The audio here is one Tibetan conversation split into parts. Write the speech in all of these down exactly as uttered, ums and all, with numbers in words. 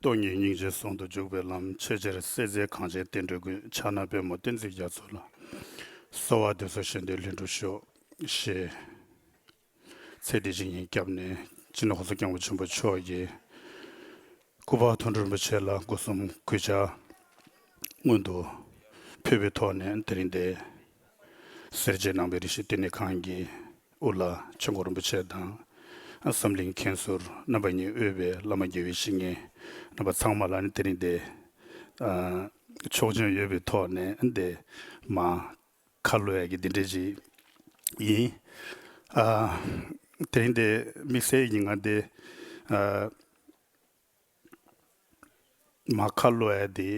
སྟོང་ཉིད་སྙིང་རྗེར་ཟུང་དུ་འཇུག་པའི་ལམ། ཆེས་ཆེར་གསལ་མཛད་གངས་ཅན་བསྟན་འགྲོའི་མགོན། ཕྱག་ན་པདྨོ་བསྟན་འཛིན་རྒྱ་མཚོ་ལ། གསོལ་བ་འདེབས་སོ་གཞན་དོན་ལྷུན་གྲུབ་ཤོག་ཞེས་ཚེ་འདི་ཕྱི་གཉིས་སྐྱབས་གནས་སྤྱི་ནོར་༸གོང་ས་༸སྐྱབས་མགོན་ཆེན་པོ་མཆོག་གིས་སྐུ་པར་མཐོང་གྲོལ་རིན་པོ་ཆེ་ལ་སྒོ་གསུམ་གུས་ཕྱག་སྔོན་དུ་ཕུལ་བའི་ཐོག་ནས། དེ་རིང་འདིར་སེར་བྱེས་ནང་པའི་རེ་ཞིག་བསྟི་གནས་ཁང་གི་དབུ་བླ་ཆོས་འཁོར་རིན་པོ་ཆེ་དང་། བསམ་གླིང་མཁན་ཟུར་རྣམ་པ་གཉིས་དབུས་པའི་བླ་མ་དགེ་བའི་བཤེས་གཉེན་རྣམ་པ་ཚང་མ་ལ་ནི་དེ་རིང་འདིར་ཨ་ཆོག་མཆན་ཡོད་པའི་ཐོག་ནས་འདིར་མར་ཁ་ལོ་ཡ་གི་འདི་འདྲ་ཞིག་ཡིན། ཨ་དེ་རིང་འདིར་དམིགས་བསལ་གྱི་ང་འདིར་ཨ་མར་ཁ་ལོ་ཡ་འདི་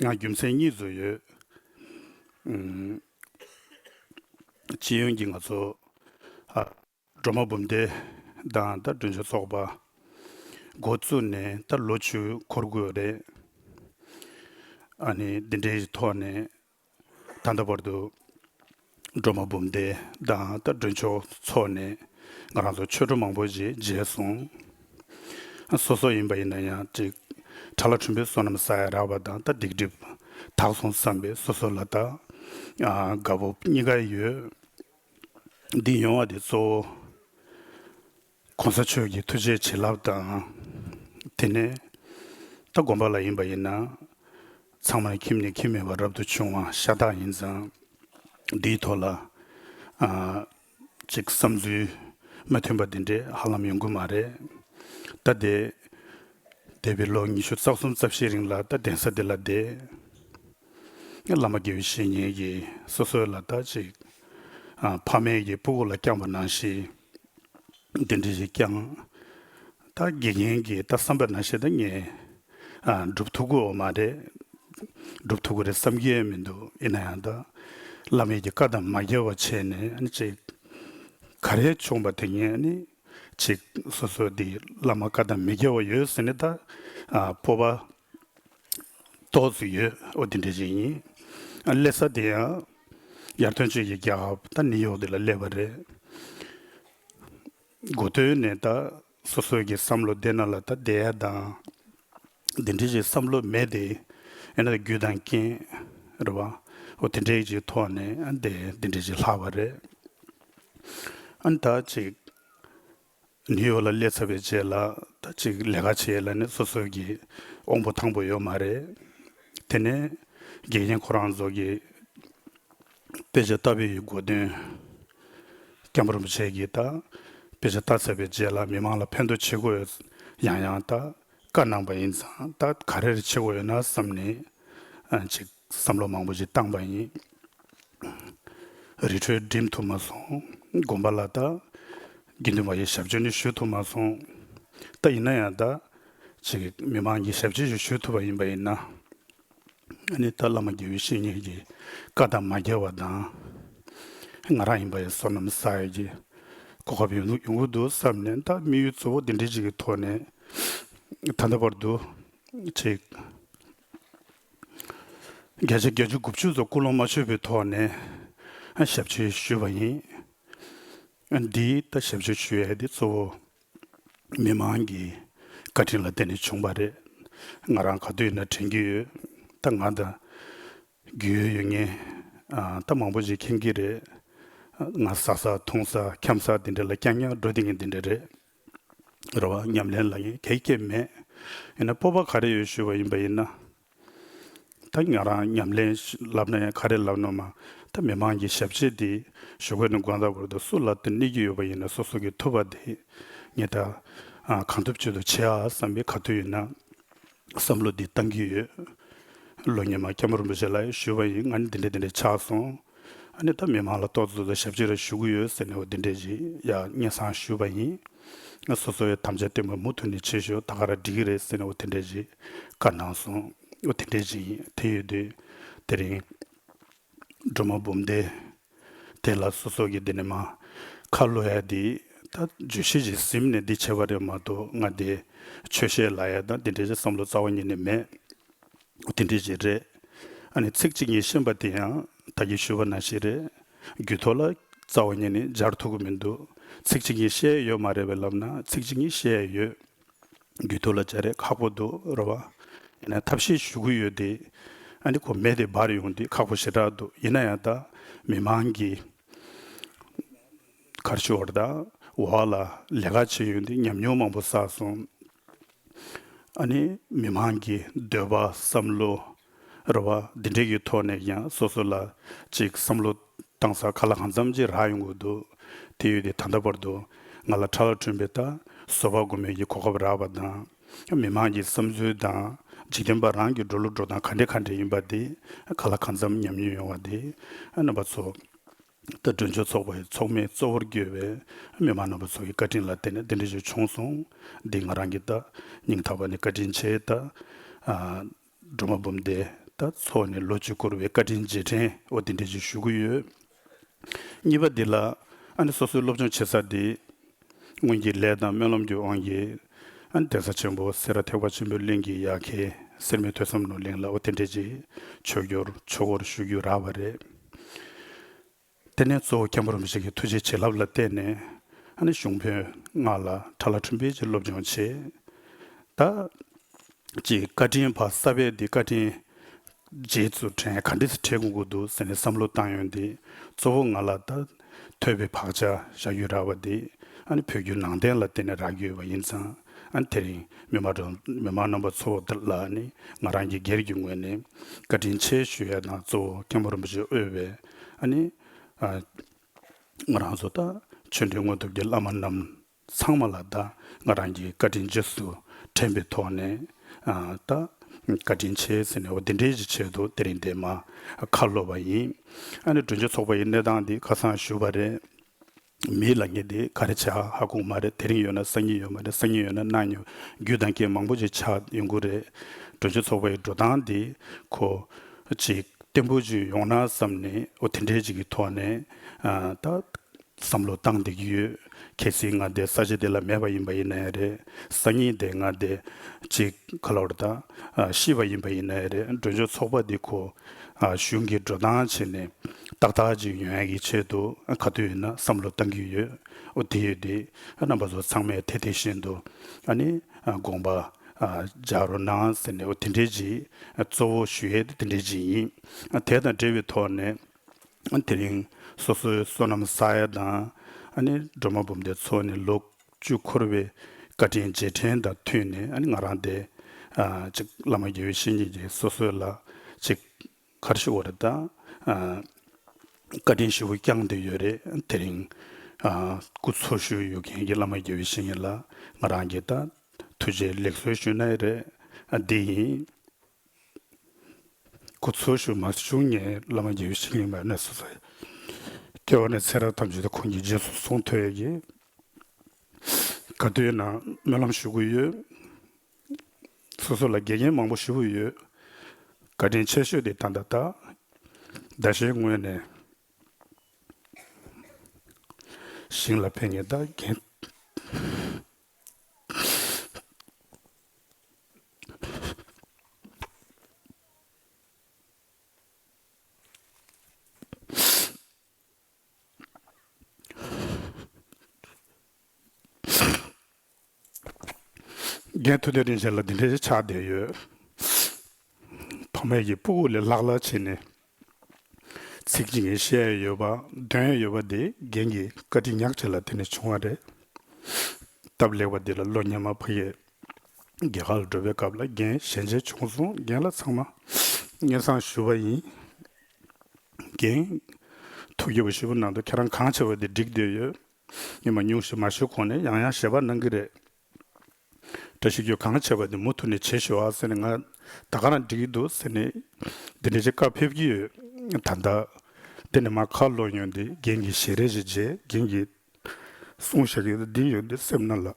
ང་རྒྱུ་མཚན་གཉིས་ཙམ་ཡོད། ཨུམ། སྤྱི་ཡོངས་ཀྱི་ང་ཚོ་ཨ་སྒྲོལ་མ་འབུམ་སྡེ་དང་ད་མགྲོན་ཆོས་ཚོགས་པ་འགོ་བཙུགས་ནས་ད་ལོ་བཅུ་འཁོར་དགོས་རེད། ཨ་ནི་འདི་འདྲའི་ཐོག་ནས་ད་ལྟ་བར་དུ་སྒྲོལ་མ་འབུམ་སྡེ་དང་ད་མགྲོན་ཆོས་ཚོགས་ནས་ང་རང་ཚོ་ཆོས་གྲོགས་མང་པོ་ཞིག་མཇལ་སོང་། སོ་སོ་ཡིན་པ་ཡིན་ན་ཡང་ཅིག་ཁྲ་ལ་ཁྲོན་པོའི་བསོད་ནམས་བསགས་ཡ་རག་པ་དང་ད་སྡིག་སྒྲིབ་དག་སོང་བསམ་པའི་སོ་སོ་ལ་ད་ཨ་དགའ་པོ་གཉིས་ཀ་ཡོད། འདི་ཡོང་བ་དེ་གཙོ་བོ་གོང་ས་མཆོག་གི་ཐུགས་རྗེ་བྱིན་རླབས་དང་། དེ་ནས་ད་དགོན་པ་ལ་ཡིན་པ་ཡིན་ན་ཚང་མས་ཁྱིམ་ནས་ཁྱིམ་མེད་པར་རབ་ཏུ་བྱུང་བ་ཤ་སྟག་ཡིན་ཙང་། འདིའི་ཐོག་ལ་ཨ་ཅིག་བསམ་ཚུལ་མ་མཐུན་པ་འདི་འདྲས་ཧ་ལམ་ཡོང་གི་མ་རེད། ད་དེ་འདས་པའི་ལོ་ཉི་ཤུ་རྩ་གསུམ་རྩ་བཞིའི་རིང་ལ་ད་གདན་ས་འདི་ལ་བསྡད། བླ་མ་དགེ་བའི་བཤེས་གཉེན་གྱིས་སོ་སོའི་ལ་ད་ཅིག་ཨ་ཕ་མེས་ཀྱི་སྤུ་གུ་ལ་བསྐྱངས་པ་ནང་བཞིན་འདི་འདྲ་ཞིག་བསྐྱངས། ད་དགེ་རྒན་གྱིས་ད་བསམ་པ་ནང་བཞིན་ད་ངས་ཨ་སྒྲུབ་ཐུབ་ཀྱི་ཡོད་མ་རེད། སྒྲུབ་ཐུབ་ཀྱི་རེད་བསམ་གྱི་ཡོད་མི་འདུག་ཡིན་ན་ཡང་ད་བླ་མེས་ཀྱི་བཀའ་དང་མ་འགལ་བ་བྱས་ནས་ཨ་ནི་ཅིག་ག་རེ་བྱུང་བ་དེ་ངས་ཨ་ནི་ཅིག་སོ་སོ་འདི་བླ་མ་བཀའ་དང་མི་འགལ་བ་ཡོད་ཟེར་ནས་ད་ཨ་སྤོབས་པ་ཏོག་ཙམ་ཡོད། འོ་དེ་འདྲ་ཅིག་ཡིན། ཨ་སླེབས་ས་དེ་ཡང་ཡར་ཐོན་ཆོས་ཀྱི་རྒྱལ་ཁབ་ད་ནིའུ་ཡོག་དེ་ལ་སླེབས་པ་རེད། འགོ་སྟོད་ནས་ད་སོ་སོའི་གི་བསམ་བློ་བདེ་ན་ལ་ད་བསྡད་ཡ་དང་། འདི་འདྲ་ཅིག་བསམ་བློ་མེད་དེ། ཡིན་ན་རྒྱུ་དང་རྐྱེན་རེད་བ། འོ་དེ་འདྲའི་ཅིག་ཐོག་ནས་ཨ་འདི་འདི་འདྲ་ཅིག་ལྷག་པ་རེད། ཨ་ནི་ད་ཅིག་ནིའུ་ཡོག་ལ་སླེབས་ཚར་བའི་རྗེས་ལ་ད་ཅིག་ལས་ཀ་བྱེད་ཡ་ལ་ནི་སོ་སོའི་གི་དབང་པོ་ཐང་པོ་ཡོད་མ་རེད། དེ་ནས་དགེ་རྒན་ཁོ་རང་ཚོ་གི་དཔེ་ཆ་ལྟ་བའི་གོ་དོན། སྐྱབས་མགོན་རིན་པོ་ཆེ་གིས་ད་དཔེ་ཆ་ལྟ་ཚར་བའི་རྗེས་ལ་མི་མང་ལ་ཕན་ཐོགས་བྱེད་དགོས་ཡོད། ཡང་ཡང་ད་བཀའ་གནང་པ་ཡིན་ཙང་ད་ག་རེ་རེ་བྱེད་དགོས་ཡོད་ན་བསམ་ནས་ཨ་ཅིག་བསམ་བློ་མང་པོ་ཞིག་བཏང་པ་ཡིན། རི་ཁྲོད་འགྲིམ་ཐུབ་མ་སོང་། དགོན་པ་ལ་ད་དགེ་འདུན་པ་ཡི་ཞབས་ཕྱི་ནི་ཞུ་ཐུབ་མ་སོང་། ད་ཡིན་ན་ཡང་ད་ཅིག་མི་མང་གི་ཞབས་ཕྱི་ཞིག་ཞུ་ཐུབ་པ་ཡིན་པ་ཡིན་ན། ཨ་ནི་ད་བླ་མ་དགེ་བའི་བཤེས་གཉེན་གྱི་བཀའ་དང་མ་འགལ་བ་དང་། ང་རང་ཡིན་པ་ཡི་བསོད་ནམས་བསགས་ཡས་ཀྱི་གོ་སྐབས་ཡོང་ཡོང་གི་འདུག་བསམ་ནས་ད་དམིགས་ཡུལ་གཙོ་བོ་འདི་འདྲའི་ཅིག་གི་ཐོག་ནས་ད་ལྟ་བར་དུ་ཅིག་བརྒྱ་ཆ་བརྒྱད་ཅུ་དགུ་བཅུ་ཙམ་ཀུན་སློང་མ་ཆོད་པའི་ཐོག་ནས་ཞབས་ཕྱི་ཞུས་པ་ཡིན། འདིའི་ད་ཞབས་ཕྱི་ཞུ་ཡས་འདི་གཙོ་བོ་མི་མང་གི་བཀའ་དྲིན་ལ་བརྟེན་ནས་བྱུང་བ་རེད། ང་རང་ག་དུས་ཡིན་ན་དྲན་གྱི་ཡོད། ད་ང་དང་རྒྱུས་ཡོད་ཡོད་མཁན་ཨ་ད་མང་པོ་ཞིག་མཁྱེན་གྱི་རེད། ང་ཟ་ས་འཐུང་ས་འཁྱམ་ས་འདི་འདྲ་ལ་རྐྱང་རྐྱང་འགྲོ་བསྡད་མཁན་འདི་འདྲ་རེད། རེད་བ། ཉམས་ལེན་ལ་ངས་གའི་སྐྱེ་མེད། ཡིན་ན་སྤོབས་པ་ག་རེ་ཡོད་ཞུས་པ་ཡིན་པ་ཡིན་ན། ད་ང་རང་ཉམས་ལེན་ལབ་ན་ཡང་ག་རེ་ལབ་ན་མ། ད་མི་མང་གི་ཞབས་ཕྱི་འདི་ཞུ་དགོས་ནི་དགོངས་དག་བར་དུ་སུ་ལ་དེ་གནོད་ཀྱི་ཡོད་པ་ཡིན་ན་སོ་སོ་གི་ཐུབ་པ་དེ་ངས་ད་ཨ་གང་ཐུབ་ཅི་ཐུབ་བྱེད་ཨ་བསམ་པའི་ག་དུས་ཡིན་ན་བསམ་བློ་འདི་བཏང་གི་ཡོད། ལོ་སྔོན་མ་སྐྱབས་མགོན་རིན་པོ་ཆེ་ལ་ཞུས་པ་ཡིན། ང་ནི་འདི་འདྲ་འདི་འདྲ་ཆགས་སོང་། ཨ་ནི་ད་མི་མང་ལ་ཏོག་ཙམ་ཙམ་ཞབས་ཕྱི་རེ་ཞུ་གི་ཡོད་ཟེར་ནས་འོ་འདི་འདྲ་ཞིག་ཡ་སྙན་སེང་ཞུས་པ་ཡིན། ང་སོ་སོའི་དམ་བཅའ་བརྟན་པོ་མུ་མཐུད་ནས་བྱེད་ཤོག་ད་ག་རང་འགྲིག་གི་རེད་ཟེར་ནས་འོ་དེ་འདྲ་ཞིག་བཀའ་གནང་སོང་། འོ་དེ་འདྲ་ཞིག་ཡིན། དེ་ཡོད་དུས་དེ་རིང་སྒྲོལ་མ་འབུམ་སྡེ་དེ་ལ་སོ་སོ་གི་འདི་ནས་མ་ཁ་ལོ་ཡ་འདི་ད་བརྗོད་གཞི་ཞིག་ཟིན་ནས་འདི་བྱས་པ་རེད་མ་གཏོགས་ང་འདི་ཆོས་བཤད་ལབ་ཡ་དང་འདི་འདྲ་ཞིག་བསམ་བློ་རྩ་བ་ཉིད་ནས་མེད། དེ་འདྲ་ཅིག་རེད། ཨ་ནི་ཚིག་གཅིག་གཉིས་ཤེས་པ་དེ་ཡང་ད་གིན་ཞུས་པ་ནང་བཞིན་རེད། རྒྱུད་ཐོག་ལ་རྩ་བ་ཉིད་ནས་སྦྱར་ཐུབ་ཀྱི་མི་འདུག་ཚིག་གཅིག་གཉིས་ཤེས་ཡོད་མ་རེད་པས་ལབ་ན་ཚིག་གཅིག་གཉིས་ཤེས་ཡོད། རྒྱུད་ཐོག་ལ་སྦྱར་ཡས་ཁག་པོ་འདུག་རེད་བ། ཡིན་ན་ཐབས་ཤེས་ཞུ་གི་ཡོད་དེ། ཨ་ནི་ཁོ་མེ་དེ་འབར་ཡོང་དུས་ཁག་པོ་ཞེ་དྲག་འདུག་ཡིན་ན་ཡང་ད་མི་མང་གི་གར་ཤོར་དང་འོག་ལ་ལས་ཀ་བྱེད་ཡོང་དུས་ཉམས་མྱོང་མང་པོ་བསགས་སོང་། ཨ་ནི་མི་མང་གི་འདོད་པ་བསམ་བློ་རེད་བ། འདི་འདྲའི་གི་ཐོག་ནས་ཡང་སོ་སོ་ལ་ཅིག་བསམ་བློ་བཏང་ས་ག་ལ་གང་འཚམ་ཅིག་རག་ཡོང་གི་འདུག་དེ་ཡོད་དེ་ད་ལྟ་བར་དུ་ང་ལ་ཁྲ་ལ་ཁྲུན་པའི་ད་བཟོད་པ་སྒོམ་པའི་གི་གོ་སྐབས་རག་པ་དང་། མི་མང་གི་བསམ་ཚུལ་དང་འཇིག་རྟེན་པ་རང་གི་འགྲོ་ལུགས་འགྲོ་སྟངས་ག་འདྲ་ག་འདྲ་ཡིན་པ་དེ་ག་ལ་གང་འཚམ་ཉམས་མྱོང་ཡོང་བ་དེ་རྣམ་པ་ཚོ། ད་མགྲོན་ཆེན་ཚོགས་པའི་ཚོགས་མི་གཙོ་བོར་གྱུར་པའི་མི་མང་རྣམ་པ་ཚོ་གི་བཀའ་དྲིན་ལ་བརྟེན་ནས་འདི་འདྲ་ཞིག་བྱུང་སོང་། འདི་ང་རང་གི་ད་སྙིང་ཐག་པ་ནས་བཀའ་དྲིན་ཆེ། ད་ཨ་སྒྲོལ་མ་འབུམ་སྡེ་ད་ཚོགས་ནས་ལོ་གཅིག་འཁོར་བའི་བཀའ་དྲིན་རྗེས་དྲན་འོ་དེ་འདྲ་ཞིག་ཞུ་གི་ཡོད། གཉིས་པ་འདི་ལ་ཨ་ནི་སོ་སོའི་སློབ་སྦྱོང་བྱེད་ས་འདི་སྔོན་གྱི་ལས་དང་སྨོན་ལམ་གྱི་དབང་གིས་ཨ་ནི་གདན་ས་ཆེན་པོ་སེ་ར་ཐེག་པ་ཆེན་པོའི་གླིང་གི་ཡ་གི་སེར་སྨད་ཐོས་བསམ་ནོར་གླིང་ལ་འོ་དེ་འདྲ་ཞིག་ཆོས་སྒྱུར་ཆོས་སྐོར་ཞུ་རྒྱུ་རག་པ་རེད། དེ་ནས་གཙོ་བོ་མཁན་པོ་རིན་པོ་ཆེ་གི་ཐུགས་རྗེ་བྱིན་རླབས་ལ་བརྟེན་ནས་ཨ་ནི་གཞུང་དཔོན་ལྔ་ལ་ཁྲ་ལ་ཁྲུན་པའི་ཅིག་སློབ་སྦྱོང་བྱས། ད་ཅིག་བཀའ་དྲིན་ཕར་གསར་པའི་འདི་བཀའ་དྲིན་རྗེས་སུ་དྲན་ག་འདྲས་སེ་འཕྲད་དགོས་ཀྱི་འདུག་ཟེར་ནས་བསམ་བློ་བཏང་ཡོང་དུས་གཙོ་བོ་ང་ལ་ད་ཐོས་པའི་བག་ཆགས་བཞག་རྒྱུ་རག་པ་འདི་ཨ་ནི་བོད་བརྒྱུད་ནང་བསྟན་ལ་བརྟེན་ནས་རག་གི་ཡོད་པ་ཡིན་ཙང་། ཨ་ནི་དེ་རིང་མི་མང་མི་མང་རྣམ་པ་ཚོ་ལ་ནི་ང་རང་གི་སྒེར་གྱི་ངོས་ནས་བཀའ་དྲིན་ཆེ་ཞུ་ཡ་དང་གཙོ་བོ་མཁན་པོ་རིན་པོ་ཆེ་དབུས་པའི་ཨ་ནི་ཨ་ང་རང་ཚོ་ད་ཆོས་འབྲེལ་དངོས་གྲུབ་ཀྱི་བླ་མ་རྣམས་ཚང་མ་ལ་ད་ང་རང་གི་བཀའ་དྲིན་རྗེས་སུ་དྲན་པའི་ཐོག་ནས་ཨ་ད་བཀའ་དྲིན་ཆེ་ཟེར་ནས་འོ་འདི་འདྲའི་ཞིག་ཆེད་དུ་དེ་རིང་འདིར་མར་ཁ་ལོག་པ་ཡིན། ཨ་ནི་མགྲོན་ཆེན་ཚོགས་པ་ཡི་གནས་སྟངས་འདི་ཁ་སང་ཞུས་པ་རེད། མི་ལ་ངས་དེ་ག་རེ་བྱ་ཧ་གོ་མ་རེད། དེ་རིང་ཡོད་ན་སང་ཉིན་ཡོད་མ་རེད། སང་ཉིན་ཡོད་ན་གནངས་ཉིན་རྒྱུ་དང་རྐྱེན་མང་པོ་ཅིག་ཆགས་ཡོང་གི་རེད། མགྲོན་ཆེན་ཚོགས་པ་ཡི་འགྲོ་སྟངས་འདི་ཁོ་ཅིག་བརྟན་པོ་ཅིག་ཡོང་ན་བསམ་ནས་འོ་དེ་འདྲའི་ཅིག་གི་ཐོག་ནས་ཨ་ད་བསམ་བློ་བཏང་བསྡད་ཀྱི་ཡོད། གལ་སྲིད་ང་དེ་ས་ཆ་དེ་ལ་མེད་པ་ཡིན་པ་ཡིན་ན་ཡང་རེད། སང་ཉིན་དེ་ང་དེ་ཅིག་ག་ལབ་རེད་ད་ཨ་ཤི་བ་ཡིན་པ་ཡིན་ན་ཡང་རེད། མགྲོན་ཆེན་ཚོགས་པ་འདི་ཁོ་ཨ་གཞུང་གི་འགྲོ་སྟངས་བྱས་ནས་ཏག་ཏག་ཅིག་ཡོང་ཡ་གི་ཆེད་དུ་ཨ་ག་དུས་ཡིན་ན་བསམ་བློ་བཏང་གི་ཡོད། འོ་དེ་ཡོད་དེ་ཨ་རྣམ་པ་ཚོ་ཚང་མས་དེ་དེ་བཞིན་དུ་ཨ་ནི་ཨ་དགོངས་པ་ཨ་འཇགས་རོགས་གནང་ཟེར་ནས་འོ་དེ་འདྲའི་ཅིག་ཨ་གཙོ་བོ་ཞུ་ཡས་དེ་དེ་འདྲའི་ཅིག་ཡིན། ཨ་དེ་དང་འབྲེལ་བའི་ཐོག་ནས་ཨ་དེ་རིང་སོ་སོའི་བསོད་ནམས་བསགས་ཡ་དང་ཨ་ནི་སྒྲོལ་མ་འབུམ་སྡེ་ཚོགས་ནས་ལོ་བཅུ་འཁོར་བའི་བཀའ་དྲིན་རྗེས་དྲན་དང་མཐུན་ནས་ཨ་ནི་ང་རང་དེ་ཨ་ཅིག་བླ་མ་དགེ་བའི་བཤེས་གཉེན་གྱིས་སོ་སོ་ལ་ཅིག་གར་ཞུ་བ་རེད་ད། ཨ་བཀའ་དྲིན་ཞེ་པོ་བསྐྱངས་བསྡད་ཡོད་རེད། དེ་རིང་ཨ་སྐུ་འཚོ་བཞུགས་ཡོད་མཁན་གྱི་བླ་མ་དགེ་བའི་བཤེས་གཉེན་ལ་ང་རང་གིས་ད་ཐུགས་རྗེ་ལེགས་གསོལ་ཞུ་ན་ཡི་རེད། ཨ་འདི་ཡིན། སྐུ་འཚོ་བཞུགས་མ་བྱུང་ངས་བླ་མ་དགེ་བའི་བཤེས་གཉེན་མ་ནས་སོ་སོའི་སྐྱེ་བ་ནས་ཚེ་རབས་ཐམས་ཅད་དུ་ཁོང་གི་རྗེས་སུ་བཟུང་ཐུབ་ཡ་གི་ག་དུས་ན་སྨོན་ལམ་ཞུ་གི་ཡོད། སོ་སོ་ལ་དགེ་རྒན་མང་པོ་ཞུ་གི་ཡོད། བཀའ་དྲིན་ཆེ་ཤོས་དེ་ད་ལྟ་ད་ཟླ་ཤས་སྔོན་ནས་ཞིང་ལ་ཕེབས་མཁན་ད་རྒན། རྒན་ཐུབ་བསྟན་རིན་ཆེན་ལགས་འདི་འདྲའི་ཆགས་བསྡད་ཡོད། ཕ་མ་གི་སྤུ་གུ་ལས་ལྷག་ལྷག་བྱས་ནས་ཚིག་གཅིག་གིས་བཤད་ཡོད་པ་འདོན་ཡོད་པ་དེ་རྒན་གྱི་བཀའ་དྲིན་ཉག་གཅིག་ལ་དེ་ནས་བྱུང་བ་རེད། སྟབས་ལེགས་པ་འདི་ལ་ལོ་སྔོན་མ་ཕ་གིའི་རྒྱ་གར་ལ་འགྲོ་བའི་སྐབས་ལ་རྒན་ཞལ་མཇལ་བྱུང་སོང་། རྒན་ལ་ཚང་མ་སྙན་སེང་ཞུ་བ་ཡིན། རྒན་ཐུགས་དགྱེས་པ་ཞེ་པོ་གནང་འདུག་ཁྱེད་རང་གང་བྱས་པ་འདི་འགྲིག་བསྡད་ཡོད། ཉི་མ་ཉུང་ཞིག་མ་ཞུ་གོང་ནས་ཡང་ཡང་ཞལ་པར་གནང་གི་རེད། བཀྲ་ཤིས་ཁྱོད་གང་བྱས་པ་འདི་མུ་མཐུད་ནས་བྱེད་ཤོག་ཨ་ཟེར་ནས། ང་ད་ག་རང་འགྲིག་གི་འདུག་ཟེར་ནས་འདི་འདྲ་ཅིག་བཀའ་ཕེབས་ཀྱི་ཡོད། ད་ལྟ་འདི་ནས་མར་ཁ་ལོག་ཡོང་དུས་རྒན་གྱི་ཞལ་རས་ཅིག་མཇལ། རྒན་གྱིས་གསུངས་བཞག་གི་འདི་ཡོད་འདི་སེམས་ནང་ལ།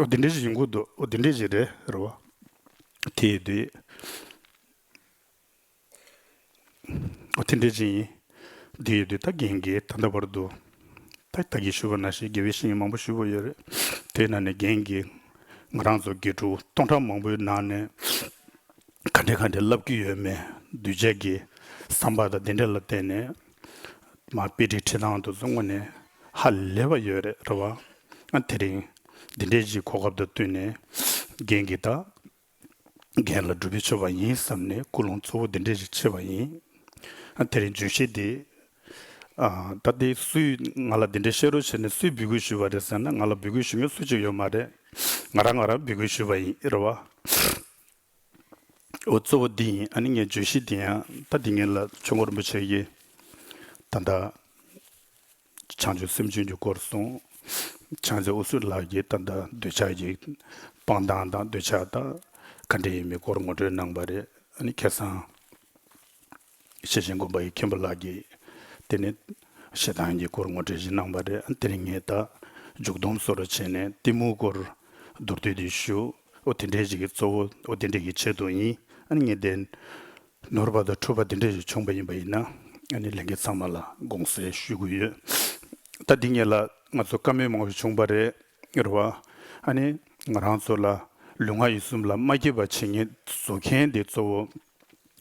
འོ་འདི་འདྲ་ཅིག་ཡིན་དགོས་འདུག་འོ་འདི་འདྲ་ཅིག་རེད་རེད་བ། དེ་ཡིན་དུས། འོ་དེ་འདྲ་ཅིག་ཡིན། འདི་ཡོད་དུས་ད་རྒན་གྱིས་ད་ལྟ་བར་དུ་ད་ད་གིན་ཞུས་པ་ནང་བཞིན་དགེ་བའི་བཤེས་གཉེན་མང་པོ་ཞུས་པ་ཡོད་རེད། དེའི་ནང་ནས་རྒན་གྱིས་ང་རང་ཚོ་དགེ་ཕྲུག་སྟོང་ཕྲག་མང་པོའི་ནང་ནས་ག་འདྲ་ག་འདྲ་བསླབ་ཀྱི་ཡོད་མེད་གདུལ་བྱ་གི་བསམ་པ་དང་དེ་འདྲ་ལ་བརྟེན་ནས་མར་དཔེ་ཁྲིད་ཁྲིད་སྟངས་དེ་ཚོ་དངོས་གནས་ཧ་ལས་པ་ཡོད་རེད་རེད་བ། ཨ་དེ་རིང་ འདི་འདྲའི་ཞིག་གོ་སྐབས་དང་བསྟུན་ནས་རྒན་གྱིས་ད་རྒན་ལ་སྒྲུབ་པའི་མཆོད་པ་ཡིན་བསམ་ནས་ཀུན་སློང་གཙོ་བོ་འདི་འདྲའི་ཞིག་བྱས་པ་ཡིན། ཨ་དེ་རིང་བརྗོད་གཞི་འདི་ཨ་ད་འདི་སུས་ང་ལ་འདི་འདྲའི་བཤད་རོགས་བྱས་ནས་སུས་འབོད་སྐུལ་ཞུས་པ་རེད་ཟེར་ན། ང་ལ་འབོད་སྐུལ་ཞུ་མཁན་སུ་གཅིག་ཡོད་མ་རེད། ང་རང་ང་རང་འབོད་སྐུལ་ཞུས་པ་ཡིན་རེད་བ། འོ་གཙོ་བོ་འདི་ཡིན། ཨ་ནི་ངས་བརྗོད་གཞི་འདི་ཡང་ད་འདི་ངེད་ལ་ཆོས་འཁོར་རིན་པོ་ཆེ་གིས་ད་ལྟ་བྱང་ཆུབ་སེམས་མཆོག་གི་སྐོར་གསུངས། བྱང་རྩེ་དབུ་སུ་ལགས་ཀྱིས་ད་ལྟ་འདོད་ཆགས་ཀྱི་སྤང་ཐང་དང་འདོད་ཆགས་དང་ག་འདྲ་ཡིན་མིན་སྐོར་ངོ་སྤྲོད་གནང་པ་རེད། ཨ་ནི་ཁ་སང་ཤེར་ཕྱིན་དགོན་པ་ཡི་མཁན་པོ་ལགས་ཀྱིས་དེ་ནི་ཞེ་སྡང་གི་སྐོར་ངོ་སྤྲོད་ཞིག་གནང་པ་རེད། ཨ་དེ་རིང་ངས་ད་མཇུག་སྡོམ་བཟོ་འདྲ་བྱས་ནས་གཏི་མུག་སྐོར་མདོར་བསྡུས་དེ་ཞུ། འོ་དེ་འདྲའི་ཞིག་གི་གཙོ་བོ་འོ་དེ་འདྲའི་གི་ཆེད་དུ་ཡིན། ཨ་ནི་ངས་དེ་ནོར་བ་དང་འཁྲུལ་པ་དེ་འདྲ་ཞིག་བྱུང་པ་ཡིན་པ་ཡིན་ན། ཨ་ནི་ལྷན་རྒྱས་ཚང་མ་ལ་དགོངས་སེལ་ཞུ་གི་ཡོད། ད་འདི་ངེད་ལ་ང་ཚོ་བཀའ་མོལ་མང་པོ་ཞིག་བྱུང་པ་རེད། རེད་བ། ཨ་ནི་ང་རང་ཚོ་ལ་ལུས་ངག་ཡིད་གསུམ་ལ་མ་སྐྱིད་པ་བྱེད་མཁན་བཟོ་མཁན་དེ་གཙོ་བོ་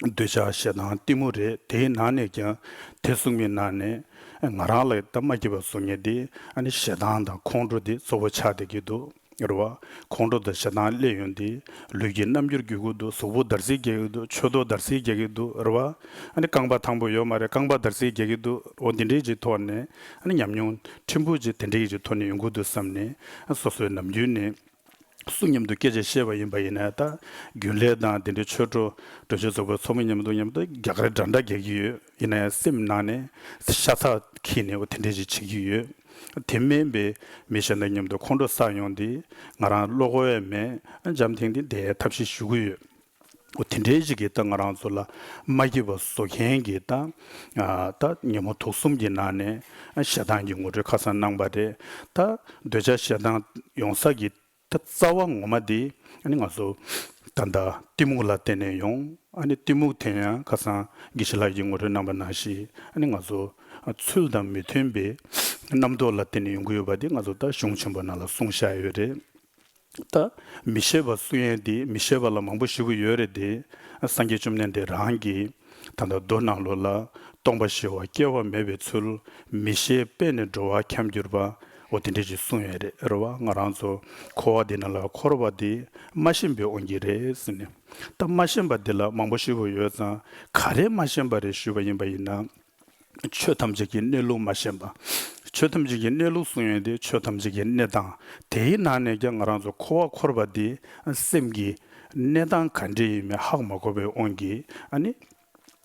འདོད་ཆགས་ཞེ་སྡང་གཏི་མུག་རེད། དེའི་ནང་ནས་ཀྱང་དེ་གསུངས་པའི་ནང་ནས་ང་རང་ལ་ད་མ་སྐྱིད་པ་བཟོ་མཁན་དེ་ཨ་ནི་ཞེ་སྡང་དང་ཁོང་ཁྲོ་དེ་གཙོ་བོ་ཆགས་བསྡད་ཀྱི་འདུག་རེད་བ། ཁོང་ཁྲོ་དང་ཞེ་སྡང་སླེབས་ཡོང་དུས་ལུས་ཀྱི་རྣམ་འགྱུར་འགྱུར་གྱི་འདུག་གཟུགས་པོ་འདར་སིག་རྒྱག་གི་འདུག་མཆུ་ཏོ་འདར་སིག་རྒྱག་གི་འདུག་རེད་བ། ཨ་ནི་རྐང་པ་ཐང་པོ་ཡོད་མ་རེད། རྐང་པ་འདར་སིག་རྒྱག་གི་འདུག་འོ་འདི་འདྲའི་ཅིག་ཐོག་ནས་ཨ་ནི་ཉམས་མྱོང་ཕྲན་བུ་ཅིག་དེ་འདྲའི་ཅིག་ཐོག་ནས་ཡོང་གི་འདུག་བསམ་ནས། ཨ་སོ་སོའི་ནམ་རྒྱུན་ནས་སུ་མཉམ་དུ་སྐད་ཆ་བཤད་པ་ཡིན་པ་ཡིན་ན། ད་རྒྱུན་ལས་དང་དེ་འདྲའི་ཆོས་གྲོགས་གྲོགས་ཆོས་ཚོགས་པའི་ཚོགས་མི་མཉམ་དུ་མཉམ་དུ་རྒྱག་རེས་འདྲ་འདྲ་རྒྱག་གི་ཡོད། ཡིན་ན་ཡང་སེམས་ནང་ནས་ཤ་ཚ་འཁྱེར་ནས་འོ་དེ་འདྲ་ཅིག་བྱེད་ཀྱི་ཡོད། དེ་མིན་པའི་མི་གཞན་དང་མཉམ་དུ་ཁོང་ཁྲོ་ཟ་ཡོང་དུས་ང་རང་བློ་ཁོག་ཡང་མེད། འཇམ་ཐིང་ཐིང་བསྡད་ཐབས་ཤེས་ཞུ་གི་ཡོད། འོ་དེ་འདྲའི་ཞིག་གིས་ད་ང་རང་ཚོ་ལ་མ་སྐྱིད་པ་བཟོ་མཁན་གྱི་ད་ཨ་ད་ཉོན་མོངས་དུག་གསུམ་གྱི་ནང་ནས་ཞེ་སྡང་གི་ངོ་སྤྲོད་ཁ་སང་གནང་པ་རེད། ད་འདོད་ཆགས་ཞེ་སྡང་ཡོང་ས་གི་ད་རྩ་བ་ངོ་མ་དེ་ཨ་ནི་ང་ཚོ་ད་ལྟ་གཏི་མུག་ལ་བརྟེན་ནས་ཡོང་། ཨ་ནི་གཏི་མུག་དེ་ཡང་ཁ་སང་དགེ་བཤེས་ལགས་ཀྱིས་ངོ་སྤྲོད་གནང་པ་ནང་བཞིན་ཨ་ནི་ང་ཚོ་ཚུལ་དང་མི་མཐུན་པའི་རྣམ་རྟོག་ལ་བརྟེན་ནས་ཡོང་གི་ཡོད་པ་དེ་ང་ཚོ་ད་གཞུང་ཆེན་པོ་ནང་ལ་གསུངས་བཞག་ཡོད་རེད། ད་མི་ཤེས་པ་གསུང་ཡས་དེ་མི་ཤེས་པ་ལ་མང་པོ་ཞེ་པོ་ཡོད་རེད་དེ། སངས་རྒྱས་བཅོམ་ལྡན་འདས་རང་གིས་ད་ལྟ་མདོ་ནང་ལོགས་ལ་སྟོང་པ་ཞི་བ་སྐྱེ་བ་མེད་པའི་ཚུལ། མི་ཤེས་པས་ནི་འགྲོ་བ་འཁྱམས་གྱུར་པ། འོ་དེ་འདྲ་ཞིག་གསུངས་ཡོད་རེད། རེད་བ། ང་རང་ཚོ་འཁོར་བ་འདི་ནང་ལ་འཁོར་བ་འདི་མ་ཤེས་པའི་དབང་གིས་རེད་ཟེར་ནས། ད་མ་ཤེས་པ་འདི་ལ་མང་པོ་ཞེ་པོ་ཡོད་ཙང་ག་རེ་མ་ཤེས་པ་རེད་ཞུས་པ་ཡིན་པ་ཡིན་ན། ཆོས་ཐམས་ཅད་ཀྱི་གནས་ལུགས་མ་ཤེས་པ། ཆོས་ཐམས་ཅད་ཀྱི་གནས་ལུགས་གསུང་ཡོང་དུས་ཆོས་ཐམས་ཅད་ཀྱི་གནས་སྟངས་དེའི་ནང་ནས་ཀྱང་ང་རང་ཚོ་འཁོར་བ་འཁོར་བ་འདི་སེམས་ཀྱི་གནས་སྟངས་ག་འདྲ་ཡིན་མིན་ཧ་མ་གོ་བའི་དབང་གིས་ཨ་ནི་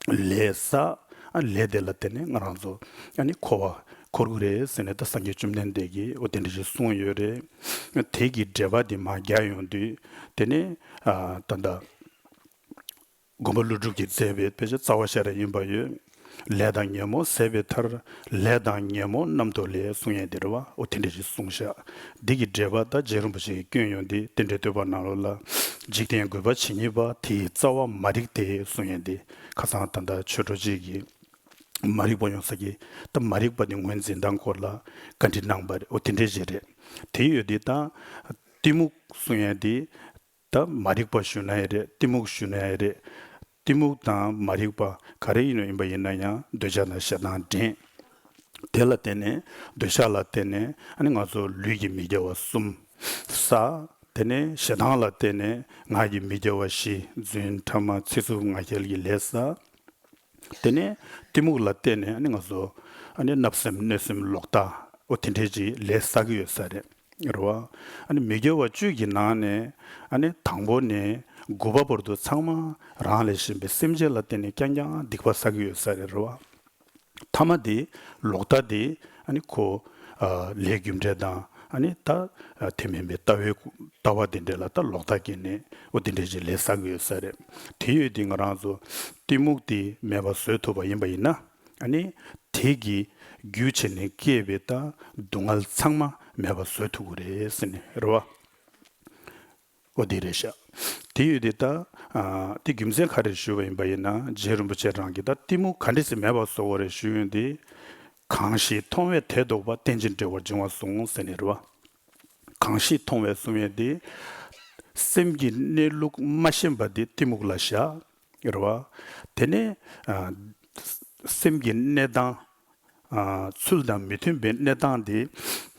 ལས་བསགས། ཨ་ལས་དེ་ལ་བརྟེན་ནས་ང་རང་ཚོ་ཨ་ནི་འཁོར་བ་འཁོར་གྱི་རེད་ཟེར་ནས་ད་སངས་རྒྱས་བཅོམ་ལྡན་འདས་ཀྱིས་འོ་དེ་འདྲ་ཞིག་གསུངས་ཡོད་རེད། དེ་གི་འགྲེལ་པ་འདི་མར་རྒྱག་ཡོང་དུས་དེ་ནི་ཨ་ད་ལྟ་མགོན་པོ་ཀླུ་སྒྲུབ་ཀྱིས་མཛད་པའི་དཔེ་ཆ་རྩ་བ་ཤེས་རབ་ཡིན་པ་ཡོད། ལས་དང་ཉོན་མོངས་ཟད་པའི་མཐར། ལས་དང་ཉོན་མོངས་རྣམ་རྟོག་ལས། གསུང་ཡས་འདི་རེད་བ། འོ་དེ་འདྲ་ཞིག་གསུངས་ཤག་འདི་གི་འགྲེལ་པ་ད་རྗེ་རིན་པོ་ཆེ་གིས་བསྐྱོན་ཡོང་དུས་རྟེན་འབྲེལ་བསྟོད་པ་ནང་ལོགས་ལ། འཇིག་རྟེན་རྒུད་པ་ཇི་སྙེད་པ། དེ་ཡི་རྩ་བ་མ་རིག་སྟེ། གསུང་ཡས་འདི་ཁ་སང་ད་ལྟ་ཆོས་གྲོགས་གཅིག་གིས་མ་རིག་པ་ཡོང་ས་ཀྱི་ད་མ་རིག་པ་འདི་ངོས་འཛིན་སྟངས་སྐོར་ལ་བཀའ་འདྲི་གནང་པ་རེད། འོ་དེ་འདྲ་ཞིག་རེད། དེ་ཡོད་དུས་ད་གཏི་མུག་གསུང་ཡས་འདི། ད་མ་རིག་པ་ཞུ་ན་ཡང་རེད། གཏི་མུག་ཞུ་ན་ཡང་རེད། གཏི་མུག་དང་མ་རིག་པ་ག་རེ་ཡིན་ནོ་ཡིན་པ་ཡིན་ན་ཡང་འདོད་ཆགས་དང་ཞེ་སྡང་འདྲེན། དེ་ལ་བརྟེན་ནས་འདོད་ཆགས་ལ་བརྟེན་ནས་ཨ་ནི་ང་ཚོ་ལུས་ཀྱི་མི་དགེ་བ་གསུམ་བསགས། དེ་ནས་ཞེ་སྡང་ལ་བརྟེན་ནས་ངག་གི་མི་དགེ་བ་བཞི། རྫུན་ཕྲ་མ་ཚིག་རྩུབ་ངག་འཁྱལ་གྱི་ལས་བསགས། དེ་ནས་གཏི་མུག་ལ་བརྟེན་ནས་ཨ་ནི་ང་ཚོ་ཨ་ནི་བརྣབ་སེམས་གནོད་སེམས་ལོག་ལྟ་འོ་དེ་འདྲས་ཀྱི་ལས་བསགས་ཀྱི་ཡོད་ས་རེད། རེད་བ། ཨ་ནི་མི་དགེ་བ་བཅུ་གི་ནང་ནས་ཨ་ནི་དང་པོ་ནས་དགུ་པ་བར་དུ་ཚང་མ་རང་ལས་གཞན་པའི་སེམས་ཅན་ལ་བརྟེན་ནས་རྐྱང་རྐྱང་སྡིག་པ་བསགས་ཀྱི་ཡོད་ས་རེད། རེད་བ། ཐ་མ་དེ་ལོག་ལྟ་དེ་ཨ་ནི་ཁོ་ཨ་ལས་རྒྱུ་འབྲས་དང་ཨ་ནི་ད་ཨ་དེ་མིན་པའི་ལྟ་བའི་ལྟ་བ་དེ་འདྲས་ལ་ད་ལོག་ལྟ་སྐྱེས་ནས་འོ་དེ་འདྲས་ཀྱི་ལས་བསགས་ཀྱི་ཡོད་ས་རེད། དེ་ཡོད་དུས་ང་རང་ཚོ་གཏི་མུག་དེ་མེད་པ་བཟོ་ཐུབ་པ་ཡིན་པ་ཡིན་ན། ཨ་ནི་དེ་གི་རྒྱུ་བྱས་ནས་སྐྱེས་པའི་ད་སྡུག་བསྔལ་ཚང་མ་མེད་པ་བཟོ་ཐུབ་ཀྱི་རེད་ཟེར་ནས་རེད་བ། འོ་དེ་རེད་ཤག་དེ་ཡོད་དེ་ད་ཨ་དེ་རྒྱུ་མཚན་ག་རེ་ཞུས་པ་ཡིན་པ་ཡིན་ན། རྗེ་རིན་པོ་ཆེ་རང་གིས་ད་གཏི་མུག་ག་འདྲ་སེ་མེད་པ་བཟོ་དགོས་རེད་ཞུས་ཡོང་དེ། གང་ཞིག་མཐོང་བས་དེ་བཟློག་པ། རྟེན་ཅིང་འབྲེལ་བར་འབྱུང་བ་གསུངས་ཟེར་ནས་རེད་བ། གང་ཞིག་མཐོང་བས་གསུང་ཡས་དེ། སེམས་ཀྱི་གནས་ལུགས་མ་ཤེས་པ་དེ་གཏི་མུག་ལ་བཞག་རེད་བ། དེ་ནས་ཨ་སེམས་ཀྱི་གནས་སྟངས་ཨ་ཚུལ་དང་མི་མཐུན་པའི་གནས་སྟངས་དེ་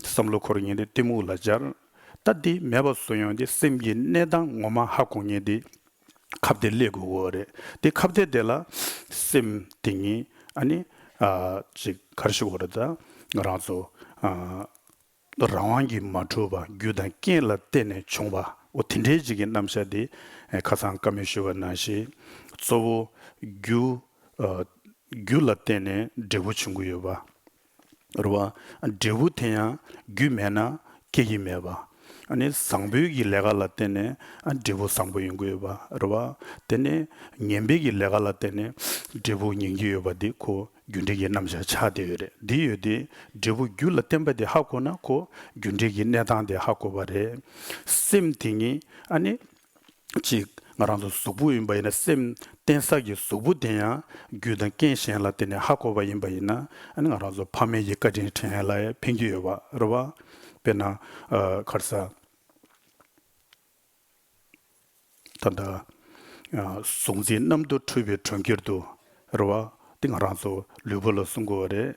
བསམ་བློ་འཁོར་ཡས་དེ་གཏི་མུག་ལ་སྦྱར། ད་འདི་མེད་པ་བཟོ་ཡོང་དེ་སེམས་ཀྱི་གནས་སྟངས་ངོ་མ་ཧ་གོ་ངེས་དེ་ཁ་གཏད་སླེབས་དགོས་ཀྱི་རེད། དེ་ཁ་གཏད་དེ་ལ་སེམས་དེ་ཉིད་ཨ་ནི་ཨ་ཅིག་ག་རེ་ཞུ་དགོས་རེད། ད་ང་རང་ཚོ་ཨ་རང་དབང་གིས་མ་གྲུབ་པ་རྒྱུ་དང་རྐྱེན་ལ་བརྟེན་ནས་བྱུང་བ། འོ་དེ་འདྲའི་ཅིག་གི་རྣམ་གཞག་དེ་ཨ་ཁ་སང་བཀའ་མོལ་ཞུས་པ་ནང་བཞིན་གཙོ་བོ་རྒྱུ་ཨ་རྒྱུ་ལ་བརྟེན་ནས་འབྲས་བུ་བྱུང་གི་ཡོད་པ། རེད་བ། འབྲས་བུ་དེ་ཡང་རྒྱུ་མེད་ན་སྐྱེ་གི་མེད་པ། ཨ་ནི་བཟང་པོའི་གི་ལས་ཀ་ལ་བརྟེན་ནས་ཨ་འབྲས་བུ་བཟང་པོ་ཡོང་གི་ཡོད་པ་རེད་བ། དེ་ནས་ངན་པའི་གི་ལས་ཀ་ལ་བརྟེན་ནས་འབྲས་བུ་ངན་གྱི་ཡོད་པ་འདི་ཁོ་རྒྱུ་འབྲས་ཀྱི་རྣམ་གཞག་ཆགས་བསྡད་ཡོད་རེད། འདི་ཡོད་དེ་འབྲས་བུ་རྒྱུ་ལ་བརྟེན་པ་དེ་ཧ་གོ་ན་ཁོ་རྒྱུ་འབྲས་ཀྱི་གནས་སྟངས་དེ་ཧ་གོ་བ་རེད། སེམས་དེ་ཉིད་ཨ་ནི། གཅིག་ང་རང་ཚོ་གཟུགས་པོ་ཡིན་པ་ཡིན་ན་སེམས་བརྟེན་ས་ཀྱི་གཟུགས་པོ་དེ་ཡང་རྒྱུ་དང་རྐྱེན་གཞན་ལ་བརྟེན་ནས་ཧ་གོ་བ་ཡིན་པ་ཡིན་ན་ཨ་ནི་ང་རང་ཚོ་ཕ་མའི་ཡི་བཀའ་དྲིན་དྲན་ཡ་ལ་ཡང་ཕན་གྱི་ཡོད་པ་རེད་བ། དཔེར་ན་ཨ་ག་རེ་ཟ། ད་ལྟ་ཨ་གཟུགས་འཛིན་རྣམ་དུ་འཁྲུལ་པའི་གྲོང་ཁྱེར་དུ། རེད་བ། འདི་ང་རང་ཚོ་ལུས་པོ་ལ་གསུང་དགོས་པ་རེད།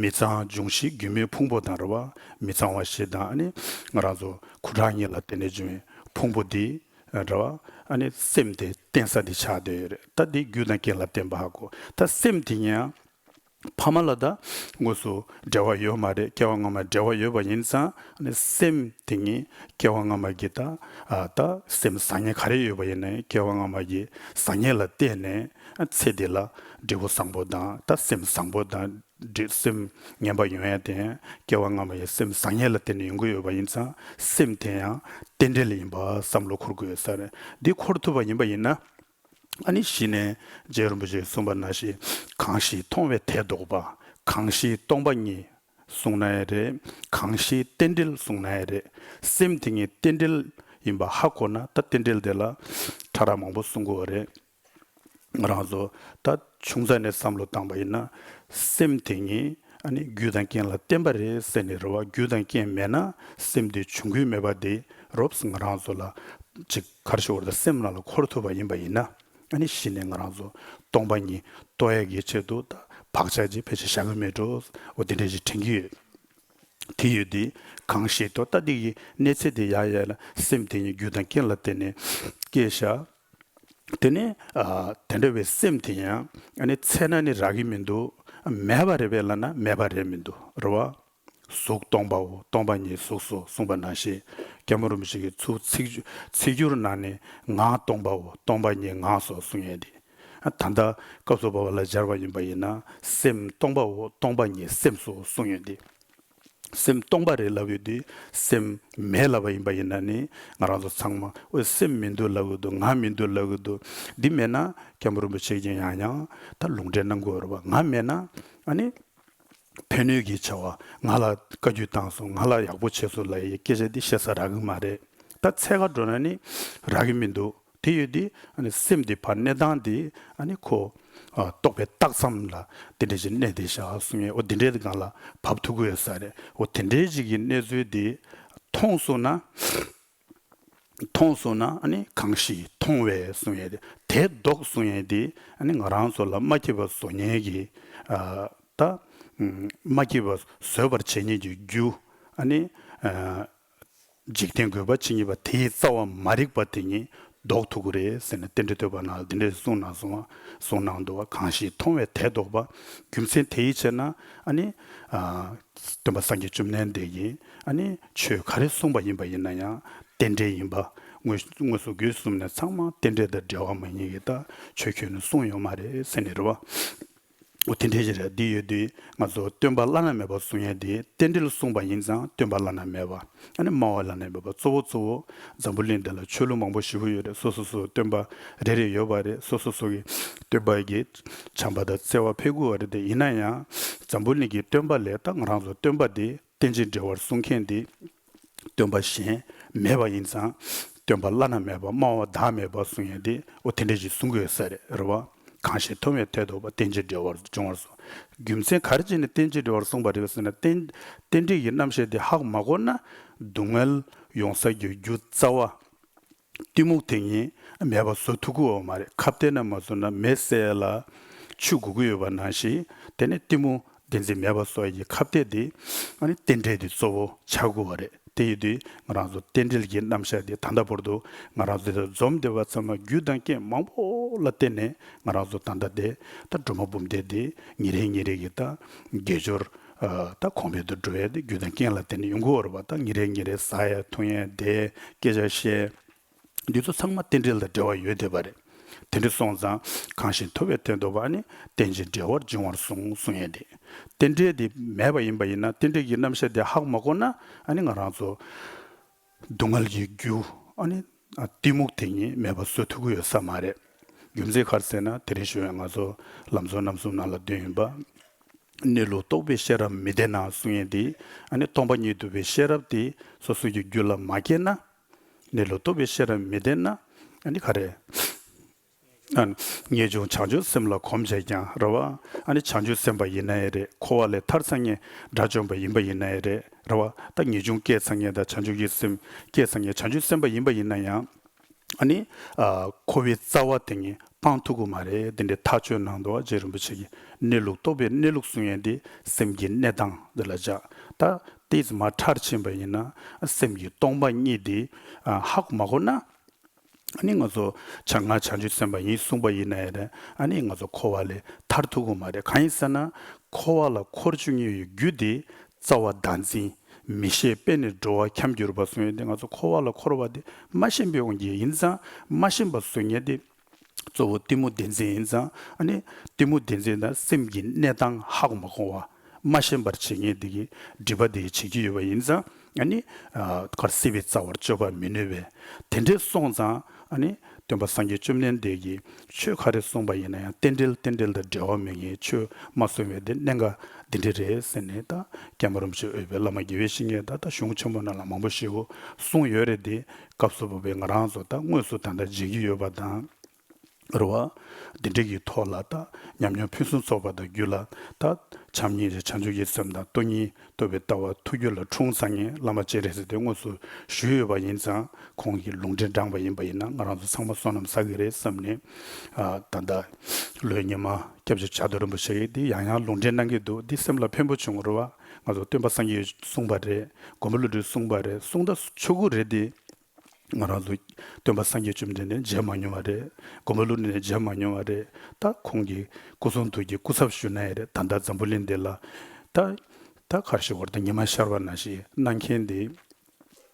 མི་གཙང་འབྱུང་བཞི་རྒྱུ་མའི་ཕུང་པོ་དང་རེད་བ། མི་གཙང་བ་བཞི་དང་ཨ་ནི་ང་རང་ཚོ་ཁུ་ཁྲག་གཉིས་ལ་བརྟེན་ནས་བྱུང་བའི་ཕུང་པོ་འདི་རེད་བ། ཨ་ནི་སེམས་དེ་བརྟེན་ས་འདི་ཆགས་བསྡད་ཡོད་རེད། ད་འདི་རྒྱུ་དང་རྐྱེན་ལ་བརྟེན་པ་ཧ་གོ། ད་སེམས་དེ་ཡང་ཕ་མ་ལ་ད་དངོས་སུ་འབྲེལ་བ་ཡོད་མ་རེད། སྐྱེ་བ་སྔ་མ་འབྲེལ་བ་ཡོད་པ་ཡིན་ཙང་ཨ་ནི་སེམས་དེ་ཉིད་སྐྱེ་བ་སྔ་མ་གི་ད་ཨ་ད་སེམས་བཟང་ངན་ག་རེ་ཡོད་པ་ཡིན་ནའི་སྐྱེ་བ་སྔ་མ་གི་བཟང་ངན་ལ་བརྟེན་ནས་ཨ་ཚེ་འདི་ལ་འབྲས་བུ་བཟང་པོ་དང་ད་སེམས་བཟང་པོ་དང་འབྲས་སེམས་ངན་པ་ཡོང་ཡ་དེ་སྐྱེ་བ་སྔ་མ་ཡི་སེམས་བཟང་ངན་ལ་བརྟེན་ནས་ཡོང་གི་ཡོད་པ་ཡིན་ཙང་སེམས་དེ་ཡང་རྟེན་འབྲེལ་ཡིན་པ་བསམ་བློ་འཁོར་དགོས་ས་རེད། འདི་འཁོར་ཐུབ་པ་ཡིན་པ་ཡིན་ན། ཨ་ནི་གཞི་ནས་རྗེ་རིན་པོ་ཆེས་གསུངས་པ་ནང་བཞིན་གང་ཞིག་མཐོང་བས་དེ་ལྡོག་པ། གང་ཞིག་སྟོང་པ་ཉིད་གསུངས་ན་ཡང་རེད། གང་ཞིག་རྟེན་འབྲེལ་གསུངས་ན་ཡང་རེད། སེམས་དེ་ཉིད་རྟེན་འབྲེལ་ཡིན་པ་ཧ་གོ་ན་ད་རྟེན་འབྲེལ་དེ་ལ་ཕྲ་རགས་མང་པོ་གསུང་དགོས་པ་རེད། ང་རང་ཚོ་ད་ཆུང་ཙག་ནས་བསམ་བློ་བཏང་པ་ཡིན་ན་སེམས་དེ་ཉིད་ཨ་ནི་རྒྱུ་དང་རྐྱེན་ལ་བརྟེན་པ་རེད་ཟེར་ནས་རེད་བ། རྒྱུ་དང་རྐྱེན་མེད་ན་སེམས་དེ་བྱུང་གི་མེད་པ་དེ་རོབ་ང་རང་ཚོ་ལ་ཅིག་ག་རེ་ཞུ་དགོས་རེད། ད་སེམས་ནང་ལ་འཁོར་ཐུབ་པ་ཡིན་པ་ཡིན་ན། ཨ་ནི་གཞི་ནས་ང་རང་ཚོ་སྟོང་པ་ཉིད་རྟོགས་ཡ་གི་ཆེད་དུ་ད་བག་ཆགས་ཅིག་ཕལ་ཆེར་བཞག་གི་མེད་འགྲོ། འོ་དེ་འདྲ་ཞིག་དྲན་གྱི་ཡོད། དེ་ཡོད་དེ་གང་ཞིག་ཏུ་ད་འདི་གི་གནས་ཚད་དེ་ཡག་ཡག་ལ་སེམས་དེ་ཉིད་རྒྱུ་དང་རྐྱེན་ལ་བརྟེན་ནས་སྐྱེས་ཤག་དེ་ནས་ཨ་དེ་འདྲ་བའི་སེམས་དེ་ཡང་ཨ་ནི་ཚད་ན་ནི་རག་གི་མི་འདུག་མེད་པ་རེད་པས་ལབ་ན་མེད་པ་རེད་མི་འདུག་རེད་བ། གཟུགས་སྟོང་པའོ། སྟོང་པ་ཉིད་གཟུགས་སོ་གསུངས་པ་ནང་བཞིན་སྐྱབས་མགོན་རིན་པོ་ཆེ་གིས་ཚུར་ཚིག་ཚིག་སྦྱོར་ནང་ནས་ངག་སྟོང་པའོ། སྟོང་པ་ཉིད་ངག་སོ་གསུང་ཡོད་དེ། ད་ལྟ་སྐབས་སུ་བབ་པ་ལ་སྦྱར་བ་ཡིན་པ་ཡིན་ན་སེམས་སྟོང་པའོ། སྟོང་པ་ཉིད་སེམས་སོ་གསུང་ཡོད་དེ། སེམས་སྟོང་པ་རེད་ལབ་ཡོད་དུས་སེམས་མེད་ལབ་པ་ཡིན་པ་ཡིན་ན་ནི་ང་རང་ཚོ་ཚང་མ་འོ་སེམས་མི་འདུག་ལབ་གི་འདུག་ང་མི་འདུག་ལབ་གི་འདུག་འདི་མེད་ན་སྐྱབས་མགོན་རིན་པོ་ཆེ་གིས་ཡང་ཡང་ད་ལུང་འདྲེན་གནང་དགོས་རེད་བ། ང་མེད་ན་ཨ་ནི་ཕན་གནོད་ཀྱི་བྱ་བ་ང་ལ་བཀའ་བཀྱོན་བཏང་སོང་། ང་ལ་ཡག་པོ་བྱས་སོང་ལབ་ཡའི་སྐད་ཆ་འདི་བཤད་ས་རག་གི་མ་རེད། ད་འཚོལ་ག་འགྲོ་ན་ནི་རག་གི་མི་འདུག་དེ་ཡོད་དུས་ཨ་ནི་སེམས་འདི་ཕར་གནས་སྟངས་འདི་ཨ་ནི་ཁོ་ཨ་རྟོགས་པའི་རྟགས་ཙམ་ལ་དེ་འདྲ་ཞིག་གནས་བསྡད་བཞག་གསུང་ཡས། འོ་དེ་འདྲའི་སྒང་ལ་བབས་ཐུབ་ཀྱི་ཡོད་ས་རེད། འོ་དེ་འདྲའི་ཞིག་གི་གནས་ཚུལ་འདི་མཐོང་སོང་ན། མཐོང་སོང་ན་ཨ་ནི་གང་ཞིག་མཐོང་བས་གསུང་ཡས་དེ་དེ་ལྡོག་གསུང་ཡས་དེ་ཨ་ནི་ང་རང་ཚོ་ལ་མ་སྐྱིད་པ་བཟོ་མཁན་གྱི་ཨ་ད་མ་སྐྱིད་པ་བཟོད་པར་བྱེད་མཁན་གྱི་རྒྱུ་ཨ་ནི་ཨ། འཇིག་རྟེན་དགོས་པ་ཇི་སྙེད་པ་དེའི་རྩ་བ་མ་རིག་པ་དེ་ཉིད་ལྡོག་ཐུབ་ཀྱི་རེད་ཟེར་ནས་རྟེན་འབྲེལ་བསྟོད་པ་ནང་ལ་འདི་འདྲ་གསུངས་གནང་སོང་བ། གསུངས་གནང་འདུག་བ། གང་ཞིག་མཐོང་བས་དེ་ལྡོག་པ། རྒྱུ་མཚན་དེ་ཡི་ཕྱིར་ན་ཨ་ནི་ཨ་སྟོན་པ་སངས་རྒྱས་བཅོམ་ལྡན་འདས་ཀྱིས་ཨ་ནི་ཆོས་ག་རེ་གསུངས་པ་ཡིན་པ་ཡིན་ན་ཡང་རྟེན་འབྲེལ་ཡིན་པ། དངོས་དངོས་སུ་དགོས་གསུམ་ནས་ཚང་མ་རྟེན་འབྲེལ་དང་འབྲེལ་བ་མ་ཡིན་གྱི་ད་ཆོས་ཁྱོན་ནས་གསུངས་ཡོད་མ་རེད་ཟེར་ནས་རེད་བ། འོ་དེ་འདྲའི་ཞིག་རེད། འདི་ཡོད་དུས་ང་ཚོ་སྟོན་པ་བླ་ན་མེད་པ་གསུང་ཡས་དེ་རྟེན་འབྲེལ་གསུངས་པ་ཡིན་ཙང་སྟོན་པ་བླ་ན་མེད་པ། ཨ་ནི་སྨྲ་བ་བླ་ན་མེད་པ། གཙོ་བོ་གཙོ་བོ་འཛམ་བུ་གླིང་འདི་ལ་ཆོས་ལུགས་མང་པོ་ཞེ་པོ་ཡོད་རེད། སོ་སོ་སོ་སོ་སྟོན་པ་རེ་རེ་ཡོད་པ་རེད། སོ་སོ་སོ་གི་སྟོན་པ་གི་བྱམས་པ་དང་བརྩེ་བ་འཕེལ་དགོས་པ་རེད་དེ། ཡིན་ན་ཡང་འཛམ་བུ་གླིང་གི་སྟོན་པ་ལས་ད་ང་རང་ཚོ་སྟོན་པ་དེ་རྟེན་ཅིང་འབྲེལ་བར་གསུང་མཁན་དེ་སྟོན་པ་གཞན་མེད་པ་ཡིན་ཙང་སྟོན་པ་བླ་ན་མེད་པ་སྨྲ་བ་བདག་མེད་པ་གསུང་ཡས་དེ་འོ་དེ་འདྲ་ཞིག་གསུང་གི་ཡོད་ས་རེད། རེད་བ། གང་ཞིག་མཐོང་བས་དེ་ལྡོག་པ། རྟེན་ཅིང་འབྲེལ་བར་འབྱུང་བར་གསུངས། རྒྱུ་མཚན་ག་རེ་བྱས་ནས་རྟེན་ཅིང་འབྲེལ་བར་གསུངས་པ་རེད་ཟེར་ན་རྟེན་རྟེན་འབྲེལ་གྱི་རྣམ་བཤད་དེ་ཧ་གོ་མ་གོ་ན་སྡུག་བསྔལ་ཡོང་ས་ཀྱི་རྒྱུ་རྩ་བ་གཏི་མུག་དེ་ཉིད་མེད་པ་བཟོ་ཐུབ་ཀྱི་ཡོད་མ་རེད། ཁ་གཏད་ན་མ་བཟོ་ན་མེ་བསད་ལ་ཆུ་དགོས་ཀྱི་ཡོད་པ་ནང་བཞིན་དེ་ནས་གཏི་མུག་བདེན་འཛིན་མེད་པ་བཟོ་ཡ་གི་ཁ་གཏད་དེ་ཨ་ནི་རྟེན་འབྲེལ་དེ་གཙོ་བོ་ཆགས་དགོས་པ་རེད། དེ་ཡིན་དུས་ང་རང་ཚོ་རྟེན་འབྲེལ་གྱི་རྣམ་གཞག་དེ་ད་ལྟ་བར་དུ་ང་རང་ཚོ་དེ་འཛོམས་བསྡད་པ་ཚང་མ་རྒྱུ་དང་རྐྱེན་མང་པོ་ལ་བརྟེན་ནས་ང་རང་ཚོ་ད་ལྟ་དེ་ད་སྒྲོལ་མ་འབུམ་སྡེ་དེ་ཉིན་རེ་ཉིན་རེ་གི་ད་དགེ་སྦྱོར་ད་གོང་འཕེལ་དུ་འགྲོ་ཡ་དེ་རྒྱུ་དང་རྐྱེན་ལ་བརྟེན་ནས་ཡོང་གི་ཡོད་རེད་པ། ད་ཉིན་རེ་ཉིན་རེ་ཟ་ཡ་འཐུང་ཡ་བསྡད་སྐད་ཆ་བཤད། འདི་ཚོ་ཚང་མ་རྟེན་འབྲེལ་དང་འབྲེལ་བ་ཡོད་བསྡད་པ་རེད། དེ་འདྲ་སོང་ཙང་གང་ཞིག་ཐུབ་པའི་དོན་རྟོགས་པ་ནི། རྟེན་ཅིང་འབྲེལ་བར་འབྱུང་བར་གསུངས་གསུང་ཡས་དེ། རྟེན་འབྲེལ་དེ་མེད་པ་ཡིན་པ་ཡིན་ན། རྟེན་འབྲེལ་གྱི་རྣམ་གཞག་དེ་ཧ་གོ་མ་གོ་ན། ཨ་ནི་ང་རང་ཚོ་སྡུག་བསྔལ་གྱི་རྒྱུ་ཨ་ནི་གཏི་མུག་དེ་ཉིད་མེད་པ་བཟོ་ཐུབ་ཀྱི་ཡོད་ས་མ་རེད། རྒྱུ་མཚན་ག་རེ་ཟེར་ན། དེ་རིང་ཞུ་བའི་ང་ཚོ་ལམ་གཙོ་རྣམ་གསུམ་ནང་ལ་འདོན་ཡིན་པ། གནས་ལུགས་རྟོགས་པའི་ཤེས་རབ་མི་ལྡན་ན་གསུང་ཡས་དེ། ཨ་ནི་སྟོང་པ་ཉིད་རྟོགས་པའི་ཤེས་རབ་དེ་སོ་སོ་ཡི་རྒྱུད་ལ་མ་སྐྱེས་ན། གནས་ལུགས་རྟོགས་པའི་ཤེས་རབ་མི་ལྡན་ན། ཨ་ནི་ག་རེ། ཨ་ནི་ངེས་འབྱུང་བྱང་ཆུབ་སེམས་ལ་གོམས་བྱས་ཀྱང་རེད་བ། ཨ་ནི་བྱང་ཆུབ་སེམས་དཔའ་ཡིན་ན་ཡང་རེད། འཁོར་བ་ལས་ཐར་ཚར་མཁན་དགྲ་བཅོམ་པ་ཡིན་པ་ཡིན་ན་ཡང་རེད། རེད་བ། ད་ངེས་འབྱུང་སྐྱེས་ཚར་མཁན་དང་། བྱང་ཆུབ་ཀྱི་སེམས་སྐྱེས་ཚར་མཁན། བྱང་ཆུབ་སེམས་དཔའ་ཡིན་པ་ཡིན་ན་ཡང་། ཨ་ནི་ཨ་འཁོར་བའི་རྩ་བ་དེ་ངས་སྤང་ཐུབ་ཀྱི་མ་རེད། དེ་འདྲའི་ཐག་གཅོད་གནང་འདུག་བ། རྗེ་རིན་པོ་ཆེ་གིས་གནས་ལུགས་རྟོགས་པའི་གནས་ལུགས་གསུང་ཡས་དེ་སེམས་ཀྱི་གནས་སྟངས་འདི་ལ་བཞག་ད་ཏོག་ཙམ་མར་ཕྲ་ཕྱིན་པ་ཡིན་ན། སེམས་ཀྱི་སྟོང་པ་ཉིད་དེ་ཨ་ཧ་གོ་མ་གོ་ན། ཨ་ནི་ང་ཚོ་བྱང་ང་བྱང་ཆུབ་སེམས་དཔའ་ཡིན་གསུངས་པ་ཡིན་ན་ཡང་རེད། ཨ་ནི་ང་ཚོ་འཁོར་བ་ལས་ཐར་ཐུབ་ཀྱི་མ་རེད། གང་ཡིན་ཟེར་ན། འཁོར་བ་ལ་འཁོར་བཅུག་མཁན་ཡི་རྒྱུ་དེ་རྩ་བ་བདག་འཛིན། མི་ཤེས་པས་ནི་འགྲོ་བ་འཁྱམས་གྱུར་པ་གསུངས་ཡོད་དེ། ང་ཚོ་འཁོར་བ་ལ་འཁོར་བ་དེ་མ་ཤེས་པའི་དབང་གིས་ཡིན་ཙང་། མ་ཤེས་པ་བཟོ་མཁན་དེ་གཙོ་བོ་གཏི་མུག་བདེན་འཛིན་ཡིན་ཙང་། ཨ་ནི་གཏི་མུག་བདེན་འཛིན་དང་སེམས་ཀྱི་གནས་སྟངས་ཧ་གོ་མ་གོ་བ། མ་ཤེས་པར་བྱེད་མཁན་དེ་གིས་སྒྲིབ་པ་དེ་བྱེད་ཀྱི་ཡོད་པ་ཡིན་ཙང་། ཨ་ནི་ཨ་གར་སྲིད་པའི་རྩ་བར་གཅོད་པར་མི་ནུས་པས། དེ་འདྲའི་སོང་ཙང་། ཨ་ནི་སྟོན་པ་སངས་རྒྱས་བཅོམ་ལྡན་འདས་ཀྱིས་ཆོས་ག་རེ་གསུངས་པ་ཡིན་ན་ཡང་། རྟེན་འབྲེལ་རྟེན་འབྲེལ་དང་འབྲེལ་བ་མེད་མཁན་ཆོས་མ་གསུངས་པའི་དེ་གནད་འགག་འདི་འདྲ་རེད་ཟེར་ནས། ད་སྐྱབས་མགོན་རིན་པོ་ཆེ་འོས་པའི་བླ་མ་དགེ་བའི་བཤེས་གཉེན་དང་། ད་གཞུང་ཆེན་པོ་ནང་ལ་མང་པོ་ཞེ་པོ་གསུངས་ཡོད་རེད་དེ། སྐབས་སུ་བབས་པའི་ང་རང་ཚོ་ད་དངོས་སུ་ད་ལྟ་མཇལ་གྱི་ཡོད་པ་དང་། རེད་བ། འདི་འདྲ་གི་ཐོག་ལ་ད་ཉམས་མྱོང་ཕུན་སུམ་ཚོགས་པ་དང་བརྒྱུད་ལ། ད་བྱམས་སྙིང་རྗེ་བྱང་ཆུབ་ཀྱི་སེམས་དང་སྟོང་ཉིད་རྟོགས་པའི་ལྟ་བ་ཐུགས་རྒྱུད་ལ་འཁྲུངས་ཚར་མཁན་བླ་མ་ཅིག་རེད་ཟེར་དེ་དངོས་སུ་ཞུས་ཡོད་པ་ཡིན་ཙང་། ཁོང་གི་ལུང་འདྲེན་དྲངས་པ་ཡིན་པ་ཡིན་ན། ང་རང་ཚོ་ཚང་མ་བསོད་ནམས་བསགས་ཀྱི་རེད་བསམ་ནས། ཨ་ད་ལྟ་ལོ་ཉི་མ་སྐྱབས་རྗེ་བྱ་དོར་རིན་པོ་ཆེ་གིས་འདི་ཡང་ཡང་ལུང་འདྲེན་གནང་གི་འདུག་འདི་སེམས་ལ་ཕན་པོ་བྱུང་། རེད་བ། ང་ཚོ་སྟོན་པ་སངས་རྒྱས་གསུངས་པ་རེད། མགོན་པོ་ཀླུ་སྒྲུབ་གསུངས་པ་རེད། གསུང་ད་ཆོག་གི་རེད་དེ། ང་རང་ཚོ་སྟོན་པ་སངས་རྒྱས་བཅོམ་ལྡན་འདས་མཇལ་མ་མྱོང་བ་རེད། མགོན་པོ་ཀླུ་སྒྲུབ་ནས་མཇལ་མ་མྱོང་བ་རེད། ད་ཁོང་གི་སྐུ་གསུང་ཐུགས་ཀྱི་སྐུ་ཚབ་ཞུ་ན་ཡང་རེད། ད་ལྟ་འཛམ་བུ་གླིང་འདི་ལ་ད་ད་གར་ཞིག་བར་དུ་ཉི་མ་ཤར་བ་ནང་བཞིན་གནང་མཁན་དེ་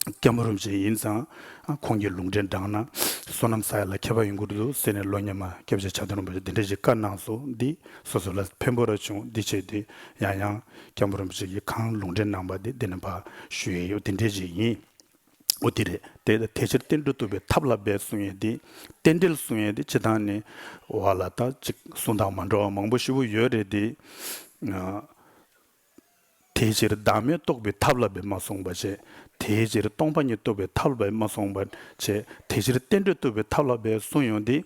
སྐྱབས་མགོན་རིན་པོ་ཆེ་ཡིན་ཙང་། ཨ་ཁོང་གི་ལུང་འདྲེན་དྲངས་ན་བསོད་ནམས་བསགས་ཡ་ལ་ཁྱད་པར་ཡོང་གི་འདུག་ཟེར་ནས་ལོ་ཉི་མ་སྐྱབས་རྗེ་བྱ་དོར་རིན་པོ་ཆེ་འདི་འདྲ་ཞིག་བཀའ་གནང་སོང་། འདི་སོ་སོ་ལ་ཕན་པོ་ར་བྱུང་། འདི་བྱས་ཏེ་ཡང་ཡང་སྐྱབས་མགོན་རིན་པོ་ཆེ་གིས་གང་ལུང་འདྲེན་གནང་པ་འདི་འདི་ནས་ཕར་ཞུ་ཡས་ཡོད། དེ་འདྲ་ཞིག་ཡིན། འོ་དེ་རེད། དེ་དེ་ཕྱིར་རྟེན་འབྲེལ་རྟོགས་པའི་ཐབས་ལ་འབད་གསུང་ཡས་དེ། རྟེན་འབྲེལ་གསུང་ཡས་དེ་སྤྱིར་བཏང་ནས་བ་ལ་ད་ཅིག་གསུང་སྟངས་མ་འདྲ་བ་མང་པོ་ཞེ་པོ་ཡོད་རེད་དེ། ཨ་དེ་ཕྱིར་བདག་མེད་རྟོགས་པའི་ཐབས་ལ་འབད་མ་གསུངས་པ་བྱས། དེ་ཕྱིར་སྟོང་པ་ཉིད་རྟོགས་པའི་ཐབས་ལ་འབད་མ་གསུངས་པ་བྱས། དེ་ཕྱིར་རྟེན་འབྲེལ་རྟོགས་པའི་ཐབས་ལ་འབད་གསུང་ཡོང་དེ།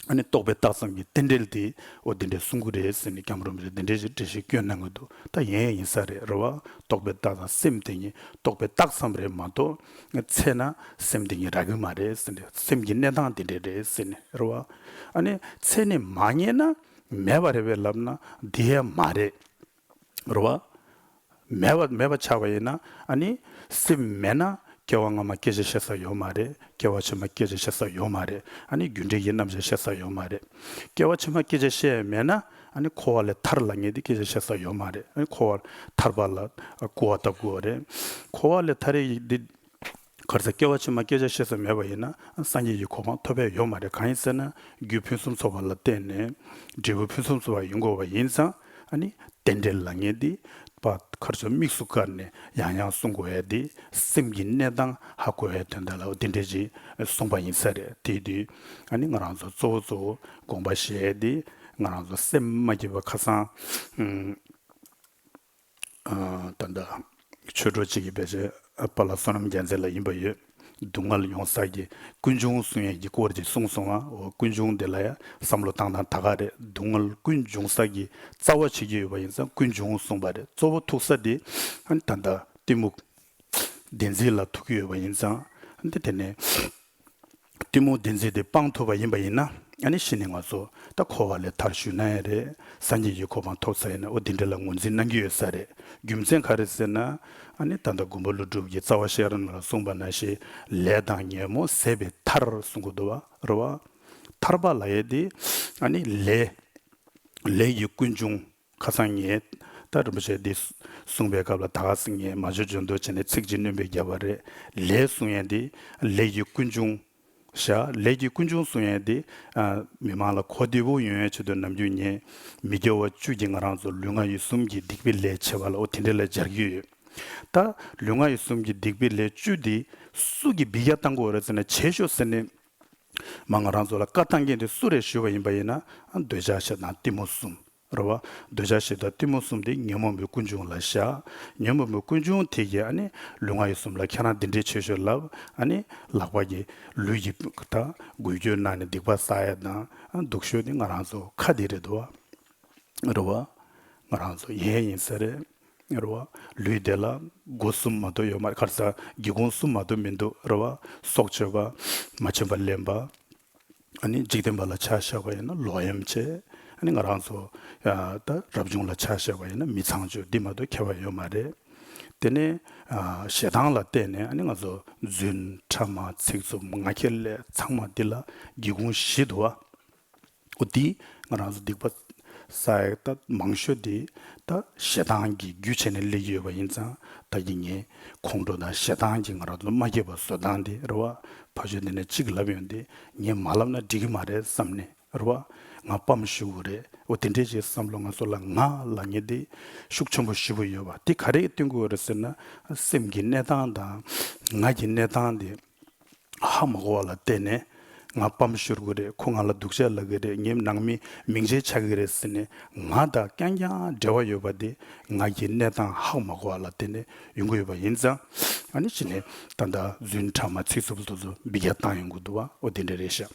ཨ་ནི་རྟོག་པས་བཏགས་ཙམ་གྱི་རྟེན་འབྲེལ་དེ་འོ་དེ་འདྲས་གསུང་གི་རེད་ཟེར་ནས་སྐྱབས་མགོན་རིན་པོ་ཆེས་དེ་འདྲས་ཞིག་འགྲེལ་བཤད་སྐྱོན་གནང་གི་འདུག་ད་ཡིན་ཡིན་ས་རེད། རེད་བ། རྟོག་པས་བཏགས་ཙམ་སེམས་དེ་ཉིད་རྟོག་པས་བཏགས་ཙམ་རེད་མ་གཏོགས། ཚེ་ན་སེམས་དེ་ཉིད་རག་གི་མ་རེད་ཟེར་ནས། སེམས་ཀྱི་གནས་སྟངས་དེ་འདྲས་རེད་ཟེར་ནས། རེད་བ། ཨ་ནི་ཚེ་ནི་མ་རྙེད་ན་མེད་པ་རེད་པས་ལབ་ན་དེ་ཡང་མ་རེད། རེད་བ། མེད་པ་མེད་པ་ཆགས་པ་ཡིན་ན། ཨ་ནི་སེམས་མེད་ན་སྐྱེ་བ་སྔ་མ་སྐྱེ་བྱ་ཤེས་ས་ཡོད་མ་རེད། སྐྱེ་བ་ཕྱི་མ་སྐྱེ་བྱ་ཤེས་ས་ཡོད་མ་རེད། ཨ་ནི་རྒྱུ་འབྲས་ཀྱི་རྣམ་གཞག་ཤེས་ས་ཡོད་མ་རེད། སྐྱེ་བ་ཕྱི་མ་སྐྱེ་བྱ་ཤེས་ཡ་མེད་ན། ཨ་ནི་འཁོར་བ་ལས་ཐར་ལབ་མཁན་དེ་སྐྱེ་བྱ་ཤེས་ས་ཡོད་མ་རེད། ཨ་ནི་འཁོར་བ་ཐར་པ་ལ་སྐུར་བ་བཏབ་དགོས་པ་རེད། འཁོར་བ་ལས་ཐར་ཡ་འདི། ག་རེ་ཟེར། སྐྱེ་བ་ཕྱི་མ་སྐྱེ་བྱ་ཤེས་ས་མེད་པ་ཡིན་ན་སངས་རྒྱས་ཀྱི་གོ་འཕང་ཐོབ་ཡ་ཡོད་མ་རེད། གང་ཡིན་ཟེར་ན། རྒྱུ་ཕུན་སུམ་ཚོགས་པ་ལ་བརྟེན་ནས་འབྲས་བུ་ཕུན་སུམ་ཚོགས་པ་ཡོང་དགོས་པ་ཡིན་ཙང་། ཨ་ནི་རྟེན་འབྲེལ་ལབ་མཁན་འདི་ཕར་ཁར་ཚུར་དམིགས་སུ་བཀར་ནས་ཡང་ཡང་གསུང་དགོས་ཡ་འདི། སེམས་ཀྱི་གནས་སྟངས་ཧ་གོ་ཡའི་དོན་དག་ལ་འོ་དེ་འདྲས་ཅིག་གསུངས་པ་ཡིན་ས་རེད། དེ་དུས་ཨ་ནི་ང་རང་ཚོ་གཙོ་བོ་གཙོ་བོ་དགོངས་པ་བཞེས་ཡ་འདི། ང་རང་ཚོ་སེམས་མ་སྐྱིད་པ་ཁ་སང་། ཨ་ད་ལྟ་ཆོས་གྲོགས་གཅིག་གིས་ཕལ་ཆེར་པཱ་ལགས་བསོད་ནམས་རྒྱལ་མཚན་ལ་ཡིན་པ་ཡོད། སྡུག་བསྔལ་ཡོང་ས་ཀྱི་ཀུན་འབྱུང་གསུང་ཡས་ཀྱི་སྐོར་ཅིག་གསུངས་སོང་བ། འོ་ཀུན་འབྱུང་དེ་ལ་ཡང་བསམ་བློ་བཏང་སྟངས་ད་ག་རེད། སྡུག་བསྔལ་ཀུན་འབྱུང་ས་ཀྱི་རྩ་བ་བྱེད་ཀྱི་ཡོད་པ་ཡིན་ཙང་ཀུན་འབྱུང་གསུངས་པ་རེད། གཙོ་བོ་ཐུག་ས་དེ་ཨ་ནི་ད་ལྟ་གཏི་མུག་བདེན་འཛིན་ལ་ཐུག་གི་ཡོད་པ་ཡིན་ཙང་། འདི་དེ་ནས་གཏི་མུག་བདེན་འཛིན་དེ་སྤང་ཐུབ་པ་ཡིན་པ་ཡིན་ན། ཨ་ནི་གཞི་ནས་ང་ཚོ་ད་འཁོར་བ་ལས་ཐར་ཞུས་ན་ཡང་རེད། སངས་རྒྱས་ཀྱི་གོ་འཕང་ཐོབ་ཚར་ཡིན་ན་འོ་དེ་འདྲ་ལ་ངོས་འཛིན་གནང་གི་ཡོད་ས་རེད། རྒྱུ་མཚན་ག་རེ་ཟེར་ན། ཨ་ནི་ད་ལྟ་མགོན་པོ་ཀླུ་སྒྲུབ་ཀྱི་རྩ་བ་ཤེས་རབ་ནང་ལ་གསུངས་པ་ནང་བཞིན་ལས་དང་ཉོན་མོངས་ཟད་པའི་མཐར་གསུང་གི་འདུག་བ། རེད་བ། ཐར་པ་ལབ་ཡས་དེ་ཨ་ནི་ལས། ལས་ཀྱི་ཀུན་འབྱུང་། ཁ་སང་ངས་ད་རིན་པོ་ཆེ་འདི་གསུངས་པའི་སྐབས་ལ་ད་ག་སེ་ངས་མ་བརྗོད་བརྗོད་འདུག་བྱས་ནས་ཚིག་གཅིག་སྣོན་པ་བརྒྱབ་པ་རེད། ལས་གསུང་ཡས་འདི་ལས་ཀྱི་ཀུན་འབྱུང་བཞག་ལས་ཀྱི་ཀུན་འབྱུང་གསུང་ཡས་འདི་ཨ་མི་མང་ལ་གོ་བདེ་པོ་ཡོང་ཡས་ཆེད་དུ་ནམ་རྒྱུན་ངས་མི་དགེ་བ་བཅུ་གྱིས་ང་རང་ཚོ་ལུས་ངག་ཡིད་གསུམ་གྱི་སྡིག་པའི་ལས་བྱེད་པ་ལ་འོ་དེ་འདྲ་ལ་སྦྱར་གྱི་ཡོད། ད་ལུས་ངག་ཡིད་གསུམ་གྱི་སྡིག་པའི་ལས་བཅུ་འདི་སུ་གིས་འབུད་རྒྱག་བཏང་དགོས་རེད་ཟེར་ན་བྱེད་ཤོག་ཟེར་ནས། མ་ང་རང་ཚོ་ལ་བཀའ་བཏང་མཁན་དེ་སུ་རེད་ཞུས་པ་ཡིན་པ་ཡིན་ན་འདོད་ཆགས་ཞེ་སྡང་གཏི་མུག་གསུམ་རེད་བ། འདོད་ཆགས་ཞེ་སྡང་གཏི་མུག་གསུམ་དེ་ཉོན་མོངས་པའི་ཀུན་འབྱུང་ལ་བཞག་ཉོན་མོངས་པའི་ཀུན་འབྱུང་དེ་གིས་ཨ་ནི་ལུས་ངག་ཡིད་གསུམ་ལ་ཁྱེད་རང་འདི་འདྲའི་བྱེད་ཤོག་ལབ། ཨ་ནི་ལག་པ་གིས་ལུས་ཀྱི་ད་འགུལ་སྐྱོད་གནང་ནས་སྡིག་པ་བསགས་ཡས་དང་སྡུག་ཤོས་དེ་ང་རང་ཚོ་ཁ་དེ་རེད་འདུག་བ། རེད་བ། ང་རང་ཚོ་ཡིན་ཡིན་ས་རེད། རེད་བ། ལུས་དེ་ལ་སྒོ་གསུམ་མ་གཏོགས་ཡོད་མ་རེད། ག་རེ་ཟ་སྒེའུ་ཁུང་གསུམ་མ་གཏོགས་མི་འདུག་རེད་བ། སྲོག་གཅོད་པ། མ་བྱིན་པ་ལེན་པ། ཨ་ནི་འཇིག་རྟེན་པ་ལ་ཆ་བཞག་པ་ཡིན་ན་ལོག་གཡེམ་བྱེད། ཨ་ནི་ང་རང་ཚོ་ཡ་ད་རབ་བྱུང་ལ་ཆ་བཞག་པ་ཡིན་ན་མི་ཚངས་སྤྱོད་འདི་མ་གཏོགས་ཁྱད་པར་ཡོད་མ་རེད། དེ་ནས་ཨ་ཞེ་སྡང་ལ་བརྟེན་ནས་ཨ་ནི་ང་ཚོ་རྫུན་ཕྲ་མ་ཚིག་རྩུབ་ངག་འཁྱལ་ལས་ཚང་མ་འདི་ལ་སྒེའུ་ཁུང་བཞི་འདུག་བ། འོ་འདི་ང་རང་ཚོ་སྡིག་པ་བསགས་ཡག་ད་མང་ཤོས་འདི་ད་ཞེ་སྡང་གི་རྒྱུ་བྱས་ནས་སླེབས་ཀྱི་ཡོད་པ་ཡིན་ཙང་ད་གིན་ངས་ཁོང་ཁྲོ་དང་ཞེ་སྡང་གིས་ང་རང་ཚོ་མ་སྐྱིད་པ་བཟོ་སྟངས་འདི་རེད་བ། ཕ་ཆོས་འདི་ནས་གཅིག་ལབ་ཡོང་དུས་ངས་མ་ལབ་ན་འགྲིག་གི་མ་རེད་བསམ་ནས་རེད་བ། ང་སྤམ་ཞུ་དགོས་རེད་འོ་དེ་འདྲས་ཅིག་བསམ་བློ་ང་ཚོ་ལ་ང་ལབ་མཁན་འདི་ཤུགས་ཆེན་པོ་ཞེ་པོ་ཡོད་པ་འདི་ག་རེ་སྟོན་གྱི་ཡོད་རེད་ཟེར་ན་སེམས་ཀྱི་གནས་སྟངས་དང་ང་གི་གནས་སྟངས་འདི། ཧ་མ་གོ་བ་ལ་བརྟེན་ནས་ང་སྤམ་ཤོར་གི་རེད། ཁོ་ང་ལ་སྡུག་ཅག་ལབ་གི་རེད། ངའི་ནང་མི་མིང་ཆད་ཆགས་ཀྱི་རེད་ཟེར་ནས་ང་དང་རྐྱང་རྐྱང་འབྲེལ་བ་ཡོད་པ་དེ་ང་གི་གནས་སྟངས་ཧ་མ་གོ་བ་ལ་བརྟེན་ནས་ཡོང་གི་ཡོད་པ་ཡིན་ཙང་། ཨ་ནི་ཕྱི་ནས་ད་ལྟ་རྫུན་ཕྲ་མ་ཚིག་རྩུབ་སོ་སོ་འབུད་རྒྱག་བཏང་ཡོང་གི་འདུག་བ། འོ་དེ་འདྲ་རེད་ཤག་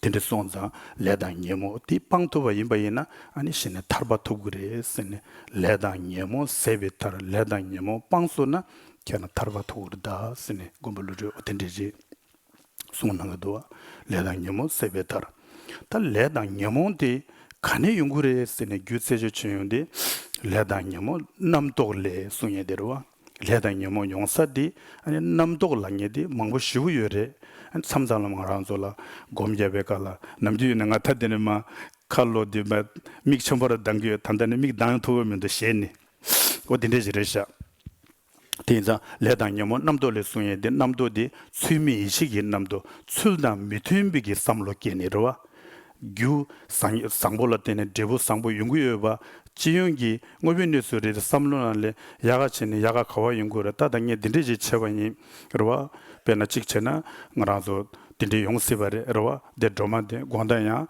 དེ་འདྲ་སོང་ཙང་ལས་དང་ཉོན་མོངས་དེ་སྤང་ཐུབ་པ་ཡིན་པ་ཡིན་ན་ཨ་ནི་ཕྱི་ནས་ཐར་པ་ཐོབ་གི་རེད་ཟེར་ནས་ལས་དང་ཉོན་མོངས་ཟད་པའི་མཐར་ལས་དང་ཉོན་མོངས་སྤངས་སོང་ན་ཁྱེད་རང་ཐར་པ་ཐོབ་གི་རེད་ད་ཟེར་ནས་མགོན་པོ་ཀླུ་སྒྲུབ་འོ་དེ་འདྲ་རེད། གསུངས་གནང་གི་འདུག་བ། ལས་དང་ཉོན་མོངས་ཟད་པའི་མཐར། ད་ལས་དང་ཉོན་མོངས་དེ་ག་ནས་ཡོང་གི་རེད་ཟེར་ནས་རྒྱུ་རྩད་གཅོད་བྱེད་ཡོང་དུས། ལས་དང་ཉོན་མོངས་རྣམ་རྟོག་ལས་གསུང་ཡས་དེ་རེད་བ། ལས་དང་ཉོན་མོངས་ཡོང་ས་དེ་ཨ་ནི་རྣམ་རྟོག་ལབ་མཁན་དེ་མང་པོ་ཞེ་པོ་ཡོད་རེད། ཨ་ནི་མཚམས་མཚམས་ལ་ང་རང་ཚོ་ལ་སྒོམ་རྒྱབ་པའི་སྐབས་ལ་ནམ་རྒྱུན་ཡོད་ན་ང་ད་དེ་ནས་མ་ཁ་ལོ་དེ་མ་མིག་ཆེན་པོ་ར་གདངས་ཀྱི་ཡོད། ད་ལྟ་ནི་མིག་གདངས་ཐུབ་ཀྱི་མི་འདུག་ཞེས་ནི། འོ་དེ་འདྲ་ཞིག་རེད་ཤག་དེ་ཡིན་ཙང་ལས་དང་ཉོན་མོངས་རྣམ་རྟོག་ལས་གསུང་ཡས་དེ་རྣམ་རྟོག་དེ་ཚུལ་མིན་ཡིད་ཆེས་ཀྱི་རྣམ་རྟོག་ཚུལ་དང་མི་མཐུན་པའི་གི་བསམ་བློ་སྐྱེས་ནས་རེད་བ། རྒྱུ་བཟང་བཟང་པོ་ལ་བརྟེན་ནས་འབྲས་བུ་བཟང་པོ་ཡོང་གི་ཡོད་པ། སྤྱི་ཡོངས་ཀྱི་དངོས་པོའི་གནས་ཚུལ་རེད་དེ་བསམ་བློ་ནང་ལས་ཡག་ག་བྱས་ནས་ཡག་ག་ག་བ་ཡོང་གི་རེད། ད་ད་ངས་འདི་འདྲས་ཅིག་བྱས་པ་ཡིན་རེད་བ། དཔེར་ན་གཅིག་བྱས་ན་ང་རང་ཚོ། དེ་འདྲ་ཡོང་སྲིད་པ་རེད་རེད་བ། དེ་སྒྲོལ་མ་དེ་དགོང་དག་ཡང་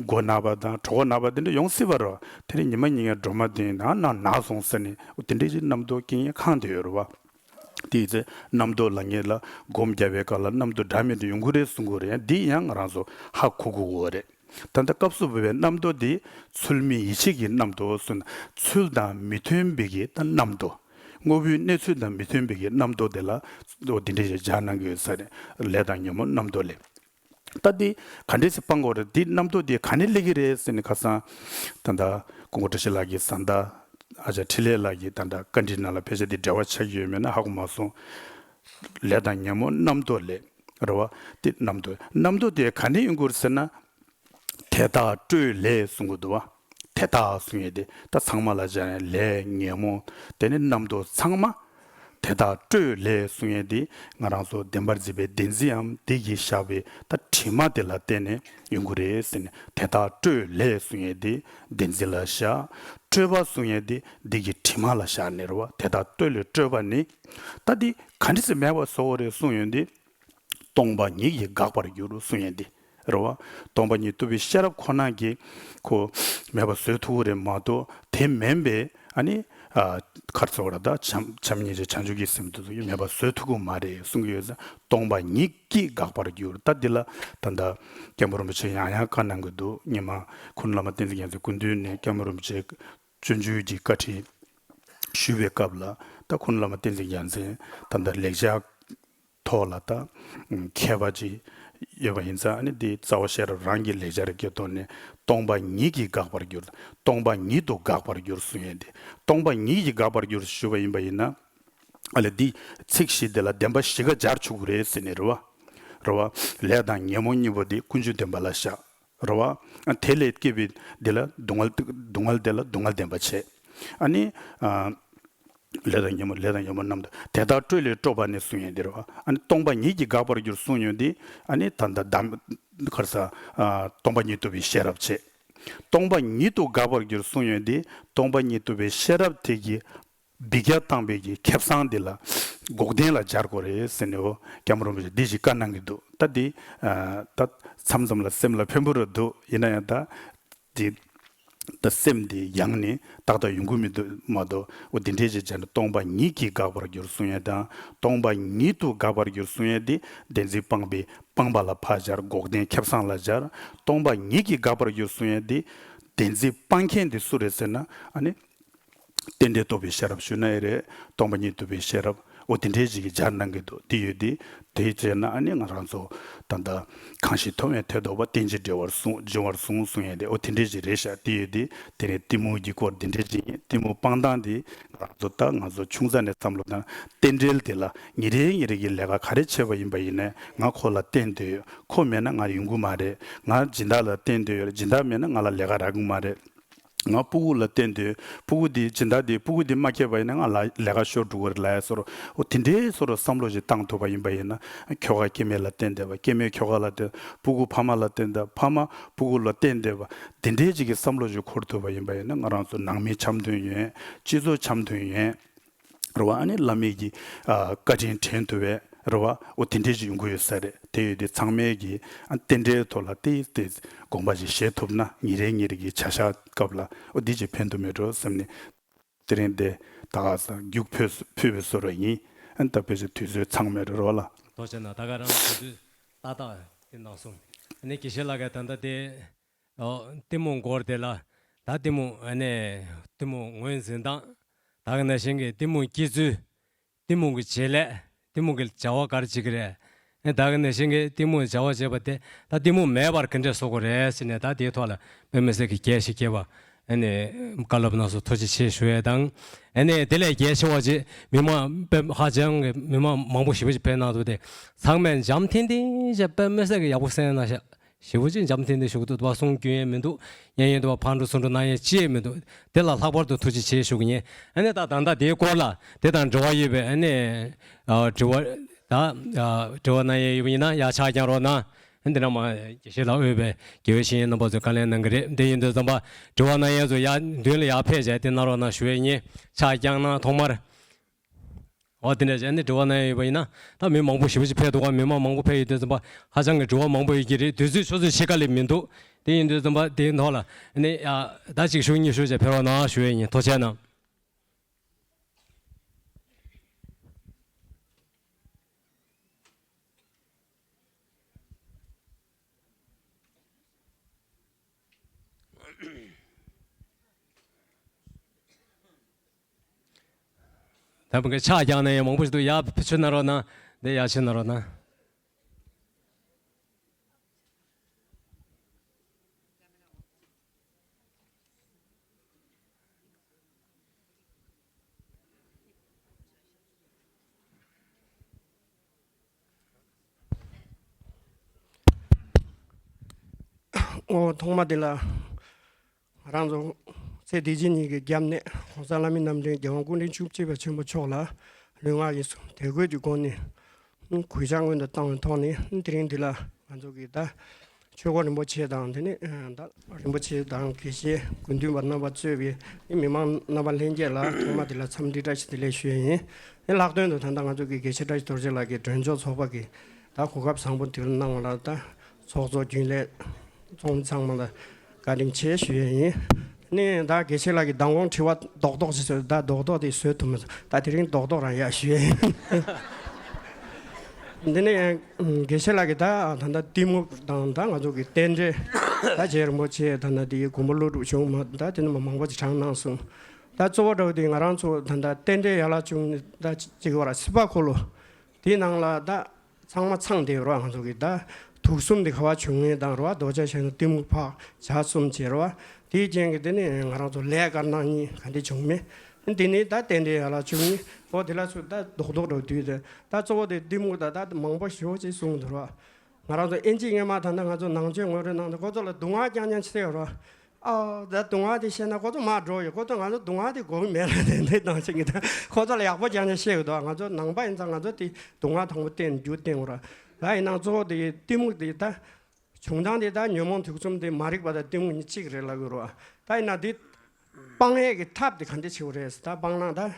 མགོ་ན་བ་དང་གྲོད་ཁོག་ན་བ་དེ་འདྲ་ཡོང་སྲིད་པ་རེད་བ། དེ་རིང་ཉི་མ་ཉིན་ཡང་སྒྲོལ་མ་དེ་ནང་ན་ན་སོང་ཟེར་ནས་དེ་འདྲ་ཞིག་རྣམ་རྟོག་སྐྱེ་ཡས་ཁང་དེ་ཡོད་རེད་བ། དེའི་ཚེ་རྣམ་རྟོག་ལབ་མཁན་ལ་སྒོམ་རྒྱབ་པའི་སྐབས་ལ་རྣམ་རྟོག་འདྲ་མིན་དུ་ཡོང་གི་རེད་གསུང་གི་རེད། འདི་ཡང་ང་རང་ཚོ་ཧ་གོ་དགོས་ཀྱི་རེད། ད་ལྟ་སྐབས་སུ་བབས་པའི་རྣམ་རྟོག་འདི་ཚུལ་མིན་ཡིད་ཆེས་ཀྱི་རྣམ་རྟོག་ཟེར་ན་ཚུལ་དང་མི་མཐུན་པའི་གི་ད་རྣམ་རྟོག་དངོས་པོའི་གནས་ཚུལ་དང་མི་མཐུན་པའི་གི་རྣམ་རྟོག་དེ་ལ་འོ་འདི་འདྲ་ཞིག་སྦྱར་གནང་གི་ཡོད་ས་རེད། ལས་དང་ཉོན་མོངས་རྣམ་རྟོག་ལས། ད་འདི་ག་འདྲས་སེ་སྤང་དགོས་རེད། འདི་རྣམ་རྟོག་འདི་ག་ནས་སླེབས་ཀྱི་རེད་ཟེར་ནས་ཁ་སང་ད་ལྟ་སྐུ་ངོ་བཀྲ་ཤིས་ལགས་ཀྱིས་བཟའ་ཟླ་ཨ་ཅག་འཕྲིན་ལས་ལགས་ཀྱིས་ད་ལྟ་བཀའ་འདྲི་ནང་ལ་ཕལ་ཆེར་འདི་འབྲེལ་བ་ཆགས་ཀྱི་ཡོད་མེད་ན་ཧ་གོ་མ་སོང་། ལས་དང་ཉོན་མོངས་རྣམ་རྟོག་ལས་རེད་བ། འདི་རྣམ་རྟོག་རྣམ་རྟོག་དེ་ག་ནས་ཡོང་གི་རེད་ཟེར་ན། དེ་དག་སྤྲོས་ལས་གསུང་གི་འདུག་བ། དེ་དག་གསུང་ཡས་དེ་ད་ཚང་མ་ལ་སྦྱར་ནས་ལས་ཉོན་མོངས་དེ་ནི་རྣམ་རྟོག་ཚང་མ། དེ་དག་སྤྲོས་ལས་གསུང་ཡས་དེ་ང་རང་ཚོ་བདེན་པར་འཛིན་པའི་བདེན་འཛིནའམ་དེ་གིས་བཞག་པའི་ད་དྲི་མ་དེ་ལ་བརྟེན་ནས་ཡོང་གི་རེད་ཟེར་ནས་དེ་དག་སྤྲོས་ལས་གསུང་ཡས་དེ་བདེན་འཛིན་ལ་བཞག་སྤྲོས་པ་གསུང་ཡས་དེ་འདི་གི་དྲི་མ་ལ་བཞག་ནས་རེད་བ། དེ་དག་སྤྲོས་ལས་སྤྲོས་པ་ནི། ད་འདི་ག་འདྲ་སེ་མེད་པ་བཟོ་དགོས་རེད་གསུང་ཡོང་དུས། སྟོང་པ་ཉིད་ཀྱིས་འགག་པར་འགྱུར་གསུང་ཡས་འདི། རེད་བ། སྟོང་པ་ཉིད་རྟོགས་པའི་ཤེས་རབ་ཁོ་ན་གིས་ཁོ་མེད་པ་བཟོ་ཐུབ་ཀྱི་རེད་མ་གཏོགས་དེ་མིན་པའི་ཨ་ནི་ཨ་ག་རེ་ཟེར་དགོས་རེད། ད་བྱམས་བྱམས་སྙིང་རྗེ་བྱང་ཆུབ་ཀྱི་སེམས་དེ་ཚོ་ཡིས་མེད་པ་བཟོ་ཐུབ་ཀྱི་མ་རེད་གསུང་གི་ཡོད་ཙང་སྟོང་པ་ཉིད་ཀྱིས་འགག་པར་འགྱུར། ད་འདི་ལ་ད་ལྟ་སྐྱབས་མགོན་རིན་པོ་ཆེ་ཡང་ཡང་བཀའ་གནང་གི་འདུག་སྔོན་མ་སྐུ་ན་བླ་མ་བསྟན་འཛིན་རྒྱལ་མཚན་སྐུ་མདུན་ནས་སྐྱབས་མགོན་རིན་པོ་ཆེ་སྤྱོད་འཇུག་གི་བཀའ་ཁྲིད་ཞུས་པའི་སྐབས་ལ་ད་སྐུ་ན་བླ་མ་བསྟན་འཛིན་རྒྱལ་མཚན་ད་ལྟ་ལེགས་སྦྱར་ཐོག་ལ་ད་མཁས་པ་ཅིག་ ཡོད་པ་ཡིན་ཙང་། ཨ་ནི་འདི་རྩ་བ་ཤེས་རབ་རང་གི་ལེགས་སྦྱར་གྱི་ཐོག་ནས་སྟོང་པ་ཉིད་ཀྱིས་དགག་པར་འགྱུར། སྟོང་པ་ཉིད་དུ་དགག་པར་འགྱུར་གསུང་ཡས་འདི། སྟོང་པ་ཉིད་ཀྱིས་དགག་པར་འགྱུར་ཞུ་བ་ཡིན་པ་ཡིན་ན། ཨ་ལས་འདི་ཚིག་བཞི་འདི་ལ་བདེན་པ་བཞི་ཀ་སྦྱར་ཆོག་གི་རེད་ཟེར་ནས་རེད་བ། རེད་བ། ལས་དང་ཉོན་མོངས་གཉིས་པོ་འདི་ཀུན་འབྱུང་བདེན་པ་ལ་བཞག་རེད་བ། དེ་ལས་སྐྱེས་པའི་འདི་ལ་སྡུག་བསྔལ། སྡུག་བསྔལ་དེ་ལ་སྡུག་བསྔལ་བདེན་པ་བྱས། ཨ་ནི། ཨ། ལས་དང་ཉོན་མོངས། ལས་དང་ཉོན་མོངས་རྣམས་དང་། དེ་དག་སྤྲོས་ལས་སྤྲོས་པ་ནི་གསུང་ཡས་འདི་རེད་བ། ཨ་ནི་སྟོང་པ་ཉིད་ཀྱིས་དགག་པར་འགྱུར་གསུང་ཡས་འདི། ཨ་ནི་ད་ལྟ་གདམས། ག་རེ་ཟ། ཨ། སྟོང་པ་ཉིད་རྟོགས་པའི་ཤེས་རབ་བྱས། སྟོང་པ་ཉིད་དུ་དགག་པར་འགྱུར་གསུང་ཡས་འདི། སྟོང་པ་ཉིད་རྟོགས་པའི་ཤེས་རབ་དེ་གིས་འབུད་རྒྱག་བཏང་བའི་གི་ཁེ་བཟང་འདི་ལ་འགོག་བདེན་ལ་སྦྱར་དགོས་རེད་ཟེར་ནས། འོ། སྐྱབས་མགོན་རིན་པོ་ཆེ་འདི་ཞིག་བཀའ་གནང་གི་འདུག་ད་འདི། ཨ། ད་མཚམས་མཚམས་ལ་སེམས་ལ་ཕན་པོ་རུ་འདུག་ཡིན་ན་ཡང་ད་འདི། ད་སེམས་འདི་ཡང་ནས་ཏག་ཏག་ཡོང་གི་མི་འདུག་མ་གཏོགས། འོ། འདི་འདྲའི་ཅིག་བྱས་ན་སྟོང་པ་ཉིད་ཀྱིས་དགག་པར་འགྱུར་གསུང་ཡས་དང་། སྟོང་པ་ཉིད་དུ་དགག་པར་འགྱུར་གསུང་ཡས་འདི་བདེན་འཛིན་སྤངས་པའི་སྤངས་པ་ལ་ཕར་སྦྱར། འགོག་བདེན་ཁེ་བཟང་ལ་སྦྱར། སྟོང་པ་ཉིད་ཀྱིས་དགག་པར་འགྱུར་གསུང་ཡས་འདི་བདེན་འཛིན་སྤང་མཁན་འདི་སུ་རེད་ཟེར་ན། ཨ་ནི་རྟེན་འབྲེལ་རྟོགས་པའི་ཤེས་རབ་ཞུ་ན་ཡང་རེད། སྟོང་པ་ཉིད་རྟོགས་པའི་ཤེས་རབ། འོ། དེ་འདྲའི་ཞིག་གིས་སྦྱར་གནང་གི་འདུག་དེ་ཡོད་དེ། དེ་བྱས་ན་ཨ་ནི་ང་རང་ཚོ་ད་ལྟ་གང་ཞིག་མཐོང་བས་ཐོས་རྟོགས་པ། རྟེན་ཅིང་འབྲེལ་བར་གསུངས། འབྱུང་བར་གསུངས་གསུང་ཡས་དེ། འོ། དེ་འདྲའི་ཞིག་རེད་ཤག་དེ་ཡོད་དེ། དེ་ནས་གཏི་མུག་གི་སྐོར་འདི་འདྲའི་ཞིག་ཡིན། གཏི་མུག་སྤང་སྟངས་དེ་ང་རང་ཚོ། ད་ང་ཚོ་ཆུང་ཙག་ནས་བསམ་བློ་བཏང་། རྟེན་འབྲེལ་དེ་ལ་ཉིན་རེ་ཉིན་རེ་གི་ལས་ཀ་ག་རེ་བྱས་པ་ཡིན་པ་ཡིན་ནའི། ང་ཁོ་ལ་བརྟེན་སྡོད་ཡོད། ཁོ་མེད་ན་ང་ཡོང་གི་མ་རེད། ང་སྦྱིན་བདག་ལ་བརྟེན་སྡོད་ཡོད། སྦྱིན་བདག་མེད་ན་ང་ལ་ལས་ཀ་རག་གི་མ་རེད། ང་སྤུ་གུ་ལ་བརྟེན་ཏེ། སྤུ་གུ་འདི་སྦྱིན་བདག་འདི། སྤུ་གུ་འདི་མ་སྐྱེས་པ་ཡིན་ན་ང་ལ་ལས་ཀ་ཤོར་འགྲོ་གི་རེད་ལབ་ཡ་བཟོ་འདྲ། འོ། དེ་འདྲའི་བཟོ་འདྲ་བསམ་བློ་ཞིག་བཏང་ཐུབ་པ་ཡིན་པ་ཡིན་ན། ཁྱོ་ག་སྐྱེ་དམན་ལ་བརྟེན་བསྡད་པ། སྐྱེ་དམན་ཁྱོ་ག་ལ་བརྟེན། སྤུ་གུ་ཕ་མ་ལ་བརྟེན་བསྡད། ཕ་མ་སྤུ་གུ་ལ་བརྟེན་བསྡད་པ། དེ་འདྲའི་ཅིག་གི་བསམ་བློ་ཞིག་འཁོར་ཐུབ་པ་ཡིན་པ་ཡིན་ན། ང་རང་ཚོ་ནང་མི་འཆམ་མཐུན་ཡོང་། སྤྱི་ཚོགས་འཆམ་མཐུན་ཡོང་། རེད་བ། ཨ་ནི་བླ་མའི་གི། ཨ། བཀའ་དྲིན་དྲན་ཐུབ་པའི། རེད་བ། འོ། དེ་འདྲའི་ཞིག་ཡོང་གི་ཡོད་ས་རེད། དེ་ཡོད་དེ། ཚང་མས་ཀྱི། ཨ། རྟེན་འབྲེལ་ཐོག་ལ་དེ་དེ་དགོངས་པ་ཞིག་བཞེས་ཐུབ་ན། ཉིན་རེ་ཉིན་རེ་གི་བྱ་བཞག་སྐབས་ལ། འོ། འདི་ཅིག་ཕན་ཐོགས་མེད་འགྲོ་བསམ་ནས། དེ་རིང་འདི་ད་ག་ས་རྒྱུགས་ཕུལ། ཕུལ་བའི་བཟོ་འདྲ་ཡིན། ཨ་ནི་ད་ཕལ་ཆེར་དུས་ཚོད་ཚང་མེད་རེད་བ་ལ། ཐུགས་རྗེ་གནང་། ད་ག་རང་དུས་ཚོད་ཏག་ཏག་དེ་གནང་སོང་། ཨ་ནི་དགེ་བཤེས་ལགས་ཀྱིས་ད་ལྟ་དེ། ཨོ། གཏི་མུག་སྐོར་དེ་ལ། ད་གཏི་མུག་ཨ་ནི་གཏི་མུག་ངོས་འཛིན་སྟངས། ད་ག་ནང་བཞིན་གྱི་གཏི་མུག་སྐྱེ་ཚུལ། གཏི་མུག་གི་བྱེད་ལས། གཏི་མུག་གི་བྱ་བ་ག་རེ་བྱེད་ཀྱི་རེད། ཨ། ད་ག་ནང་བཞིན་གྱི་གཏི་མུག་བྱ་བ་བྱེད་པ་དེ། ད་གཏི་མུག་མེད་པར་ག་འདྲས་བཟོ་དགོས་རེད་ཟེར་ནས། ད་དེའི་ཐོག་ལ་དཔེ་མི་སྲིད་ཀྱི་རྒྱས་ཤིག་བཀལ་བ། ཨ་ནི་བཀའ་སློབ་གནང་སོང་། ཐུགས་རྗེ་ཆེ་ཞུ་ཡས་དང་། ཨ་ནི་དེ་ལས་རྒྱས་ཆེ་བ་ཅིག་མི་མང་དཔེ་ཧ་ཅང་གི་མི་མང་མང་པོ་ཞེ་པོ་ཅིག་ཕེབས་གནང་འདུག་སྟེ། ཚང་མས་འཇམ་ཐིང་ཐིང་བྱས། དཔེ་མི་སྲིད་ཀྱི་ཡག་པོ་གསན་གནང་ཤག་ཞེ་པོ་ཅིག་འཇམ་ཐིང་ཐིང་བཞུགས་འདུག་པ། གསུང་རྒྱུན་ཡང་མི་འདུག་མཉན་ཡོད་འདུག་པ། ཕར་འགྲོ་ཚུར་འགྲོ་གནང་ཡས་ཅི་ཡང་མི་འདུག་དེ་ལ་ལྷག་པར་དུ་ཐུགས་རྗེ་ཆེ་ཞུ་གི་ཡིན། ཨ་ནི་ད་ད་ལྟ་དེའི་སྐོར་ལ་དེ་དང་འབྲེལ་བ་ཡོད་པའི། ཨ་ནི། ཨ། དྲི་བ། ད། ཨ། དྲི་བ་གནང་ཡས་ཡོད་པ་ཡིན་ན་ཡར་ཕྱག་བརྐྱང་རོགས་གནང་། ཨ། འདི་ནས་མར་དགེ་བཤེས་ལགས་དབུས་པའི་དགེ་བའི་བཤེས་གཉེན་རྣམ་པ་ཚོས་བཀའ་ལན་གནང་གི་རེད། དེ་ཡིན་དུས་ཙམ་པ་དྲི་བ་གནང་ཡས་ཚོ་ཡར་མདུན་ལ་ཡར་ཕེབས་བྱས་དེ་གནང་རོགས་གནང་ཞུ་ཡས་ཡིན། ཕྱག་བརྐྱངས་གནང་། ཐོག་མར། འོ། དེ་འདྲ་བྱས་ནས་དྲི་བ་གནང་ཡས་ཡོད་པ་ཡིན་ན། ད་མི་མང་པོ་ཞེ་པོ་ཅིག་ཕེབས་འདུག་ག་མི་མང་མང་པོ་ཕེབས་ཡོད་དུས་ཙམ་པ་ཧ་ཅང་གི་དྲི་བ་མང་པོ་ཡོད་ཀྱི་རེད། དུས་ཚོད་ཆུ་ཚོད་ཕྱེད་ཀ་ལས་མི་འདུག་དེ་ཡིན་དུས་ཙམ་པ་དེའི་ཐོག་ལ་ནི། ཨ། ཟླ་གཅིག་ཤུགས་གཉིས་ཤུགས་བྱས་ཕེབས་རོགས་གནང་ཞུ་ཡས་ཡིན། ཐུགས་རྗེ་གནང་། ད་བུ་གའི་ཕྱག་བརྐྱངས་ནས་ཡང་མང་པོ་ཞིག་འདུག་ཡར་ཕྱིར་གནང་རོགས་གནང་། འདི་ཡར་ཕྱིར་གནང་རོགས་གནང་། འོ། ཐོག་མ་དེ་ལ་ང་རང་ཚོ་ཚེ་འདི་ཕྱི་གཉིས་ཀྱི་སྐྱབས་གནས་༸གོང་ས་ལྷ་མིའི་རྣམ་འདྲེན་རྒྱལ་དབང་སྐུ་ཕྲེང་བཅུ་གཅིག་པ་ཆེན་པོ་མཆོག་ལ་ལུས་ངག་ཡིད་གསུམ་དད་གུས་ཀྱི་སྒོ་ནས་གུས་ཕྱག་སྔོན་དུ་བཏང་བའི་ཐོག་ནས། དེ་རིང་འདི་ལ་ང་ཚོ་གི་ད་ཆོས་འཁོར་རིན་པོ་ཆེ་དང་། དེ་ནས་ད་རིན་པོ་ཆེ་དང་དགེ་བཤེས་དགེ་འདུན་པ་རྣམ་པ་གཙོས་པའི་མི་མང་རྣམ་པ་ལྷན་རྒྱས་ལ་ཐོག་མ་དེ་ལ་འཚམས་འདྲི་བཀྲ་ཤིས་བདེ་ལེགས་ཞུ་ཡས་ཡིན། དེ་ལྷག་དོན་དུ་ད་ལྟ་ང་ཚོ་གི་དགེ་བཤེས་བཀྲ་ཤིས་རྡོ་རྗེ་ལགས་ཀྱིས་མགྲོན་ཆོག་ཚོགས་པ་གི་ད་གོ་སྐབས་བཟང་པོ་དེ་གནང་བ་ལ། ད་ཚོགས་གཙོ་རྒྱུན་ལས་ཚོགས་མི་ཚང་མ་ལ་བཀའ་དྲིན་ཆེ་ཞུ་ཡས་ཡིན། ནས་ད་དགེ་བཤེས་ལགས་ཀྱིས་མདང་དགོང་དྲི་བ་རྡོག་རྡོག་ཅིག་བཟོས། ད་རྡོག་རྡོག་དེ་བཟོས་ཐུབ་མ་སོང་། ད་དེ་རིང་རྡོག་རྡོག་རང་ཡར་ཞུ་ཡས་ཡིན། འདི་ནས་དགེ་བཤེས་ལགས་ཀྱིས་ད་ད་ལྟ་གཏི་མུག་དང་། ད་ང་ཚོ་གི་རྟེན་འབྲེལ། ད་རྗེ་རིན་པོ་ཆེ་ད་ལྟ་དེའི་མགོན་པོ་ཀླུ་སྒྲུབ་བྱུང་མ། ད་དེ་ནས་མ་མང་པོ་ཅིག་དྲངས་གནང་སོང་། ད་གཙོ་བོ་འདྲ་བོ་དེ་ང་རང་ཚོ་ད་ལྟ་རྟེན་འབྲེལ་ཡན་ལག་བཅུ་གཉིས། ད་གཅིག་བར་སྲིད་པ་འཁོར་ལོ་དེའི་ནང་ལ་ད་ཚང་མ་ཚང་བསྡད་ཡོད་རེད། ང་ཚོ་གི་ད་ དུག་གསུམ་དེ་ག་བ་བྱུང་ངེས་དང་རེད་བ། རྡོ་རྗེ་ཤ་ན་གཏི་མུག་ཕག་བྱ་གསུམ་བྱས་རེད་བ། དེའི་རྐྱེན་གྱིས་དེ་ནི་ང་རང་ཚོ་ལས་དཀར་ནག་གཉིས་ག་འདྲ་བྱུང་མེད། དེ་ནི་ད་རྟེན་འབྲེལ་ཡར་ལ་བྱུང་ངེས། འོ་དེ་ལ་ཚུར་ད་རྡོག་རྡོག་འགྲོ་དུས་དེ་ད་གཙོ་བོ་དེ་གཏི་མུག་ད་ད་མང་པོ་ཞེ་པོ་ཅིག་གསུངས་འདུག་རེད་བ། ང་རང་ཚོ་ཨིན་ཇི་སྔོན་མ་ད་ལྟ་ང་ཚོ་ནང་ཆོས་ངོ་སྤྲོད་གནང་དུས་ཁོ་ཚོ་ལ་སྡུག་བསྔལ་རྐྱང་རྐྱང་བཤད་རོགས། ཨ་ད་སྡུག་བསྔལ་དེ་བཤད་ན་ཁོ་ཚོ་མར་འགྲོ་ཡོད། ཁོ་ཚོ་ང་ཚོ་སྡུག་བསྔལ་དེ་དགོས་ཀྱི་མེད་ལ་དེ་འདྲའི་སྣང་ཆེན་གྱི། ད་ཁོ་ཚོ་ལ་ཡག་པོ་རྐྱང་རྐྱང་བཤད་དགོས་འདུག་ང་ཚོ་ནང་པ་ཡིན་ཙང་ང་ཚོ་དེ་སྡུག་བསྔལ་དང་པོ་བསྟན་རྒྱུ་བསྟན་དགོས་ར། ད་ཡིན་ནའང་གཙོ་བོ་དེ་གཏི་མུག་དེ་ད་བྱུང་སྟངས་དེ་ད་ཉོན་མོངས་དུག་གསུམ་དེ་མ་རིག་པ་དང་གཏི་མུག་གཉིས་གཅིག་རེད་ལབ་དགོས་ར། ད་ཡིན་ན་དེ་སྤང་ཡས་ཀྱི་ཐབས་དེ་ག་འདྲ་བྱེད་དགོས་རེད་ཟེར། ད་སྤང་ན་ད་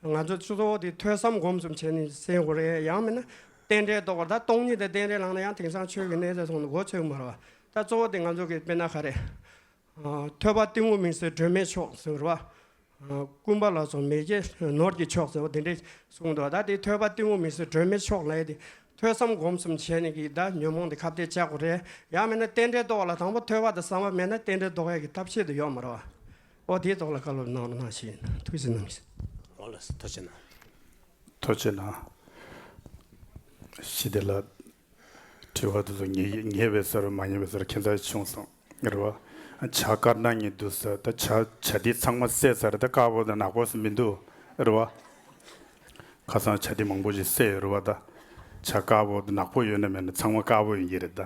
ང་ཚོ་གཙོ་བོ་དེ་ཐོས་བསམ་སྒོམ་གསུམ་བྱས་ནས་སེལ་དགོས་རེད། ཡང་མིན་ན་རྟེན་འབྲེལ་གཏོགས་པ། ད་སྟོང་ཉིད་དང་རྟེན་འབྲེལ་བླངས་ན་ཡང་དེང་སང་ཆོས་ཀྱི་གནས་ཚད་སོང་ནས་མགོ་ཚོས་མ་རེད་བ། ད་གཙོ་བོ་དེ་ང་ཚོ་གི་དཔེར་ན་ག་རེ། ཨ་ཐོས་པ་གཏི་མུག་མིང་སྲིད་སྒྲོན་མེའི་མཆོག་ཟེར་བ། ཨ་ཀུན་པ་ལ་སོགས་མེད་ཀྱི་ནོར་གྱི་མཆོག་ཟེར་བ་དེ་འདྲས་གསུངས་འདུག་ད་དེ་ཐོས་པ་གཏི་མུག་མིང་སྲིད་སྒྲོན་མེའི་མཆོག་ལབ་ཡས་དེ་ཐོས་བསམ་སྒོམ་གསུམ་བྱས་ནས་ཀྱི་ད་ཉོན་མོངས་དེ་ཁ་གཏད་བཅག་དགོས་རེད། ཡང་མིན་ན་རྟེན་འབྲེལ་གཏོགས་ལ་དང་པོ་ཐོས་པ་དང་བསམ་པ་མེད་ན་རྟེན་འབྲེལ་གཏོགས་ཡས་ཀྱི་ཐབས་ཤེས་དེ་ཡོད་མ་རེད་བ། ཨོ་དེའི་ཐོག་ལ་བཀའ་སློབ་གནང་རོགས་གནང་ཞེས་ཐུགས་རྗེ་གནང་། ཨོ་ལགས་སོ། ཐུགས་རྗེ་གནང་། ཐུགས་རྗེ་གནང་། ཞི་བདེ་ལགས། དྲི་བ་དེ་ཚོ་ཉན་ཉན་པའི་སར་མ་ཉན་པའི་སར་ཁྱད་མཚར་བྱུང་སོང་རེད་བ། བྱ་དཀར་ནག་གཉིས་འདུག་ས། ད་བྱ་བྱ་དེ་ཚང་མ་བསད་ཚར། ད་དཀར་པོ་དང་ནག་པོ་སུ་མི་འདུག་རེད་བ། ཁ་སང་བྱ་དེ་མང་པོ་ཞིག་བསད་ཡོད་རེད་བ། ད་བྱ་དཀར་པོ་དང་ནག་པོ་ཡོད་ན་མེད་ན་ཚང་མ་དཀར་པོ་ཡིན་གྱི་རེད་ད།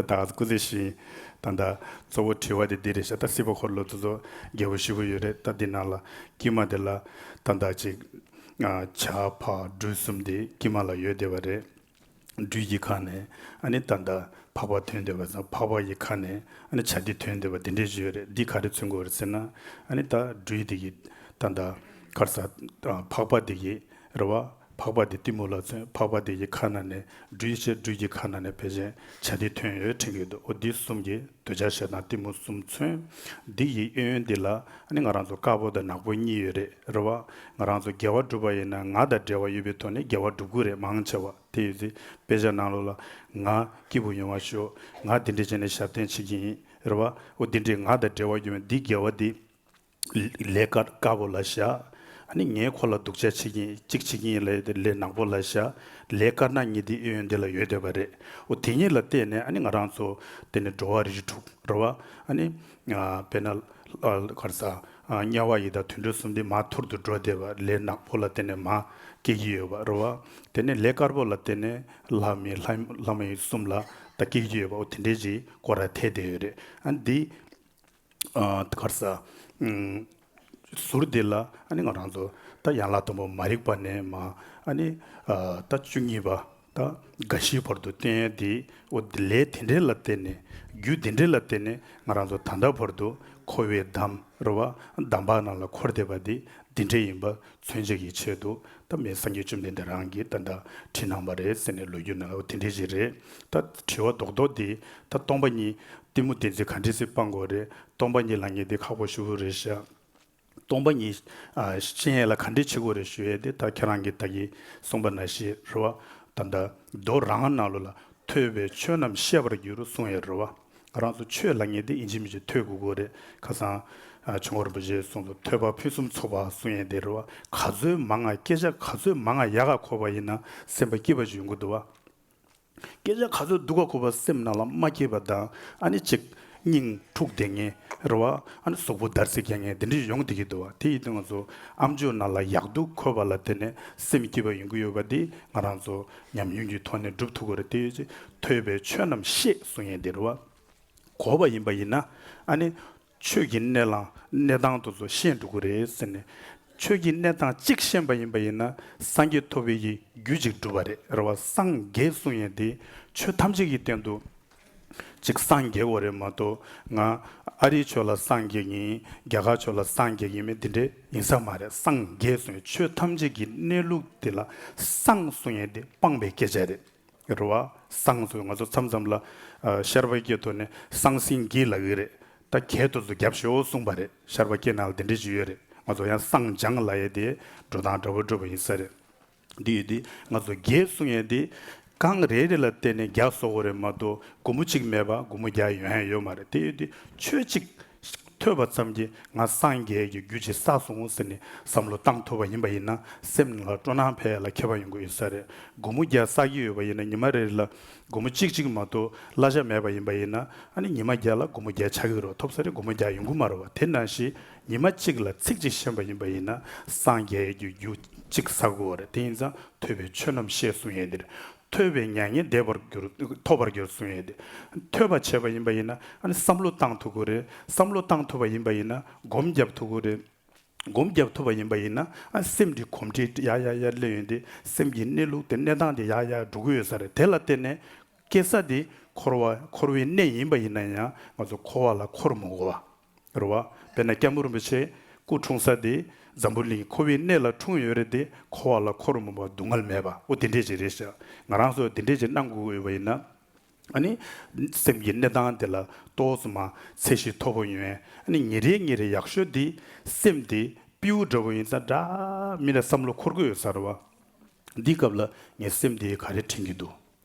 ད་སྐུ་ཚེ་ཞིང་། ད་ད་གཙོ་བོ་དྲི་བ་དེ་འདི་རེད་ཤག་ད་སྲིད་པ་འཁོར་ལོ་དེ་ཚོ་རྒྱས་པོ་ཞེ་པོ་ཡོད་རེད། ད་འདི་ནང་ལ་དཀྱིལ་མ་དེ་ལ་ད་ད་ཅིག་བྱ་ཕག་སྦྲུལ་གསུམ་དེ་དཀྱིལ་མ་ལ་ཡོད་བསྡད་པ་རེད། སྦྲུལ་གྱི་ཁ་ནས་ཨ་ནི་ད་ལྟ་ཕག་པ་ཐོན་བསྡད་པ་དང་། ཕག་པ་ཡི་ཁ་ནས་ཨ་ནི་བྱ་དེ་ཐོན་བསྡད་པ་དེ་འདྲས་ཞིག་ཡོད་རེད། འདི་ག་རེ་མཚོན་གྱི་ཡོད་རེད་ཟེར་ན། ཨ་ནི་ད་སྦྲུལ་དེ་གི་ད་ལྟ་ག་རེ་ཟ། ཕག་པ་དེ་གི་རེད་བ། ཕག་པ་དེ་གཏི་མུག་ལ་མཚོན། ཕག་པ་དེ་ཡི་ཁ་ནང་ནས་སྦྲུལ་བྱས། སྦྲུལ་གྱི་ཁ་ནང་ནས་ཕལ་ཆེར་བྱ་དེ་ཐོན་ཡོད་དྲན་གྱི་འདུག་ཨོ་འདི་གསུམ་གྱི་འདོད་ཆགས་ཞེ་སྡང་གཏི་མུག་གསུམ་མཚོན། འདི་ཡི་གཡས་གཡོན་འདི་ལ་ཨ་ནི་ང་རང་ཚོ་དཀར་པོ་དང་ནག་པོ་གཉིས་ཡོད་རེད། རེད་བ། ང་རང་ཚོ་དགེ་བ་སྒྲུབ་པ་ཡིན་ན་ང་དང་འབྲེལ་བ་ཡོད་པའི་ཐོག་ནས་དགེ་བ་སྒྲུབ་དགོས་རེད། མང་ཆེ་བ་དེ་ཡོད་ཚེ་དཔེ་ཆ་ནང་ལོགས་ལ་ང་སྐྱིད་པོ་ཡོང་བ་ཤོག་ང་འདི་འདྲ་བྱས་ནས་ཞབས་བརྟན་བྱེད་ཀྱི་ཡིན། རེད་བ། འོ་འདི་འདྲའི་ང་དང་འབྲེལ་བ་ཡོད་པའི་འདི་དགེ་བ་འདི་ལས་དཀར་དཀར་པོ་ལ་བཞག་ཨ་ནི་ངས་ཁོ་ལ་སྡུག་ཅག་བྱེད་ཀྱི་ཡིན། གཅིག་བྱེད་ཀྱི་ཡིན་ལབ་ཡས་དེ་ལས་ནག་པོ་ལ་བཞག་ལས་དཀར་ནག་གཉིས་དེ་གཡས་གཡོན་འདི་ལ་ཡོད་བསྡད་པ་རེད། འོ་དེ་གཉིས་ལ་བརྟེན་ནས་ཨ་ནི་ང་རང་ཚོ་དེ་ནི་འགྲོ་བ་རིགས་དྲུག་རེད་བ། ཨ་ནི་ཨ་དཔེར་ན་ཨ་ག་རེ་ཟ། ཨ་དམྱལ་བ་ཡི་དྭགས་དུད་འགྲོ་གསུམ་དེ་མར་ཐུར་དུ་འགྲོ་བསྡད་པ། ལས་ནག་པོ་ལ་བརྟེན་ནས་མར་སྐྱེ་གི་ཡོད་པ་རེད་བ། དེ་ནས་ལས་དཀར་པོ་ལ་བརྟེན་ནས་ལྷ་མི་ལྷ་ལྷ་མི་གསུམ་ལ་ད་སྐྱེ་གི་ཡོད་པ། འོ་དེ་འདྲའི་ཅིག་སྐོར་ར་ཐེ་བསྡད་ཡོད་རེད། ཨ་འདི་ཨ་ག་རེ་ཟ། ཨུམ། ཟུར་འདི་ལ་ཨ་ནི་ང་རང་ཚོ་ད་ཡན་ལག་དང་པོ་མ་རིག་པ་ནས་མར་ཨ་ནི་ཨ་ད་བཅུ་གཉིས་པ་ད་རྒ་ཤིའི་བར་དུ་བསྟན་ཡ་འདི། འོ་འདི་ལས་དེ་འདྲའི་ལ་བརྟེན་ནས། རྒྱུ་དེ་འདྲའི་ལ་བརྟེན་ནས་ང་རང་ཚོ་ད་ལྟ་བར་དུ་འཁོར་བའི་འདམ་རེད་བ། འདམ་བག་ནང་ལ་འཁོར་བསྡད་པ་འདི་འདི་འདྲའི་ཡིན་པ་མཚོན་བྱེད་ཀྱི་ཆེད་དུ་ད་མི་སངས་རྒྱས་བཅོམ་ལྡན་འདས་རང་གིས་ད་ལྟ་བྲིས་གནང་བ་རེད་ཟེར་ནས་ལོ་རྒྱུས་ནང་ལ་འོ་དེ་འདྲའི་ཞིག་རེད། ད་དྲི་བ་རྡོག་རྡོག་འདི་ད་སྟོང་པ་ཉིད། གཏི་མུག་བདེན་འཛིན་ག་འདྲས་སེ་སྤང་དགོས་རེད། སྟོང་པ་ཉིད་ལབ་མཁན་འདི་ཁག་པོ་ཞེ་པོ་རེད་ཤག་སྟོང་པ་ཉིད་ཨ་ཤེས་ཡས་ལ་ག་འདྲས་བྱེད་དགོས་རེད་ཞུ་ཡས་དེ་ད་ཁྱེད་རང་གིས་ད་གིན་གསུངས་པ་ནང་བཞིན་རེད་བ། ད་ལྟ་མདོ་རང་ནང་ལོགས་ལ་ཐོས་པས་ཆོས་རྣམས་ཤེས་པར་འགྱུར་གསུང་ཡས་རེད་བ། ང་རང་ཚོ་ཆོས་ལབ་མཁན་དེ་ཡིན་གཅིག་མིན་གཅིག་ཐོས་དགོས་ཀྱི་རེད། ཁ་སང་ཨ་ཆོས་འཁོར་རིན་པོ་ཆེས་གསུངས་སོང་། ཐོས་པ་ཕུན་སུམ་ཚོགས་པ་གསུང་ཡས་དེ་རེད་བ། ག་ཚོད་མང་ང་སྐད་ཆ་ག་ཚོད་མང་ང་ཡག་ག་གོ་བ་ཡིན་ན་སེམས་པ་སྐྱིད་པ་ཞིག་ཡོང་གི་འདུག་བ། སྐད་ཆ་ག་ཚོད་སྡུག་ག་གོ་བ་སེམས་ནང་ལ་མ་སྐྱིད་པ་དང་། ཨ་ནི་ཅིག་སྙིང་འཁྲུགས་བསྡད་མཁན་རེད་བ། ཨ་ནི་གཟུགས་པོ་འདར་སིག་རྒྱག་མཁན་དེ་འདྲ་ཡོང་བསྡད་ཀྱི་འདུག་བ། དེ་ཡིན་དུས་ང་ཚོ་ཨམ་ཅོག་ནང་ལ་ཡག་སྡུག་གོ་བ་ལ་བརྟེན་ནས་སེམས་སྐྱིད་པ་ཡོང་གི་ཡོད་པ་འདི་ང་རང་ཚོ་ཉམས་མྱོང་གི་ཐོག་ནས་སྒྲུབ་ཐུབ་ཀྱི་རེད། དེ་ཡོད་ཚེ་ཐོས་པས་ཆོས་རྣམས་ཤེས་གསུང་ཡས་དེ་རེད་བ། གོ་བ་ཡིན་པ་ཡིན་ན་ཨ་ནི་ཆོས་ཀྱི་གནས་ལ་གནས་སྟངས་དེ་ཚོ་ཤེས་འགྲོ་གི་རེད་ཟེར་ནས། ཆོས་ཀྱི་གནས་སྟངས་གཅིག་ཤེས་པ་ཡིན་པ་ཡིན་ན་སངས་རྒྱས་ཐོབ་པའི་གི་རྒྱུ་གཅིག་འགྲུབ་པ་རེད། རེད་བ། སངས་རྒྱས་གསུང་ཡས་དེ་ཆོས་ཐམས་ཅད་ཀྱི་སྟེང་དུ་གཅིག་སངས་རྒྱས་དགོས་རེད་མ་གཏོགས། ང་ཨ་རིའི་ཆོས་ལ་སངས་རྒྱས་ཡིན། རྒྱ་གར་ཆོས་ལ་སངས་རྒྱས་ཡིན་མིན་དེ་འདྲ་ཡིན་ས་མ་རེད། སངས་རྒྱས་གསུང་ཡས་ཆོས་ཐམས་ཅད་ཀྱི་གནས་ལུགས་དེ་ལ་སངས་གསུང་ཡས་དེ་སྤངས་པའི་སྐད་ཆ་རེད། རེད་བ། སངས་ཚུལ་ང་ཚོ་མཚམས་མཚམས་ལ་ཨ་ཤར་པ་སྐད་ཐོག་ནས་སངས་སིང་གི་ལབ་ཀྱི་རེད། ད་གད་དེ་ཚོ་རྒྱབ་ཤོག་གསུངས་པ་རེད། ཤར་པ་སྐད་ནང་ལ་དེ་འདྲ་ཞིག་ཡོད་རེད། ང་ཚོ་ཡང་སངས་ལྗང་ལབ་ཡས་དེ་འགྲོ་སྟངས་འདྲ་པོ་འགྲོ་པ་ཡིན་ས་རེད། འདི་ཡོད་དེ་ང་ཚོ་གད་གསུང་ཡས་དེ་རྐང་རེ་རེ་ལ་བརྟེན་ནས་རྒྱག་བཟོ་དགོས་རེད་མ་གཏོགས་སྒོར་མོ་གཅིག་མེད་པ་སྒོར་མོ་རྒྱག་ཡོང་ཡ་ཡོད་མ་རེད། དེ་ཡོད་དེ་ཆོས་གཅིག་ ཐོས་པ་ཙམ་གྱིས་ང་སངས་རྒྱས་ཀྱི་རྒྱུ་ཅིག་བསགས་སོང་ཟེར་ནས་བསམ་བློ་བཏང་ཐུབ་པ་ཡིན་པ་ཡིན་ན། སེམས་ལ་སྤྲོ་སྣང་འཕེལ་ཡ་ལ་ཁྱད་པར་ཡོང་གི་ཡོད་ས་རེད། སྒོར་མོ་བརྒྱ་བསགས་ཀྱི་ཡོད་པ་ཡིན་ན། ཉི་མ་རེ་ལ་སྒོར་མོ་གཅིག་གཅིག་མ་གཏོགས་གླ་ཆ་མེད་པ་ཡིན་པ་ཡིན་ན། ཨ་ནི་ཉི་མ་བརྒྱ་ལ་སྒོར་མོ་བརྒྱ་ཆགས་ཀྱི་རེད། ཐོབ་ས་རེད། སྒོར་མོ་བརྒྱ་ཡོང་གི་མ་རེད་བ། དེ་ནང་བཞིན་ཉི་མ་གཅིག་ལ་ཚིག་གཅིག་ཤེས་པ་ཡིན་པ་ཡིན་ན། སངས་རྒྱས་ཀྱི་རྒྱུ་གཅིག་བསགས་དགོས་པ་རེད། དེ་ཡིན་ཙང་ཐོས་པས་ཆོས་རྣམས་ཤེས་གསུང་ཡས་འདིར། ཐོས་པས་མྱ་ངན་འདས་པར་འགྱུར། ཐོབ་པར་འགྱུར་གསུང་ཡས་འདི། ཐོས་པ་བྱས་པ་ཡིན་པ་ཡིན་ན། ཨ་ནི་བསམ་བློ་བཏང་ཐུབ་ཀྱི་རེད། བསམ་བློ་བཏང་ཐུབ་པ་ཡིན་པ་ཡིན་ན་སྒོམ་རྒྱབ་ཐུབ་ཀྱི་རེད། སྒོམ་རྒྱབ་ཐུབ་པ་ཡིན་པ་ཡིན་ན། ཨ་སེམས་འདི་གོམས་འདྲིས་ཡར་ཡར་ཡར་སླེབས་ཡོང་དུས་སེམས་ཀྱི་གནས་ལུགས་དེ་གནས་སྟངས་དེ་ཡར་ཡར་འགྲོ་གི་ཡོད་ས་རེད། དེ་ལ་བརྟེན་ནས་སྐྱེ་ས་དེ་འཁོར་བ་འཁོར་བའི་གནས་ཡིན་པ་ཡིན་ན་ཡང་ང་ཚོ་འཁོར་བ་ལ་འཁོར་མི་དགོས་པ་རེད་བ། དཔེར་ན་སྐྱབས་མགོན་རིན་པོ་ཆེ་སྐུ་འཁྲུངས་ས་དེ་འཛམ་བུ་གླིང་འཁོར་བའི་གནས་ལ་འཁྲུངས་ཡོད་རེད་དེ། འཁོར་བ་ལ་འཁོར་མི་དགོས་པ་སྡུག་བསྔལ་མེད་པ། འོ་དེ་འདྲས་ཅིག་རེད་ཤག་ང་རང་ཚོ་དེ་འདྲས་ཅིག་གནང་དགོས་ཡོད་པ་ཡིན་ན། ཨ་ནི་སེམས་ཀྱི་གནས་སྟངས་དེ་ལ་ཏོག་ཙམ་མ་ཚད་གཞི་མཐོ་པོ་ཡོང་ཡས། ཨ་ནི་ཉིན་རེ་ཉིན་རེ་ཡག་ཤོས་དེ་སེམས་དེ་སྤྲེའུ་འདྲ་པོ་ཡིན་ཙང་འདྲ་མི་འདྲ་བསམ་བློ་འཁོར་གྱི་ཡོད་ས་རེད་བ། འདི་སྐབས་ལ་ངའི་སེམས་དེ་ག་རེ་དྲན་གྱི་འདུག་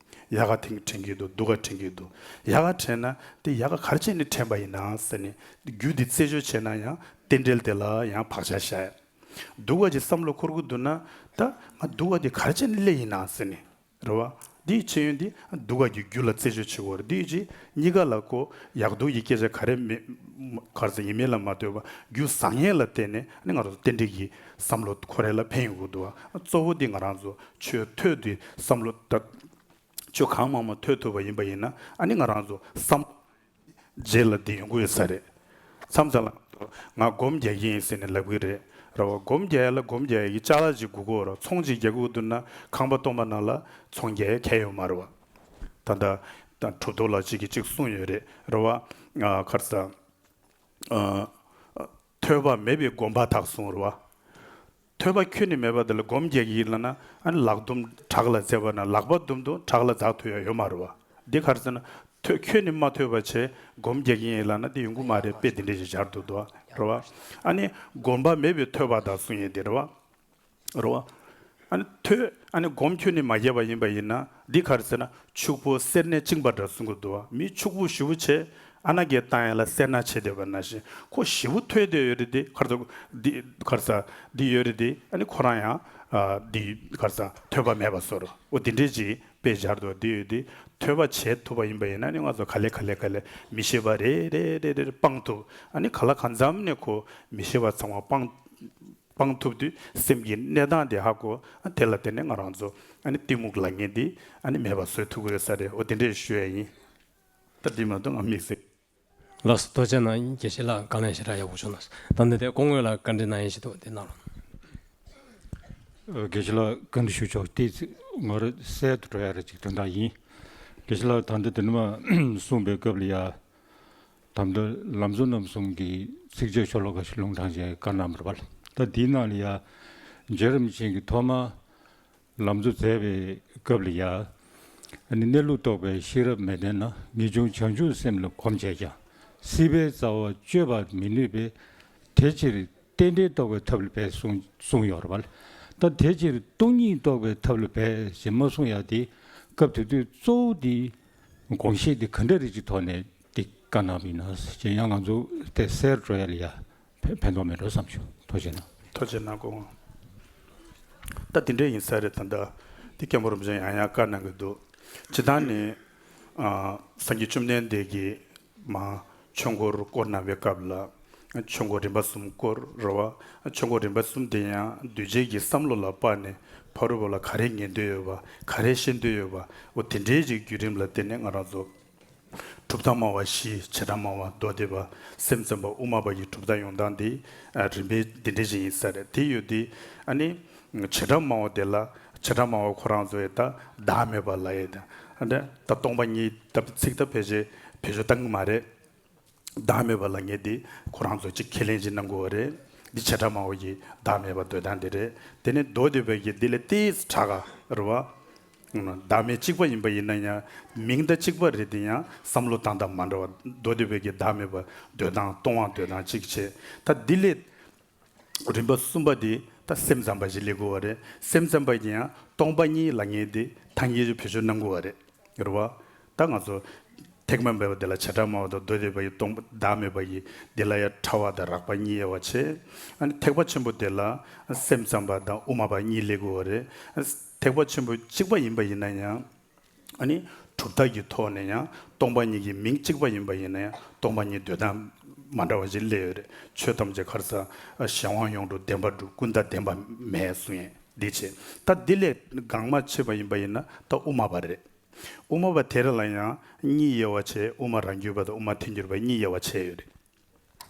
ཡག་ག་དེ་དྲན་གྱི་འདུག་སྡུག་ག་དྲན་གྱི་འདུག་ཡག་ག་དྲན་ན་དེ་ཡག་ག་ག་རེ་བྱས་ནས་དྲན་པ་ཡིན་ན་ཟེར་ནས་རྒྱུ་དེ་རྩད་གཅོད་བྱས་ན་ཡང་རྟེན་འབྲེལ་དེ་ལ་ཡང་བག་ཆགས་བཞག་ཡ། སྡུག་ག་ཅིག་བསམ་བློ་འཁོར་གྱི་འདུག་ན། ད་ང་སྡུག་ག་དེ་ག་རེ་བྱས་ནས་སླེབས་ཡིན་ན་ཟེར་ནས། རེད་བ། འདིའི་ཤེས་ཡོན་འདི་སྡུག་ག་གི་རྒྱུ་ལ་རྩད་གཅོད་བྱེད་དགོས་རེད། འདིའི་རྗེས་གཉིས་ཀ་ལ་ཁོ་ཡག་སྡུག་གི་སྐད་ཆ་ག་རེ་མེད། ག་རེ་ཟེར་ཡིན་མིན་ལ་མ་ལྟོས་པ་རྒྱུ་བཟང་ངན་ལ་བརྟེན་ནས་ནི་ང་རང་ཚོ་རྟེན་འབྲེལ་གྱི་བསམ་བློ་འཁོར་ཡས་ལ་ཕན་ཡོང་གི་འདུག་བ། གཙོ་བོ་འདི་ང་རང་ཚོ་ཆོས་ཐོས་ཏེ་བསམ་བློ་ད་ཆོས་གང་མང་མང་ཐོས་ཐུབ་པ་ཡིན་པ་ཡིན་ན། ཨ་ནི་ང་རང་ཚོ་བསམ་རྗེས་ལ་འདི་ཡོང་གི་ཡོད་ས་རེད། མཚམས་མཚམས་ལ་ང་སྒོམ་རྒྱག་གི་ཡིན་ཟེར་ནས་ལབ་གི་རེད། རེད་བ། སྒོམ་རྒྱག་ཡ་ལ་སྒོམ་རྒྱག་ཡ་གི་ཅ་ལག་ཅིག་དགོས་ཀྱི་ཡོད་རེད། ཚོང་ཅིག་རྒྱག་དགོས་འདུག་ན་ཁང་པ་སྟོང་པ་ནང་ལ་ཚོང་རྒྱག་ཡ་གང་ཡང་ཡོད་མ་རེད་བ། ད་ལྟ་ད་གྲུབ་ཐོབ་ལགས་གཅིག་གིས་གཅིག་གསུངས་ཡོད་རེད། རེད་བ། ཨ། ག་རེ་ཟེར། ཨ། ཐོས་པ་མེད་པའི་སྒོམ་པ་དག་གསུངས་རེད་བ། ཐོས་པ་ཁྱོན་ནས་མེད་པ་དེ་ལ་སྒོམ་རྒྱག་གི་ཡིན་ལབ་ན། ཨ་ནི་ལག་རྡུམ་བྲག་ལ་འཛེགས་པ་ན་ལག་པ་རྡུམ་རྡུམ་བྲག་ལ་འཛེགས་ཐུབ་ཡ་ཡོད་མ་རེད་བ། འདི་ག་རེ་ཟེར་ན། ཐོས་ཁྱོན་ནས་མ་ཐོས་པ་བྱས་སྒོམ་རྒྱག་གི་ཡིན་ལབ་ན་འདི་ཡོང་གི་མ་རེད། དཔེ་འདི་འདྲས་ཞིག་སྦྱར་འདུག་འདུག་བ། རེད་བ། ཨ་ནི་སྒོམ་པ་མེད་པའི་ཐོས་པ་དག་གསུང་ཡས་འདི་རེད་བ། རེད་བ། ཨ་ནི་ཐོས། ཨ་ནི་སྒོམ་ཁྱོན་ནས་མ་རྒྱབ་པ་ཡིན་པ་ཡིན་ན། འདི་ག་རེ་ཟེར་ན། ཕྱུག་པོ་སེར་སྣས་བཅིངས་པ་འདྲ་གསུང་གི་འདུག་བ། མི་ཕྱུག་པོ་ཞེ་པོ་བྱས་ཨ་ན་གས་བཏང་ཡ་ལ་སེར་སྣ་བྱས་བསྡད་པ་ནང་བཞིན། ཁོ་ཞེ་པོ་ཐོས་བསྡད་ཡོད་རེད་དེ། ག་རེ་ཟེར། འདི་ག་རེ་ཟེར། འདི་ཡོད་རེད་དེ། ཨ་ནི་ཁོ་རང་ཡང་། ཨ། འདི་ག་རེ་ཟེར། ཐོས་པ་མེད་པ་བཟོ་འདྲ་པོ་འདི་འདྲས་ཅིག་དཔེ་སྦྱར་འདུག་འདི་ཡོད་དེ། ཐོས་པ་བྱེད་ཐུབ་པ་ཡིན་པ་ཡིན་ན་ནི་ང་ཚོ་ག་ལེ་ག་ལེ་ག་ལེ་མི་ཤེས་པ་རེ་རེ་རེ་རེ་སྤང་ཐུབ། ཨ་ནི་ག་ལ་གང་འཚམ་ནས་ཁོ་མི་ཤེས་པ་ཚང་མ་སྤང་སྤང་ཐུབ་དུས་སེམས་ཀྱི་གནས་སྟངས་དེ་ཧ་གོ། ཨ། དེ་ལ་བརྟེན་ནས་ང་རང་ཚོ་ཨ་ནི་གཏི་མུག་ལབ་མཁན་དེ་ཨ་ནི་མེད་པ་བཟོ་ཐུབ་ཀྱི་ཡོད་ས་རེད། འོ་དེ་འདྲས་ཞུ་ཡ་ཡིན། ད་འདི་མ་གཏོགས་ང་དམིགས་བསལ། ལགས་སོ། ཐུགས་རྗེ་གནང་། དགེ་བཤེས་ལགས་བཀའ་ལན་ཞེ་དྲག་ཡག་པོ་བྱུང་སོང་། ད་ནི་དེ་སྐུ་ངོ་ལགས་བཀའ་འདྲི་གནང་ཡས་ཞིག་འདུག་དེ་གནང་རོགས། ཨ། དགེ་བཤེས་ལགས་བཀའ་འདྲི་ཞུ་ཆོག་དེ་ང་རང་གསལ་དུ་འགྲོ་ཡ་རེད། ཅིག་དོན་དག་ཡིན། དགེ་བཤེས་ལགས་ད་ལྟ་དེ་ནས་མར་གསུངས་པའི་སྐབས་ལ་ཡ། ད་ལྟ་ལམ་གཙོ་རྣམ་གསུམ་གྱི་ཚིགས་བཅད་ཤོ་ལོ་ཀ་ཞིག་ལུང་དྲངས་བྱས་བཀའ་གནང་བ་རེད་པ། ད་དེའི་ནང་ལ་ཡ། རྗེ་རིན་པོ་ཆེ་གིས་ཐོག་མར་ལམ་གཙོ་མཛད་པའི་སྐབས་ལ་ཡ། ཨ་ནི་གནས་ལུགས་རྟོགས་པའི་ཤེས་རབ་མི་ལྡན་ན། ངེས་འབྱུང་བྱང་ཆུབ་སེམས་ལ་གོམས་བྱས་ཀྱང་། སྲིད་པའི་རྩ་བ་གཅོད་པར་མི་ནུས་པས། དེ་ཕྱིར་རྟེན་འབྲེལ་རྟོགས་པའི་ཐབས་ལ་འབད་གསུངས་གསུངས་ཡོད་རེད་པ། ད་དེ་ཕྱིར་སྟོང་ཉིད་རྟོགས་པའི་ཐབས་ལ་འབད་ཞེས་མ་གསུངས་ཡ་དེ། སྐབས་དེ་དུས་གཙོ་བོ་དེ་དགོངས་བཞེད་དེ་ག་འདྲ་རིགས་ཀྱི་ཐོག་ནས་དེ་བཀའ་གནང་བ་ཡིན་ན་ཞེས། ཡང་ང་ཚོ་དེ་གསལ་འགྲོ་ཡ་ལ་ཡ་ཕན་ཕན་ཐོགས་མེད་འགྲོ་བསམ་བྱུང་། ཐུགས་རྗེ་གནང་། ཐུགས་རྗེ་གནང་། སྐུ་ངོ་ད་དེ་འདྲ་ཡིན་ས་རེད། ད་ལྟ་དེ་སྐྱབས་མགོན་རིན་པོ་ཆེ་ཡང་ཡང་བཀའ་གནང་གི་འདུག་སྤྱིར་བཏང་ནས། ཨ། སངས་རྒྱས་བཅོམ་ལྡན་འདས་ཀྱིས་མར་ཆོས་འཁོར་བསྐོར་གནང་བའི་སྐབས་ལ་ཆོས་འཁོར་རིམ་པ་གསུམ་བསྐོར་རེད་བ། ཆོས་འཁོར་རིམ་པ་གསུམ་དེ་ཡང་གདུལ་བྱའི་གི་བསམ་བློ་ལ་དཔག་ནས་ཕ་རོལ་པོ་ལ་ག་རེ་ཉན་འདོད་ཡོད་པ། ག་རེ་ཤེས་འདོད་ཡོད་པ། འོ་དེ་འདྲའི་ཅིག་བརྒྱུད་རིམ་ལ་བརྟེན་ནས་ང་རང་ཚོ་གྲུབ་མཐའ་སྨྲ་བ་བཞི། བྱེ་བྲག་སྨྲ་བ་མདོ་སྡེ་པ། སེམས་ཙམ་པ་དབུ་མ་པ་ཡི་གྲུབ་མཐའ་ཡོང་སྟངས་འདི། ཨ། རིམ་པས་འདི་འདྲ་ཞིག་ཡིན་ས་རེད། དེ་ཡོད་དུས་ཨ་ནི་བྱེ་བྲག་སྨྲ་བ་དེ་ལ། བྱེ་བྲག་སྨྲ་བ་ཁོ་རང་ཚོ་ཡི་ད་བདག་མེད་པ་ལབ་ཡས་དང་། ཨ་ནི་ད་སྟོང་པ་ཉིད་ད་ཚིག་ད་བེད་སྤྱོད་བེད་སྤྱོད་བཏང་གི་མ་རེད། བདག་མེད་པ་ལབ་མཁན་དེ་ཁོ་རང་ཚོ་གཅིག་ཁས་ལེན་ཅིག་གནང་དགོས་པ་རེད། འདི་བྱེ་བྲག་སྨྲ་བ་ཡི་བདག་མེད་པ་འདོད་སྟངས་དེ་རེད། དེ་ནས་མདོ་སྡེ་པ་གི་འདི་ལས་ཏོག་ཙམ་དྲག་ག་རེད་བ། བདག་མེད་གཅིག་པ་ཡིན་པ་ཡིན་ན་ཡང་མིང་ད་གཅིག་པ་རེད་དེ་ཡང་བསམ་བློ་བཏང་སྟངས་མ་འདྲ་བ། མདོ་སྡེ་པ་གི་བདག་མེད་པ་འདོད་སྟངས་སྟོང་པ་འདོད་སྟངས་གཅིག་བྱས། ད་འདི་ལས་རིམ་པ་གསུམ་པ་དེ་ད་སེམས་ཙམ་པ་ཞིག་སླེབས་དགོས་པ་རེད། སེམས་ཙམ་པ་ཡིན་ཡང་སྟོང་པ་ཉིད་ལབ་མཁན་དེ་ཐལ་འགྱུར་བེད་སྤྱོད་གནང་དགོས་པ་རེད། རེད་བ། ད་ང་ཚོ་ ཐེག་པ་འབེབས་པ་དེ་ལ་བྱེ་བྲག་སྨྲ་བ་དང་མདོ་སྡེ་པ་ཡི་སྟོང་པ་བདག་མེད་པ་ཡི་དེ་ལ་ཡང་ཕྲ་བ་དང་རགས་པ་གཉིས་དབྱེ་བ་ཕྱེ། ཨ་ནི་ཐེག་པ་ཆེན་པོ་དེ་ལ་སེམས་ཙམ་པ་དང་དབུ་མ་པ་གཉིས་སླེབས་དགོས་པ་རེད། ཐེག་པ་ཆེན་པོ་གཅིག་པ་ཡིན་པ་ཡིན་ན་ཡང་། ཨ་ནི་གྲུབ་མཐའ་གི་ཐོག་ནས་ཡང་སྟོང་པ་ཉིད་ཀྱི་མིང་གཅིག་པ་ཡིན་པ་ཡིན་ན་ཡང་སྟོང་པ་ཉིད་འདོད་སྟངས་མ་འདྲ་བ་ཞིག་སླེབས་ཡོད་རེད། ཆོས་ཐམས་ཅད་ཁར་ས་གཞན་དབང་ཡོངས་གྲུབ་བདེན་པར་གྲུབ་ཀུན་བཏགས་བདེན་པ་མེད་གསུང་ཡས་འདི་བྱས། ད་འདི་ལས་གང་མ་ཕྱེ་བ་ཡིན་པ་ཡིན་ན་ད་དབུ་མ་པ་རེད། དབུ་མ་པ་དེ་ར་ལ་ཡང་གཉིས་དབྱེ་བ་ཕྱེ། དབུ་མ་རང་རྒྱུད་པ་དང་དབུ་མ་ཐལ་འགྱུར་བ་གཉིས་དབྱེ་བ་ཕྱེ་ཡོད་རེད།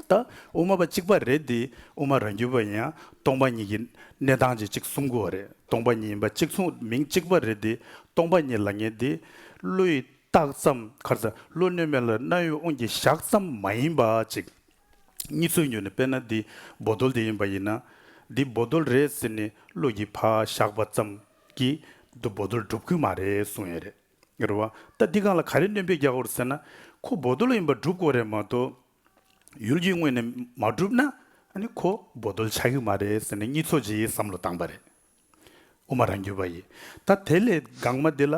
ད་དབུ་མ་པ་གཅིག་པ་རེད་དེ་དབུ་མ་རང་རྒྱུད་པ་ཡང་སྟོང་པ་ཉིད་ཀྱི་གནས་སྟངས་ཅིག་གཅིག་གསུང་གི་ཡོད་རེད། སྟོང་པ་ཉིད་ཡིན་པ་གཅིག་གསུང་མིང་གཅིག་པ་རེད་དེ་སྟོང་པ་ཉིད་ལབ་མཁན་དེ་བློ་ཡི་རྟགས་ཙམ་ཁར་ས་བློ་གནས་མེད་ལ་རྣ་བའི་དབང་གིས་བཞག་ཙམ་མ་ཡིན་པ་ཅིག་གཉིས་ཚུལ་ཉོན་ནས་དཔེར་ན་འདི་བོ་དོལ་དེ་ཡིན་པ་ཡིན་ན། འདི་བོ་དོལ་རེད་ཟེར་ནས་བློ་གིས་ཕར་བཞག་པ་ཙམ་གྱིས་འདི་བོ་དོལ་འགྲུབ་ཀྱི་མ་རེད་གསུང་ཡས་རེད། རེད་བ། ད་འདི་སྒང་ལ་ག་རེ་སྣོན་པ་རྒྱག་དགོས་རེད་ཟེར་ན། ཁོ་བོ་དོལ་ཡིན་པ་སྒྲུབ་དགོས་རེད་མ་གཏོགས། ཡུལ་གྱི་དངོས་གནས་མ་གྲུབ་ན་ཨ་ནི་ཁོ་བོ་དོལ་ཆགས་ཀྱི་མ་རེད་ཟེར་ནས་གཉིས་ཚོགས་ཀྱིས་བསམ་བློ་བཏང་པ་རེད། དབུ་མ་རང་རྒྱུད་པ་ཡིས། ད་དེ་ལས་གང་མ་འདི་ལ་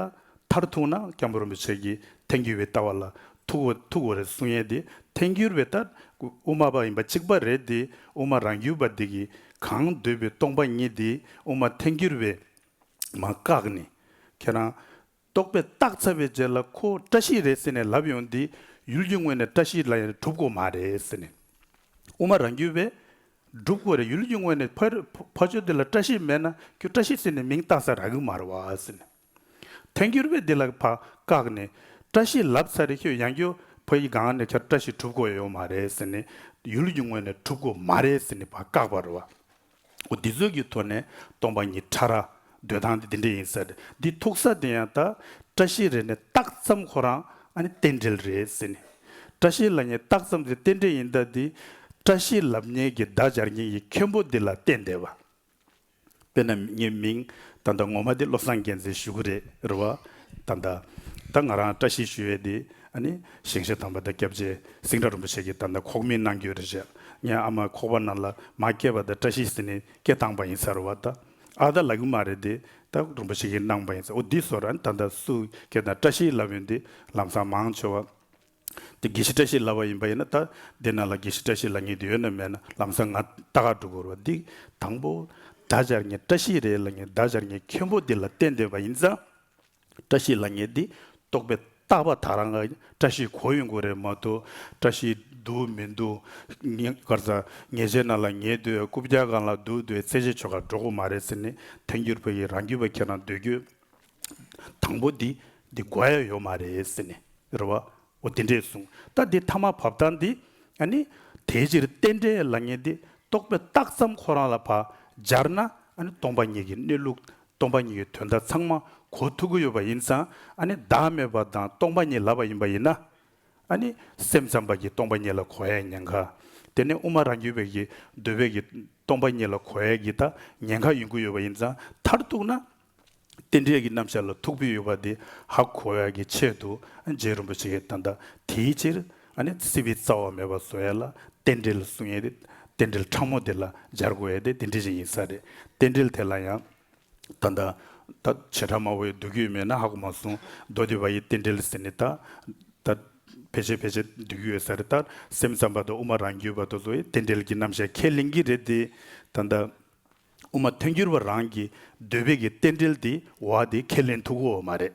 མཐར་ཐུག་ན་སྐྱབས་མགོན་རིན་པོ་ཆེ་གིས་ཐལ་འགྱུར་བའི་ལྟ་བ་ལ་ཐུག་གོ་ཐུག་གོ་རེད་གསུང་ཡས་དེ། ཐལ་འགྱུར་བའི་ད་དབུ་མ་པ་ཡིན་པ་གཅིག་པ་རེད་དེ་དབུ་མ་རང་རྒྱུད་པ་འདི་གིས་གང་འདོད་པའི་སྟོང་པ་ཉིད་དེ་དབུ་མ་ཐལ་འགྱུར་བས་མ་བཀག་ནས། ཁྱེད་རང་རྟོག་པས་བཏགས་ཚར་བའི་རྗེས་ལ་ཁོ་བཀྲ་ཤིས་རེད་ཟེར་ནས་ལབ་ཡོང་དུས་ཡུལ་གྱི་དངོས་གནས་བཀྲ་ཤིས་ལ་ཡང་གྲུབ་དགོས་མ་རེད་ཟེར་ནས། དབུ་མ་རང་རྒྱུད་པས་སྒྲུབ་དགོས་རེད། ཡུལ་གྱི་དངོས་གནས་ཕ་ཕ་ཕ་ཆོས་འདི་ལ་བཀྲ་ཤིས་མེད་ན་ཁྱོད་བཀྲ་ཤིས་ཟེར་ནས་མིང་བཏགས་ས་རག་གི་མ་རེད་བ་ཟེར་ནས། ཐལ་འགྱུར་བས་འདི་ལ་ཕར་བཀག་ནས་བཀྲ་ཤིས་ལབ་ཚར་རེད། ཁྱོད་ཡང་ཁྱོད་ཕ་ཡི་སྒང་ནས་ཁྱོད་བཀྲ་ཤིས་གྲུབ་དགོས་ཡོད་མ་རེད་ཟེར་ནས་ཡུལ་གྱི་དངོས་གནས་གྲུབ་དགོས་མ་རེད་ཟེར་ནས་ཕར་བཀག་པ་རེད་བ། འོ་འདི་ཚོ་གི་ཐོག་ནས་སྟོང་པ་ཉིད་ཕྲ་རགས་འདོད་སྟངས་དེ་འདི་འདྲ་ཡིན་ས་རེད། འདི་ཐུག་ས་དེ་ཡང་ད་བཀྲ་ཤིས་རེད་ནས་རྟགས་ཙམ་ཁོ་རང་ཨ་ནི་རྟེན་འབྲེལ་རེད་ཟེར་ནས། བཀྲ་ཤིས་ལབ་མཁན་རྟགས་ཙམ་དེ་རྟེན་འབྲེལ་ཡིན་ད་དེ། བཀྲ་ཤིས་ལབ་མཁན་གྱི་བརྡ་སྦྱར་མཁན་གྱི་མཁན་པོ་འདི་ལ་བརྟེན་བསྡད་པ། དཔེར་ན་ངའི་མིང་ད་ལྟ་ངོ་མ་དེ་བློ་བཟང་རྒྱལ་མཚན་ཞུ་གི་རེད། རེད་བ། ད་ལྟ་ད་ང་རང་བཀྲ་ཤིས་ཞུ་ཡས་དེ་ཨ་ནི་ཞིང་གཤེགས་དམ་པ་དང་སྐྱབས་རྗེ་སེང་བྲག་རིན་པོ་ཆེ་གིས་ད་ལྟ་ཁོག་སྨིན་གནང་གི་ཡོད་རེད་ཤག་ངའི་ཨ་མ་ཁོག་པ་ནང་ལ་མ་སྐྱེས་པ་དང་བཀྲ་ཤིས་ཟེར་ནས་སྐྱེ་བཏང་པ་ཡིན་ས་རེད་བ། ད་ཨ་ད་ལབ་གི་མ་རེད་དེ། ད་རིན་པོ་ཆེ་གིས་གནང་པ་ཡིན་ས། འོ་འདི་ཚོ་ར་ད་ལྟ་སུ་སྐྱེ་ན་བཀྲ་ཤིས་ལབ་ཡོང་དེ་ལམ་སང་མང་ཆེ་བ། དེ་དགེ་བཤེས་བཀྲ་ཤིས་ལབ་པ་ཡིན་པ་ཡིན་ན་ད་དེ་ནང་ལ་དགེ་བཤེས་བཀྲ་ཤིས་ལབ་མཁན་དེ་ཡོད་ན་མེད་ན་ལམ་སང་ང་ལྟ་ག་འགྲོ་དགོས་རེད་བ། འདི་དང་པོ་བརྡ་སྦྱར་མཁན་བཀྲ་ཤིས་རེད་ལབ་མཁན་བརྡ་སྦྱར་མཁན་མཁན་པོ་འདི་ལ་བརྟེན་བསྡད་པ་ཡིན་ཙང་། བཀྲ་ཤིས་ལབ་མཁན་འདི་རྟོག་པས་བཏགས་པ་དག་རང་ག་བཀྲ་ཤིས་གོ་ཡོང་དགོས་རེད་མ་གཏོགས། བཀྲ་ཤིས་འདུག་མི་འདུག་ངས་ག་རེ་ཟ། ཉལ་ཆས་ནང་ལ་ཉལ་སྡོད། རྐུབ་བཀྱག་སྒང་ལ་འདུག་སྡོད། རྩེད་ཆས་ཆོ་ག་འགྲོ་དགོས་མ་རེད་ཟེར་ནས་ཐལ་འགྱུར་བ་ཡི་རང་རྒྱུད་པ་ཁྱེད་རང་འདོད་རྒྱུ། དང་པོ་འདི་འདི་དགོས་ཡ་ཡོད་མ་རེད་ཟེར་ནས་རེད་བ། འོ་དེ་འདྲས་གསུངས། ད་འདི་ཐ་མ་བབ་སྟངས་འདི་ཨ་ནི་དེའི་ཕྱིར་རྟེན་འབྲེལ་ལབ་མཁན་འདི་རྟོག་པས་བཏགས་ཙམ་ཁོ་རང་ལ་ཕར་སྦྱར་ན་ཨ་ནི་སྟོང་པ་ཉིད་ཀྱི་གནས་ལུགས་སྟོང་པ་ཉིད་ཀྱི་དོན་དག་ཚང་མ་གོ་ཐུབ་ཀྱི་ཡོད་པ་ཡིན་ཙང་། ཨ་ནི་བདག་མེད་པ་དང་སྟོང་པ་ཉིད་ལབ་པ་ཡིན་པ་ཡིན་ན། ཨ་ནི་སེམས་ཙམ་པ་གིས་སྟོང་པ་ཉིད་ལ་གོ་ཡ་ཉེན་ཁ། དེ་ནས་དབུ་མ་རང་རྒྱུད་པའི་གི་འདོད་པའི་གི་སྟོང་པ་ཉིད་ལ་གོ་ཡ་གི་ད་ཉེན་ཁ་ཡོང་གི་ཡོད་པ་ཡིན་ཙང་། མཐར་ཐུག་ན་རྟེན་འབྲེལ་གྱི་རྣམ་གཞག་ལ་ཐུག་པའི་ཡོད་པ་དེ་ཧ་གོ་ཡ་གི་ཆེད་དུ་རྗེ་རིན་པོ་ཆེ་གིས་ད་ལྟ་དེའི་ཕྱིར་ཨ་ནི་སྲིད་པའི་རྩ་བ་མེད་པ་བཟོ་ཡ་ལ་རྟེན་འབྲེལ་གསུང་ཡ་དེ། རྟེན་འབྲེལ་ཕྲ་མོ་དེ་ལ་སྦྱར་དགོས་ཡ་དེ་དེ་འདྲ་ཞིག་ཡིན་ས་རེད། རྟེན་འབྲེལ་དེ་ལ་ཡང་། ད་ལྟ་ད་བྱེ་བྲག་སྨྲ་བའི་མདོ་རྒྱུད་མེད་ན་ཧ་གོ་མ་སོང་། མདོ་སྡེ་པ་ཡི་རྟེན་འབྲེལ་ཟེར་ནས་ད་ད་ཕལ་ཆེར་ཕལ་ཆེར་འདུས་ཡོད་ས་རེད། ད་སེམས་ཙམ་པ་དང་དབུ་མ་རང་རྒྱུད་པ་དེ་ཚོ་ཡི་རྟེན་འབྲེལ་གྱི་རྣམ་གཞག་ཁས་ལེན་གྱི་རེད་དེ། ད་ལྟ་དབུ་མ་ཐལ་འགྱུར་བ་རང་གི་འདོད་པའི་གི་རྟེན་འབྲེལ་དེ་བ་དེ་ཁས་ལེན་ཐུབ་ཀྱི་ཡོད་མ་རེད།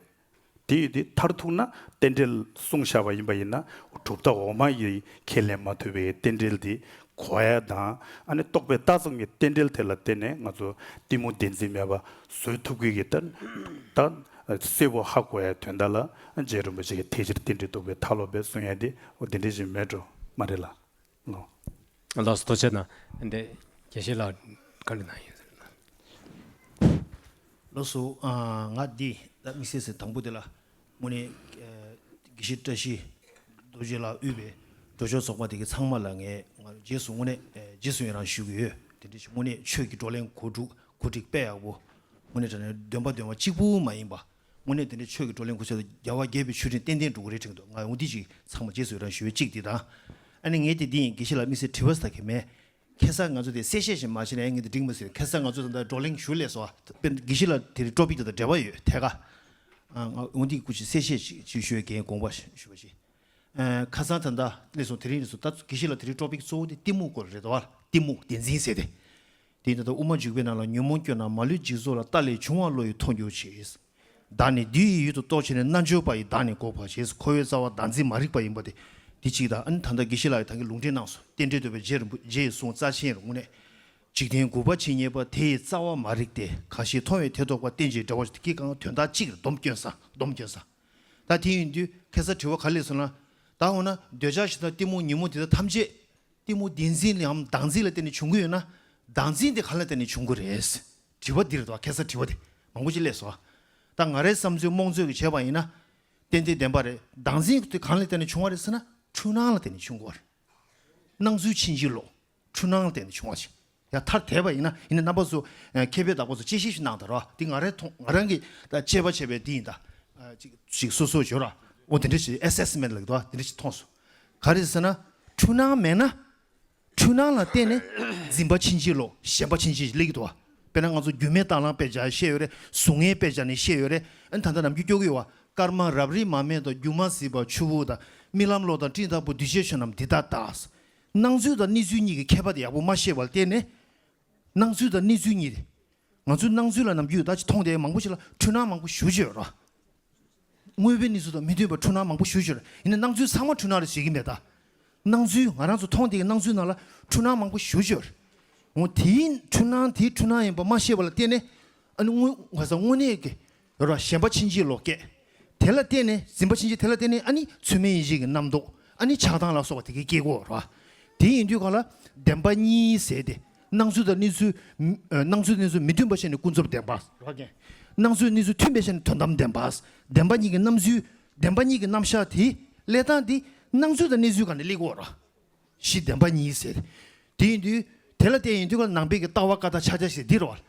དེ་ཡོད་དེ་མཐར་ཐུག་ན་རྟེན་འབྲེལ་གསུངས་བཞག་པ་ཡིན་པ་ཡིན་ན། གྲུབ་མཐའ་འོག་མ་ཡི་ཁས་ལེན་མ་ཐུབ་པའི་རྟེན་འབྲེལ་དེ་གོ་ཡ་དང་། ཨ་ནི་རྟོག་པས་བཏགས་ཙམ་གྱི་རྟེན་འབྲེལ་དེ་ལ་བརྟེན་ནས་ང་ཚོ་གཏི་མུག་བདེན་འཛིན་མེད་པ་བཟོ་ཐུབ་ཀྱི་གི་ད་ད་གསལ་པོ་ཧ་གོ་ཡ་དོན་དག་ལ་རྗེ་རིན་པོ་ཆེ་གིས་དེ་ཕྱིར་རྟེན་འབྲེལ་རྟོག་པས་མཐའ་ལོག་པའི་གསུང་ཡ་དེ་འོ་དེ་འདྲ་ཞིག་མེད་འགྲོ་མ་རེད་ལ། ལོ། ལགས་སོ། ཐུགས་རྗེ་གནང་། འདི་དགེ་བཤེས་ལགས་བཀའ་འདྲི་གནང་ཡོད་ཟེར་ན། ལགས་སོ། ཨ། ང་འདི་ད་དམིགས་བསལ་ཟེར་དང་པོ་དེ་ལ་དངོས་གནས་ཨ་དགེ་བཤེས་བཀྲ་ཤིས་རྡོ་རྗེ་ལགས་དབུས་པའི་འགྲོ་ཕྱོགས་ཚོགས་པ་དེ་གི་ཚང་མ་ལ་ངས་ང་རྗེས་སུ་དངོས་གནས་ཨ་རྗེས་སུ་ཡི་རང་ཞུ་གི་ཡོད། དེ་འདྲ་ཞིག་དངོས་གནས་ཆོས་ཀྱི་བགྲོ་གླེང་གོ་སྒྲིག་གོ་སྒྲིག་དཔེ་ཡག་པོ། དངོས་གནས་དྲང་གནས་འདོན་པ་འདོན་པ་གཅིག་པུ་མ་ཡིན་པ། དངོས་གནས་དེ་འདྲའི་ཆོས་ཀྱི་བགྲོ་གླེང་གོ་ཆོད་དུ་རྒྱལ་བ་དགྱེས་པའི་མཆོད་སྤྲིན་ཏན་ཏན་འགྲོ་གི་རེད་དྲན་འདུག་ང་འོ་འདི་ཅིག་ཚང་མ་རྗེས་སུ་ཡི་རང་ཞུ་བའི་གཅིག་འདི་དང་། ཨ་ནི་ངས་དེ་འདི་ཡིན། དགེ་བཤེས་ལགས་དམིགས་བསལ་དྲི་བ་ཟ་གི་མེད། ཁ་སང་ང་ཚོ་དེ་གསལ་བཤད་ཞིག་མ་བྱས་ན་ངས་འདི་འགྲིག་མ་སོང་། ཁ་སང་ང་ཚོ་ད་ལྟ་བགྲོ་གླེང་ཞུ་ལས་སོ། དཔེར་དགེ་བཤེས་ལགས་དེ་རིང་ཀྲོ་པིག་དེ་དང་འབྲེལ་བ་ཡོད་ཐད་ཀ་ཨ། ང་འོ་འདི་སྐུ་མཁྱེན་གསལ་བཤད་ཅིག་ཅིག་ཞུ་ཡས་འགན་དགོངས་པ་ཞུ་བ་ཞིག་ཨ། ཁ་སང་ད་ལྟ་སླེབས་སོང་། དེ་རིང་སླེབས་སོང་། ད་དགེ་བཤེས་ལགས་དེ་རིང་ཊོ་པིག་གཙོ་བོ་དེ་གཏི་མུག་སྐོར་རེད་དོ། གཏི་མུག་བདེན་འཛིན་ཟེར་ཏེ། དེ་ཡིན་ད་ལྟ་དབུ་མ་འཇུག་པའི་ནང་ལ་ཉོན་མོངས་སྐྱོན་རྣམས་མ་ལུས་འཇིག་ཚོགས་ལ། ལྟ་ལས་བྱུང་བ་བློ་ཡིས་མཐོང་གྱུར་ཅིག། བདག་ནི་འདི་ཡི་ཡུལ་དུ་རྟོག་བྱས་ནས། རྣལ་འབྱོར་པ་ཡིས་བདག་ནི་འགོག་པར་བྱེད། འཁོར་བའི་རྩ་བ་བདག་འཛིན་མ་རིག་པ་ཡིན་པ་དེ། འདི་གཅིག་དང་། ཨ་ནི་ད་ལྟ་དགེ་བཤེས་ལགས་ད་གིན་ལུང་འདྲེན་གནང་སོང་། རྟེན་འབྲེལ་བསྟོད་པའི་རྗེ་རིན་པོ་རྗེ་ཡི་གསུང་རྩ་ཆེན་རིན་པོ་ཆེ། འཇིག་རྟེན་འགུགས་པ་ཇི་སྙེད་པ། དེ་ཡི་རྩ་བ་མ་རིག་སྟེ། གང་ཞིག་མཐོང་བས་དེ་རྟོགས་པ། རྟེན་ཅིང་འབྲེལ་བར་འབྱུང་སྟེ། ཀྱི་གང་དོན་དག་གཅིག་རེད། སྡོམ་སྐྱོན་ས། སྡོམ་སྐྱོན་ས། ད་དེ་ཡིན་དུས་ཁ་སང་དྲི་བ་ག་རེ་སླེབས་སོང་ན། ད་འོ་ན་འདོད་ཆགས་ཞེ་སྡང་གཏི་མུག་ཉོན་མོངས་དེ་དག་ཐམས་ཅད་གཏི་མུག་བདེན་འཛིན་ལ་ཡང་བདག་འཛིན་ལ་བརྟེན་ནས་བྱུང་གི་ཡོད་ན། བདག་འཛིན་དེ་ག་ལ་བརྟེན་ནས་བྱུང་གི་རེད། དྲི་བ་འདི་རེད་དོ། ཁ་སང་དྲི་བ་དེ་མང་པོ་ཅིག་སླེབས་སོང་། ད་ང་རའི་བསམ་ཚུལ་རྨོངས་ཚོད་ཀྱིས་བྱས་པ་ཡིན་ན། ཏན་ཏན་བདེན་པ་རེད། བདག་འཛིན་དེ་གང་ལ་བརྟེན་ནས་བྱུང་བ་རེད་ཟེར་ན། འཁྲུལ་སྣང་ལ་བརྟེན་ནས་བྱུང་གི་རེད། སྣང་ཚུལ་ཕྱིན་ཅི་ལོག། འཁྲུལ་སྣང་ལ་བརྟེན་ནས་བྱུང་བ་ཞིག་ཡང་ཐར་བསྡད་པ་ཡིན་ན། ཡིན་ན་རྣམ་པ་ཚོ་ཨ་མཁས་པའི་བདག་པོ་ཚོ་དཔྱད་ཞིབ་ཞིག་གནང་དང་རོགས། འདི་ང་རའི་མཐོང་། ང་རང་གིས་ད་དཔྱད་པ་བྱས་པའི་འདི་ཡིན་ད། ཨ་ཅིག་ཅིག་སོ་སོ་ཞོར་ར། འོ་དེ་འདྲ་ཞིག་ཨེ་སེ་སི་མེན་ཊི་ལབ་འདུག་བ། དེ་འདྲ་ཞིག་མཐོང་སོང་། ག་རེ་ཟེར་ན། འཁྲུལ་སྣང་མེད་ན། འཁྲུལ་སྣང་ལ་བརྟེན་ནས་འཛིན་པ་ཕྱིན་ཅི་ལོག། ཞེན་པ་ཕྱིན་ཅི་ལོག་སླེབས་ཀྱི་འདུག་བ། དཔེར་ན་ང་ཚོ་རྒྱུ་མེད་དང་བླངས་དཔེ་ཆ་བཤད་ཡོད་རེད། གཟུགས་ངན་དཔེ་ཆ་ནས་བཤད་ཡོད་རེད། ཨ་ནི་ད་ལྟ་ནམ་རྒྱུན་སྐྱོ་གི་ཡོད་བ། སྐར་མ་རབ་རིབ་མ་སྨིན་དང་། སྒྱུ་མ་ཟིལ་པ་ཆུ་བུར་དང་། རྨི་ལམ་ལོག་དང་སྤྲིན་ལྟ་བུ། འདུས་བྱས་ཆོས་རྣམས་འདི་ལྟར་བལྟ། སྣང་ཚུལ་དང་གནས་ཚུལ་གཉིས་ཀྱི་ཁྱད་པར་དེ་ཡག་པོ་མ་ཤེས་པར་བརྟེན་ནས། སྣང་ཚུལ་དང་གནས་ཚུལ་གཉིས་དེ། ང་ཚོའི་སྣང་ཚུལ་ལ་ནམ་རྒྱུན་ད་ཅི་མཐོང་དེ་མང་པོ་ཞིག་ལ་འཁྲུལ་སྣང་མང་པོ་ཞེ་པོ་ཅིག་ཡོད་རེད། དངོས་པོའི་གནས་ཚུལ་དང་མི་མཐུན་པ་འཁྲུལ་སྣང་མང་པོ་ཞེ་པོ་ཅིག་ཡོད་རེད། ཡིན་ན་སྣང་ཚུལ་ཚང་མ་འཁྲུལ་སྣང་རེད་ཟེར་གྱི་མེད་ད། སྣང་ཚུལ་ང་རང་ཚོ་མཐོང་དེ་གི་སྣང་ཚུལ་ནང་ལ་འཁྲུལ་སྣང་མང་པོ་ཞེ་པོ་ཅིག་ཡོད་རེད། འོ་དེའི་འཁྲུལ་སྣང་དེའི་འཁྲུལ་སྣང་ཡིན་པ་མ་ཤེས་པ་ལ་བརྟེན་ནས། ཨ་ནི་དངོས་ང་ཚོ་དངོས་གནས་ཀྱི་ཡོད་ར། ཞེན་པ་ཕྱིན་ཅི་ལོག་སྐྱེ། དེ་ལ་བརྟེན་ནས་འཛིན་པ་ཕྱིན་ཅི། དེ་ལ་བརྟེན་ནས་ཨ་ནི་ཚུལ་མིན་ཡིད་བྱེད་ཀྱི་རྣམ་རྟོག། ཨ་ནི་ཆགས་སྡང་ལ་སོགས་པ་དེ་གའི་སྐྱེ་དགོས་ར། དེ་ཡིན་དུས་གང་ལ་བདེན་པ་གཉིས་ཟེར་ཏེ། སྣང་ཚུལ་དང་གནས་ཚུལ། སྣང་ཚུལ་གནས་ཚུལ་མི་མཐུན་པ་ཤེས་ནས་ཀུན་རྫོབ་བདེན་པ་ར། སྣང་ཚུལ་གནས་ཚུལ་མཐུན་པའི་ཤེས་ནས་དོན་དམ་བདེན་པ། བདེན་པ་གཉིས་ཀྱི་རྣམ་ཚུལ། བདེན་པ་གཉིས་ཀྱི་རྣམ་གཞག་དེ་ལས་སྟངས་དེ་སྣང་ཚུལ་དང་གནས་ཚུལ་སྒང་ནས་སླེབས་དགོས་ར། གཞི་བདེན་པ་གཉིས་ཟེར། དེ་ཡིན་དུས་དེ་ལ་བརྟེན་ཡིན་དུས་གང་ལ་ནང་པའི་གི་ལྟ་བ་ཀ་དག་ཕྱག་རྒྱ་ཞེས་འདི་ར་བ།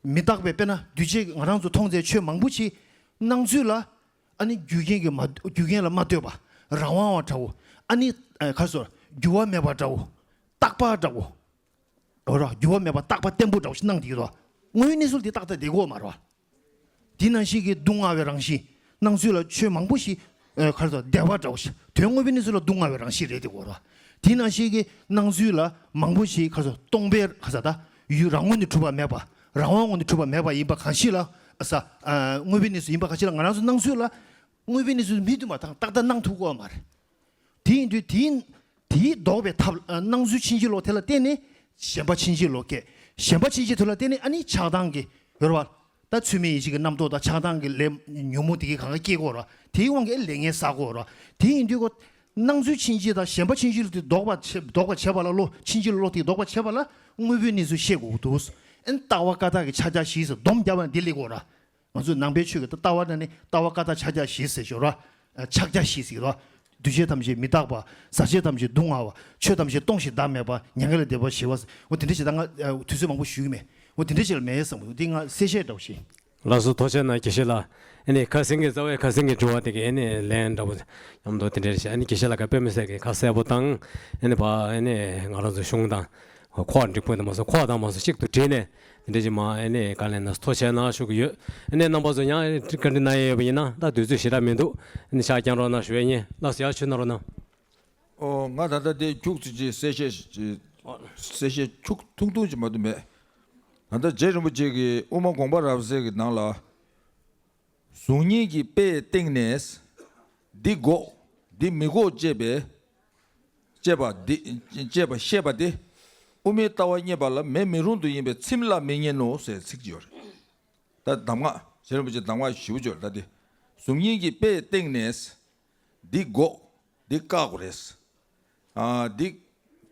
མི་རྟག་པའི་དཔེར་ན་འདུས་བྱས་ང་རང་ཚོ་མཐོང་ཚད་ཆོས་མང་པོ་ཞིག་སྣང་ཚུལ་ལ། ཨ་ནི་རྒྱུ་རྐྱེན་གྱི་མ། རྒྱུ་རྐྱེན་ལ་མ་ལྟོས་པ། རང་དབང་བ་འདྲ་བོ། ཨ་ནི་ཨ་ག་རེ་ཟེར། འགྱུར་བ་མེད་པ་འདྲ་བོ། རྟག་པ་འདྲ་བོ། འོ་ར། འགྱུར་བ་མེད་པ་རྟག་པ་བརྟན་པོ་འདྲ་བོ་ཞིག་སྣང་བསྡད་ཀྱི་འདུག། དངོས་ཡོད་གནས་ཚུལ་དེ་ཏག་ཏག་བསྡད་ཀྱི་ཡོད་མ་རེད་བ། དེ་ནང་བཞིན་གྱི་སྡུག་བསྔལ་བའི་རང་བཞིན། སྣང་ཚུལ་ལ་ཆོས་མང་པོ་ཞིག་ཨ་ག་རེ་ཟེར། བདེ་བ་འདྲ་བོ་ཞིག། དོན་དངོས་པོའི་གནས་ཚུལ་ལ་སྡུག་བསྔལ་བའི་རང་བཞིན་རེད་དེ་གོ་ར། དེ་ནང་བཞིན་གྱི་སྣང་ཚུལ་ལ་མང་པོ་ཞིག་ག་རེ་ཟེར། སྟོང་པའི་ག་རེ་ཟེར། ད་ཡུལ་རང་ངོས་ནས་གྲུབ་པ་མེད་པ། རང་དབང་ངོས་ནས་གྲུབ་པ་མེད་པ་ཡིན་པ་གང་ཞིག་ལ། ཨ་ས། ཨ་དངོས་པོའི་གནས་ཚུལ་ཡིན་པ་གང་ཞིག་ལ། ང་རང་ཚོ་སྣང་ཚུལ་ལ་དངོས་པོའི་གནས་ཚུལ་མི་མཐུན་པ་དང་ཏག་ཏག་སྣང་ཐུབ་ཀྱི་ཡོད་མ་རེད། དེ་ཡིན་དུས་དེའི་དེའི་ལྡོག་པའི་ཐབས། ཨ་སྣང་ཚུལ་ཕྱིན་ཅི་ལོག་དེ་ལ་བརྟེན་ནས་ཞེན་པ་ཕྱིན་ཅི་ལོག་སྐྱེ། ཞེན་པ་ཕྱིན་ཅི་དེ་ལ་བརྟེན་ནས་ཨ་ནི་ཆགས་སྡང་གི་ཡོད་རེད་བ། ད་ཚུལ་མིན་ཡིད་བྱེད་ཀྱི་རྣམ་རྟོག་དང་ཆགས་སྡང་གི་ལས་ཉོན་མོངས་དེ་གའི་གང་ག་སྐྱེ་གོ་ར། དེའི་དབང་གིས་ལས་ངན་བསགས་གོ་ར། དེ་ཡིན་དུས་ཁོ་སྣང་ཚུལ་ཕྱིན་ཅི་དང་ཞེན་པ་ཕྱིན་ཅི་ལོག་དེ་ལྡོག་པ་བྱེད། ལྡོག་པ་བྱེད་པ་ལ། བློ་ཕྱིན་ཅི་ལོག་དེ་ལྡོག་པ་བྱེད་པ་ལ་དངོས་པོའི་གནས་ཚུལ་ཤེས་དགོས་འདུག། ཨ་ནི་ལྟ་བ་ཀ་དག་གི་ཕྱག་རྒྱ་བཞི་ཟེར་སྡོམ་བརྒྱབ་པ་འདི་སླེབས་གོ་ར། ང་ཚོས་ནང་པའི་ཆོས་ཀྱི་ལྟ་བ་ནང་ནས་ལྟ་བ་ཀ་དག་ཕྱག་རྒྱ་བཞི་ཟེར་ཞོར་བ། ཕྱག་རྒྱ་བཞི་ཟེར་བ། འདུས་བྱས་ཐམས་ཅད་མི་རྟག་པ། ཟག་བཅས་ཐམས་ཅད་སྡུག་བསྔལ་བ། ཆོས་ཐམས་ཅད་སྟོང་ཞིང་བདག་མེད་པ། མྱ་ངན་ལས་འདས་པ་ཞི་བ། འོ་དེ་འདྲ་ཞིག་ད་ང་དུས་ཚོད་མང་པོ་ཞུ་གི་མེད། འོ་དེ་འདྲ་ཞིག་ལ་མེད་བསམ་གི་འདུག། འདི་ང་གསལ་བཤད་འདྲ་བོ་ཞིག། ལགས་སོ། ཐུགས་རྗེ་གནང་དགེ་བཤེས་ལགས། ཨ་ནི་ཁ་སང་གི་རྩ་བའི་ཁ་སང་གི་དྲི་བ་དེ་གའི་ཨ་ནི་ལན་འདྲ་བོ་མཉམ་དུ་དེ་འདྲ་རེད་ཤག། ཨ་ནི་དགེ་བཤེས་ལགས་ཀྱིས་དཔེ་མི་སྲིད་ཀྱི་ཁ་གསལ་པོ་དང་། ཨ་ནི་ཕར་ཨ་ནི་ང་རང་ཚོ་གཞུང་དང་། ཁོག་འགྲིག་པོ་དེ་མ་སོང་། ཁོག་དང་མ་སོང་གཅིག་ཏུ་དྲིལ་ནས་དེ་འདྲ་ཅིག་མར་ཨ་ནི་བཀའ་ལན་གནང་སོང་། ཐུགས་རྗེ་གནང་ཞུ་གི་ཡོད། ཨ་ནི་རྣམ་པ་ཚོ་ཡང་བཀའ་འདྲི་གནང་ཡས་ཡོད་པ་ཡིན་ན། ད་དུས་ཚོད་ཞེ་དྲག་མི་འདུག། ཨ་ནི་ཕྱག་བརྐྱང་རོགས་གནང་ཞུ་ཡས་ཡིན། ལགས་སོ། ཡར་ཕྱོགས་གནང་རོགས་གནང་། ཨོ། ང་ད་ལྟ་དེ་ཁྱུག་ཙམ་ཅིག་གསལ་བཤད་ཅིག། གསལ་བཤད་ཁྱུག་ཐུང་ཐུང་ཅིག་མ་གཏོགས་མེད། ད་ལྟ་རྗེ་རིན་པོ་ཆེ་གིས་དབུ་མ་དགོངས་པ་རབ་གསལ་གྱི་ནང་ལ། གཟུགས་བརྙན་གྱི་དཔེའི་སྟེང་ནས། འདི་འགོག། འདི་མི་འགོག་ཅེས་པའི། ཅེས་པ་འདི། ཅེས་པ་བཤད་པ་སྟེ། དབུ་མའི་ལྟ་བ་རྙེད་པ་ལ་མེ་མི་རུང་དུ་ཡིན་པས་ཚིམ་ལ་མི་ཉན་ནོ་ཟེར་ཚིག་ཅིག་ཡོད་རེད། ད་གདམས་ངག། རྗེ་རིན་པོ་ཆེ་གདམས་ངག་ཞེ་པོ་ཅིག་ཡོད་རེད། ད་དེ་གཟུགས་བརྙན་གྱི་དཔེའི་སྟེང་ནས། འདི་འགོག། འདི་བཀག་དགོས་རེད། ཨ། འདི་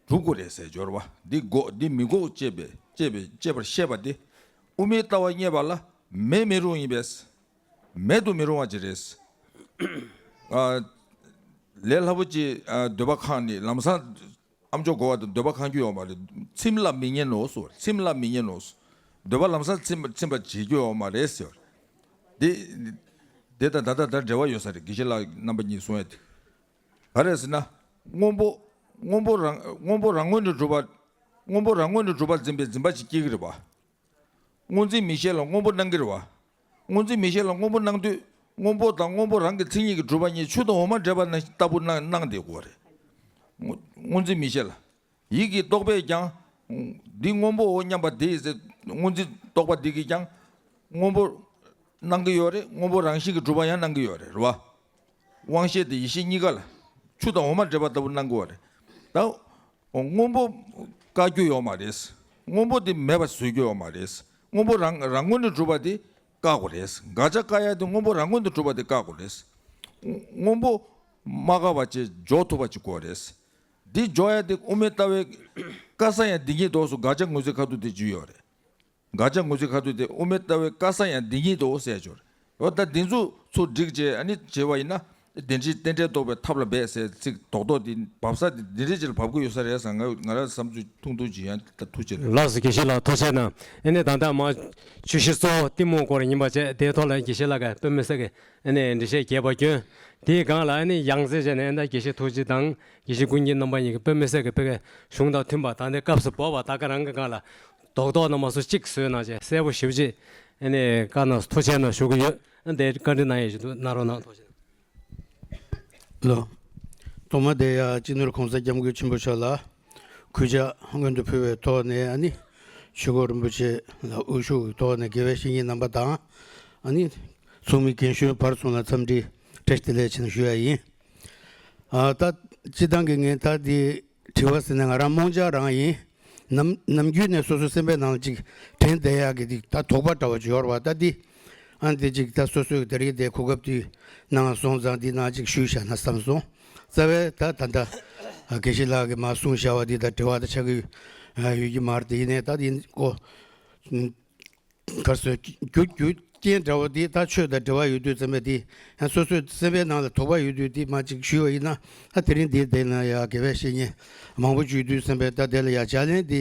སྒྲུབ་དགོས་རེད་ཟེར་སྦྱོར་བ། འདི་འགོག། འདི་མི་འགོག་ཅེས་པའི། ཅེས་པའི། ཅེས་པར་བཤད་པ་སྟེ། དབུ་མའི་ལྟ་བ་རྙེད་པ་ལ་མེ་མི་རུང་ཡིན་པས། མེད་དུ་མི་རུང་བ་ཅིག་རེད། ཨ། ལས་སླ་པོ་ཅིག། ཨ། འདོད་པ་ཁེངས་ནས་ལམ་སང་ཨ་མཆོག་གོ་བ་དང་འདོད་པ་ཁེངས་རྒྱུ་ཡོད་མ་རེད། ཚིམ་ལ་མི་ཉན་ནོ་ཟེར། ཚིམ་ལ་མི་ཉན་ནོ་ཟེར། འདོད་པ་ལམ་སང་ཚིམ་པ། ཚིམ་པ་བྱེད་རྒྱུ་ཡོད་མ་རེད་ཟེར། འདི། འདི་དང་ད་ལྟ་ད་འབྲེལ་བ་ཡོད་ས་རེད། དགེ་བཤེས་ལགས་རྣམ་པ་གཉིས་གསུང་ཡ་དེ། ག་རེ་ཟེར་ན། སྔོན་པོ། སྔོན་པོ་རང་། སྔོན་པོ་རང་ངོས་ནས་གྲུབ་པ། སྔོན་པོ་རང་ངོས་ནས་གྲུབ་པ་འཛིན་པའི་འཛིན་པ་ཞིག་སྐྱེ་གི་རེད་པ། སྔོ་འཛིན་མིག་ཤེས་ལ་སྔོན་པོ་སྣང་གི་རེད་པ། སྔོ་འཛིན་མིག་ཤེས་ལ་སྔོན་པོ་སྣང་དུས། སྔོན་པོ་དང་སྔོན་པོ་རང་གི་མཚན་ཉིད་ཀྱིས་གྲུབ་པ་གཉིས་ཆུ་དང་འོ་མ་འདྲེས་པ་ན་ལྟ་བུ་སྣང་སྣང་བསྡད་དགོས་རེད། སྔོ་སྔོ་འཛིན་མིག་ཤེས་ལ། ཡིད་ཀྱི་རྟོག་པས་ཀྱང་། འདི་སྔོན་པོའོ་སྙམ་པ་དེ་ཟེར་སྔོ་འཛིན་རྟོག་པ་འདི་གིས་ཀྱང་། སྔོན་པོ་སྣང་གི་ཡོད་རེད། སྔོན་པོ་རང་བཞིན་གྱིས་གྲུབ་པ་ཡང་སྣང་གི་ཡོད་རེད། རེད་བ། དབང་ཤེས་དེ་ཡིད་ཤེས་གཉིས་ཀ་ལ། ཆུ་དང་འོ་མ་འདྲེས་པ་ལྟ་བུ་སྣང་གི་ཡོད་རེད། ད། སྔོན་པོ་བཀག་རྒྱུ་ཡོད་མ་རེད། སྔོན་པོ་དེ་མེད་པ་བཟོ་རྒྱུ་ཡོད་མ་རེད། སྔོན་པོ་རང་རང་ངོས་ནས་གྲུབ་པ་དེ་བཀག་དགོས་རེད། དགག་བྱ་བཀག་ཡ་དེ་སྔོན་པོ་རང་ངོས་ནས་གྲུབ་པ་དེ་བཀག་དགོས་རེད། སྔོན་པོ་མ་བཀག་པ་བྱས་འཇོག་ཐུབ་པ་ཅིག་དགོས་རེད། འདི་འཇོག་ཡ་དེ་དབུ་མའི་ལྟ་བའི་བཀག་ས་ཡང་འདི་ཉིད་དོ་སོ་དགག་བྱ་ངོས་འཛིན་ཁ་ཐུག་དེ་བརྗོད་ཡོད་རེད། དགག་བྱ་ངོས་འཛིན་ཁ་ཐུག་དེ་དབུ་མའི་ལྟ་བའི་བཀག་ས་ཡང་འདི་ཉིད་དོ་ཟེར་ཡ་ཅིག་ཡོད་རེད། འོ་ད་འདི་ཚོ་ཚུར་སྒྲིག་བྱས་ཨ་ནི་བྱས་པ་ཡིན་ན། བདེན་བཞིའི་རྟེན་འབྲེལ་རྟོགས་པའི་ཐབས་ལ་འབད་ཟེར་ཚིག་རྡོག་རྡོག་འདི་འབབ་ས་འདི་འདི་འདྲའི་ཅིག་ལ་བབ་ཀྱི་ཡོད་ས་རེད་བསམ། ང་ང་རང་བསམ་ཚུལ་ཐུང་ཐུང་ཅིག་ཡང་ད་ཐུགས་རྗེ་ཆེ། ལགས་སོ། དགེ་བཤེས་ལགས་ཐུགས་རྗེ་གནང་། ཨ་ནི་ད་ལྟ་མ་བརྗོད་གཞི་གཙོ་བོ་གཏི་མུག་སྐོར་ཡིན་པ་བྱས་དེའི་ཐོག་ལ་དགེ་བཤེས་ལགས་ཀྱིས་དཔེ་མི་སྲིད་ཀྱི་ཨ་ནི་འགྲེལ་བཤད་རྒྱས་པ་བསྐྱོན། དེའི་སྒང་ལ་ཨ་ནི་ཡང་རྩེ་བྱས་ནས་ཨ་ནི་དགེ་བཤེས་ཐུགས་རྗེ་དང་དགེ་བཤེས་ཀུན་མཁྱེན་རྣམ་པ་གཉིས་ཀྱིས་དཔེ་མི་སྲིད་ཀྱི་དཔེ་གཞུང་དང་མཐུན་པ་ད་ལྟའི་སྐབས་སུ་བབ་པ་ད་ག་རང་གི་སྒང་ལ་རྡོག་རྡོག་རྣམ་པ་སོ་གཅིག་བཟོས་གནང་བྱས་གསལ་པོ་ཞེ་པོ་ཅིག་ཨ་ནི་བཀའ་གནང་སོང་། ཐུགས་རྗེ་གནང་ཞུ་གི་ཡོད། ཨ་ནི་དེ་བཀའ་འདྲི་གནང་ཡས་ཞིག་འདུག་གནང་རོགས་གནང་། ཐུགས་རྗེ་གནང་། ལོ། ཐོག་མ་དེ་ཡ་སྤྱི་ནོར་༸གོང་ས་༸སྐྱབས་མགོན་ཆེན་པོ་མཆོག་ལ་གུས་ཕྱག་སྔོན་དུ་ཕུལ་བའི་ཐོག་ནས་ཨ་ནི་ཆོས་སྐོར་རིན་པོ་ཆེ་ལ་དབུ་བཞུགས་ཀྱི་ཐོག་ནས་དགེ་བའི་བཤེས་གཉེན་རྣམ་པ་དང་ཨ་ནི་ཚོགས་མི་རྒན་གཞོན་བར་གསུམ་ལ་འཚམས་འདྲི་བཀྲ་ཤིས་བདེ་ལེགས་ཆེ་ཞུ་ཡ་ཡིན། ཨ་ད་སྤྱི་བཏང་གི་ངས་ད་འདི་དྲི་བ་ཟེར་ན་ང་རང་རྨོངས་ཆ་རང་ཡིན། ནམ་ནམ་རྒྱུན་ནས་སོ་སོའི་སེམས་པའི་ནང་ལ་ཅིག་དྲན་བསྡད་ཡག་གི་འདི་ད་དོགས་པ་འདྲ་བ་ཅིག་ཡོད་རེད་བ། ད་འདི་ཨ་འདི་ཅིག་ད་སོ་སོའི་དེ་རིང་དེ་གོ་སྐབས་དེ་གནང་སོང་ཙང་འདི་ནང་ཅིག་ཞུས་བཞག་ན་བསམ་སོང་། རྩ་བའི་ད་ད་ལྟ་དགེ་བཤེས་ལགས་ཀྱིས་མར་གསུངས་བཞག་པ་འདི་ད་དྲི་བ་ད་ཆགས་ཀྱི་ཡོད་ཀྱི་མ་རེད། དེ་ཡིན་ནའི་ད་འདི་ཀོ་ག་རེ་ཟེར། རྒྱུ་རྒྱུ་རྐྱེན་འདྲ་བོ་འདི་ད་ཆོས་དང་འབྲེལ་བ་ཡོད་དུས་ཙམ་པ་འདི་ཡང་སོ་སོའི་སེམས་པའི་ནང་ལ་དོགས་པ་ཡོད་དུས་འདི་མ་ཅིག་ཞུས་པ་ཡིན་ན། ད་དེ་རིང་འདིར་བསྡད་ན་ཡང་དགེ་བའི་བཤེས་གཉེན་མང་པོ་ཅིག་ཡོད་དུས་ཙམ་པས་ད་དེ་ལ་ཡང་ལྗགས་ལན་འདི་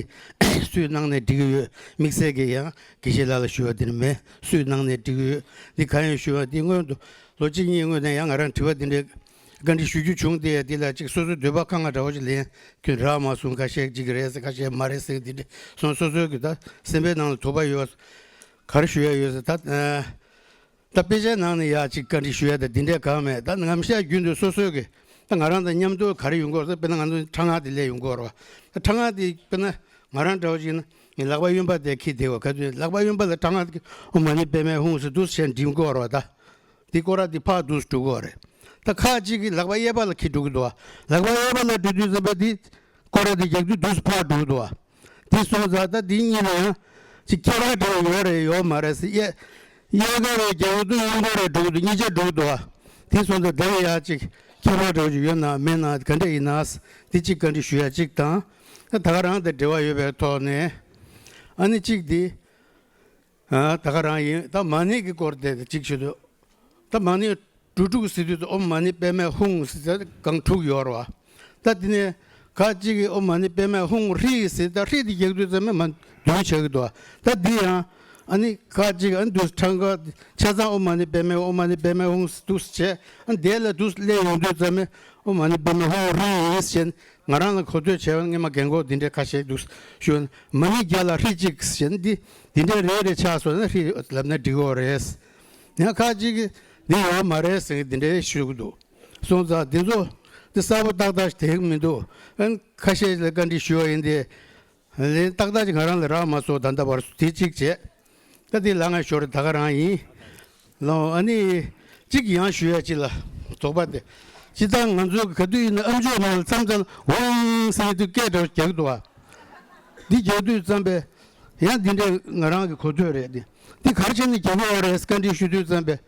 སུས་གནང་ནས་འགྲིག་གི་ཡོད། དམིགས་བསལ་གྱི་ཡང་དགེ་བཤེས་ལགས་ལ་ཞུ་བ་འདི་ནི་མེད། སུས་གནང་ནས་འགྲིག་གི་ཡོད། འདི་གང་ཡིན་ཞུ་བ་འདི་སྔོན་དུ་ལོ་གཅིག་གཉིས་སྔོན་ནས་ཡང་ང་རང་དྲི་བ་འདི་འདྲའི་བཀའ་འདྲི་ཞུ་རྒྱུ་བྱུང་སྟེ། འདི་ལ་ཅིག་སོ་སོའི་འདོད་པ་ཁ་ང་འདྲ་བོ་ཅིག་ལེན་རྒྱུ་རག་མ་སོང་། ཁ་ཤས་ཅིག་རེད་ཟེར། ཁ་ཤས་མ་རེད་ཟེར། འདི་འདྲ་སོང་། སོ་སོའི་གི་ད་སེམས་པའི་ནང་ལ་དོགས་པ་ཡོད། ག་རེ་ཞུ་ཡ་ཡོད་ཟེར། ད་ད་དཔེ་ཆའི་ནང་ནས་ཡ་ཅིག་བཀའ་འདྲི་ཞུ་ཡ་ད་འདི་འདྲས་གང་མེད། ད་ནམ་ཞག་རྒྱུན་དུ་སོ་སོའི་གི་ད་ང་རང་དང་མཉམ་དུ་ག་རེ་ཡོང་གི་ཡོད་ཟེར། དཔེར་ན་ང་ཚོ་ཁྲག་སྔགས་དེ་ལས་ཡོང་གི་ཡོད་རེད་བ། ད་ཁྲག་སྔགས་དེ་དཔེར་ན་ང་རང་འདྲ་བོ་ཅིག་ཡིན་ན་ངའི་ལག་པ་གཡོན་པ་དེ་འཁྱེར་བསྡད་པ། ག་དུས་ལག་པ་གཡོན་པ་ལ་ཁྲག་སྔགས་དེ་ཨོཾ་མ་ཎི་པདྨེ་ཧཱུྃ་ཟེར་འདུག་སེ་བྱས་འགྲིམ་གི་ཡོད་རེད་བ། ད། འདི་སྐོར་ར་འདི་ཕར་འདུག་སེ་འགྲོ་གི་ཡོད་རེད། ད་ཁ་ཅིག་གིས་ལག་པ་གཡས་པ་ལ་འཁྱེར་འགྲོ་གི་འདུག་བ། ལག་པ་གཡས་པ་ལ་འགྲོ་དུས་ཙམ་པ་འདི་སྐོར་ར་འདི་རྒྱག་དུས་འདུག་སེ་ཕར་འགྲོ་གི་འདུག་བ། དེ་སོང་ཙང་ད་འདི་གཉིས་ལ་ཡང་ཅིག་ཁྱད་པར་འདྲ་བ་ཡོད་རེད་ཡོད་མ་རེད་ཟེར། གཡས་གཡས་ཁ་རེ་རྒྱག་དུས་གཡོན་ཁ་རེ་འགྲོ་གི་འདུག་གཉིས་ཆ་འགྲོ་གི་འདུག་བ། དེ་སོང་ཙང་དེ་ལ་ཡང་ཅིག་ཁྱད་པར་འདྲ་བ་ཅིག་ཡོད་ན་མེད་ན་ག་འདྲ་ཡིན་ན་འདི་ཅིག་བཀའ་འདྲི་ཞུ་ཡ་གཅིག་དང་། ད་ད་ག་རང་དང་འབྲེལ་བ་ཡོད་པའི་ཐོག་ནས་ཨ་ནི་གཅིག་འདི། ཨ། ད་ག་རང་ཡིན། ད་མ་ཎི་གི་སྐོར་དེ་གཅིག་ཞུ་དུས། ད་མ་ཎི་འབྲུ་དྲུག་ཟེར་དུས་ཨོཾ་མ་ཎི་པདྨེ་ཧཱུྃ་ཟེར་ཏེ་སྒང་དྲུག་ཡོད་རེད་བ། ད་དེ་ནས་ཁ་ཅིག་གིས་ཨོཾ་མ་ཎི་པདྨེ་ཧཱུྃ་ཧྲཱིཿ་ཟེར། ད་ཧྲཱིཿ་དེ་རྒྱག་དུས་ཙམ་པ་མ་བདུན་ཆགས་ཀྱི་འདུག་བ། ད་འདི་ཡང་ཨ་ནི་ཁ་ཅིག་ཨ་ནི་དུས་ཁྲང་ཀ་ཆ་ཚང་ཨོཾ་མ་ཎི་པདྨེ་ཨོཾ་མ་ཎི་པདྨེ་ཧཱུྃ་འདུག་སེ་བྱས། ཨ་ནི་དེ་ལ་འདུག་སེ་སླེབས་ཡོང་དུས་ཙམ་པ་ཨོཾ་མ་ཎི་པདྨེ་ཧཱུྃ་ཧྲཱིཿ་ཟེར། ང་རང་ལ་གོ་ཐོས་བྱས་པ་སྔོན་མ་རྒན་གོག་འདི་འདྲའི་ཁ་ཤས་འདུག་ཞུ་བ་ན། མ་ཎི་བརྒྱ་ལ་ཧྲཱིཿ་གཅིག་ཟེར་ནས་འདི་འདི་འདྲའི་རེ་རེ་ཆགས་སོང་ན་ཧྲཱིཿ་ལབ་ན་འགྲིག་གི་རེད། ཡང་ཁ་ཅིག་གིས་འདི་ཡོད་མ་རེད་ཟེར་འདི་འདྲའི་ཞུ་གི་འདུག་སོང་ཙང་འདི་ཚོ་འདི་གསལ་པོ་ཏག་ཏག་ཞིག་དེ་གི་མི་འདུག་ཨ་ནི་ཁ་ཤས་ལ་བཀའ་འདྲི་ཞུ་བ་ཡིན་ཏེ། ལན་ཏག་ཏག་ཅིག་ང་རང་ལ་རག་མ་སོང་། ད་ལྟ་བར་དུ་དེ་གཅིག་བྱས། ད་དེ་ལ་ང་ཞོར་ད་ག་རང་ཡིན། ལོ། ཨ་ནི་གཅིག་ཡང་ཞུ་ཡ་ཅིག་ལ་དོགས་པ་དེ། སྤྱིར་བཏང་ང་ཚོ་ག་དུས་ཡིན་ན་ཨམ་ཅོག་ནང་ལ་མཚམས་མཚམས་ཝང་ཟེར་དུས་སྐད་འདྲ་རྒྱག་འདུག་བ། འདི་རྒྱག་དུས་ཙམ་པས་ཡང་འདི་འདྲས་ང་རང་གི་གོ་ཐོས་རེད། འདི་འདི་ག་རེ་བྱས་ནས་རྒྱག་གི་ཡོད་རེད་བཀའ་འདྲི་ཞུ་དུས་ཙམ་པས།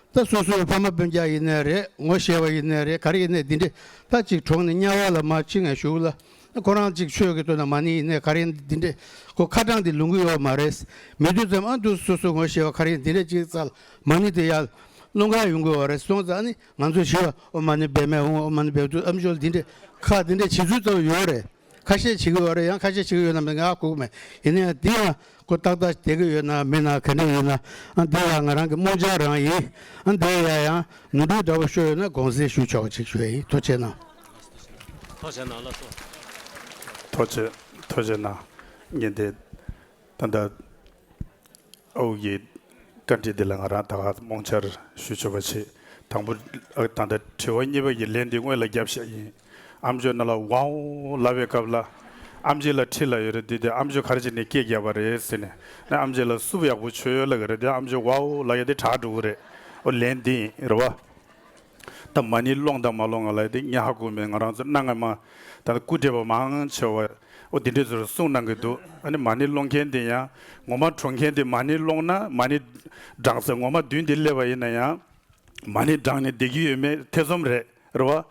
ད་སོ་སོའི་ཕ་མ་སྤུན་ཀྱག་ཡིན་ནའི་རེད། ངོ་ཤེས་པ་ཡིན་ནའི་རེད། ག་རེ་ཡིན་ནའི་འདི་འདྲས་ད་ཅིག་གྲོངས་ནས་དམྱལ་བ་ལ་མར་ཕྱིན་ནས་བཞུགས་ལ། ཁོ་རང་ཅིག་ཆོས་ཀྱི་དོན་ན་མ་ཎི་ཡིན་ནའི་ག་རེ་འདི་འདྲས་ཁོ་ཁ་གྲངས་འདི་ལོན་གྱི་ཡོད་མ་རེད། མེད་དུས་ཙམ་ཨ་འདུག་སོ་སོ་ངོ་ཤེས་པ་ག་རེ་འདི་འདྲས་ཅིག་རྩ་ལ་མ་ཎི་དེ་ཡར་སློང་ག་ཡོང་གི་ཡོད་རེད། སོང་ཙང་ཨ་ནི་ང་ཚོ་ཞུ་བ་ཨོཾ་མ་ཎི་པདྨེ་ཧཱུྃ། ཨོཾ་མ་ཎི་པདྨེ་ཨམ་ཅོག་འདི་འདྲས་ཁ་འདི་འདྲས་བྱེད་ཚུལ་ཙམ་ཡོད་རེད། ཁ་ཤས་བྱེད་ཀྱི་ཡོད་རེད། ཡང་ཁ་ཤས་བྱེད་ཀྱི་ཡོད་ན་མེད་ང་ཧ་གོ་གི་མེད། ཡིན་ན་ཡང་འདི་ཡང་ཁོ་ཏག་ཏག་བསྡད་ཀྱི་ཡོད་ན་མེད་ན་ག་འདྲ་ཡིན་ན། ཨ་འདི་ཡང་ང་རང་གི་རྨོངས་འཆར་རང་ཡིན། ཨ་འདི་ཡང་ཡང་ནོར་འཁྲུལ་འདྲ་བོ་ཤོར་ཡོད་ན་དགོངས་སེལ་ཞུ་ཆོག་པ་ཅིག་ཞུ་ཡ་ཡིན། ཐུགས་རྗེ་གནང་། ཐུགས་རྗེ་གནང་། ཐུགས་རྗེ་ཐུགས་རྗེ་གནང་། ངས་འདི་ད་ལྟ་ཨའུ་ཡི་ བཀའ་འདྲི་འདི་ལ་ང་རང་ད་ག་རྨོངས་འཆར་ཞུ་ཆོག་པ་བྱེད། དང་པོ་ཨ་ད་ལྟ་དྲི་བ་གཉིས་པ་ཡི་ལན་འདི་སྔོན་ལ་བརྒྱབ་བཞག་ཡིན། ཨམ་ཅོག་ནང་ལ་ཝའོ་ལབ་པའི་སྐབས་ལ་ཨམ་ཆི་ལ་ཁྲིད་ལ་ཡོད་རེད། འདི་དེ་ཨམ་ཅོག་ག་རེ་བྱས་ནས་སྐད་བརྒྱབ་པ་རེད་ཟེར་ནས་ཨམ་ཆི་ལ་སུབ་ཡག་པོ་ཆོད་ཡོད་ལབ་ཀྱི་རེད། དེ་ཨམ་ཅོག་ཝའོ་ལབ་ཡ་དེ་དྲག་འགྲོ་གི་རེད། ཨོ་ལན་འདི་ཡིན་རེད་བ། ད་མ་ཎི་སློང་དང་མ་སློང་ང་ལ་དེ་ངས་ཧ་གོ་མེད། ང་རང་ཚོ་གནའ་སྔ་མ་ད་སྐུ་བགྲེས་པ་མང་ཆེ་བ་ཨོ་དེ་འདྲས་ཚོར་གསུང་གནང་གི་འདུག་ཨ་ནི་མ་ཎི་སློང་མཁན་དེ་ཡང་ངོ་མ་གྲོངས་མཁན་དེ་མ་ཎི་སློང་ན་མ་ཎི་བགྲང་ས་ངོ་མ་མདུན་དེ་སླེབས་པ་ཡིན་ན་ཡང་མ་ཎི་བགྲང་ནས་བསྡད་ཀྱི་ཡོད་མེད་ཐེ་ཚོམ་རེད་རེད་བ།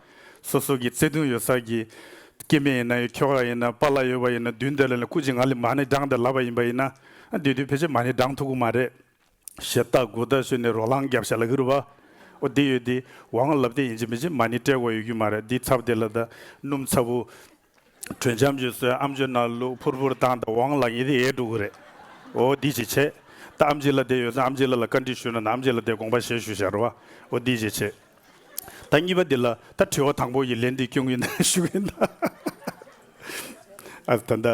སོ་སོ་གི་བརྩེ་དུང་ཡོད་ས་གི་སྐྱེ་དམན་ཡིན་ན་ཡང་ཁྱོ་ག་ཡིན་ན་པཱ་ལགས་ཡོད་པ་ཡིན་ན་མདུན་དེ་ལ་ནས་སྐུ་མཁྱེན་ང་ལ་མ་ཎི་བགྲང་དང་ལབ་པ་ཡིན་པ་ཡིན་ན་ཨ་དེ་དུས་ཕལ་ཆེར་མ་ཎི་བགྲང་ཐུབ་ཀྱི་མ་རེད། ཞེ་ད་དགུ་ད་ཞོན་ནས་རོ་ལངས་རྒྱབ་བཞག་ལ་གི་རུ་བ། ཨོ་འདི་ཡོད་དེ་ཝང་ལབ་དེ་ཡིན་གཅིག་མིན་གཅིག་མ་ཎི་སྤྲད་དགོས་ཡོད་རྒྱུ་མ་རེད། འདི་ཚབ་དེ་ལ་ད་སྣུམ་ཚ་བོ་དྲོད་འཇམ་ཅིག་བཟོས་ཨམ་ཅོག་ནང་བླུགས་ཕུར་ཕུར་བཏང་ད་ཝང་ལབ་ཡིན་དེ་ཡལ་འགྲོ་གི་རེད། ཨོ་འདི་ཅིག་བྱས། ད་ཨམ་ཆི་ལ་དེ་ཡོད་ཙང་ཨམ་ཆི་ལ་ལ་བཀའ་འདྲི་ཞུས་ན་ན་ཨམ་ཆི་ལ་དེ་དགོངས་པ་བཞེས་ཞུ་བཞག་རུ་བ། ཨོ་འདི་ཅིག་བྱས། ད་གཉིས་པ་འདི་ལ་ད་དྲི་བ་དང་པོ་ཡི་ལན་འདི་སྐྱོན་གྱི་ན་ཞུ་གི་ན། ཨ་ད་ད་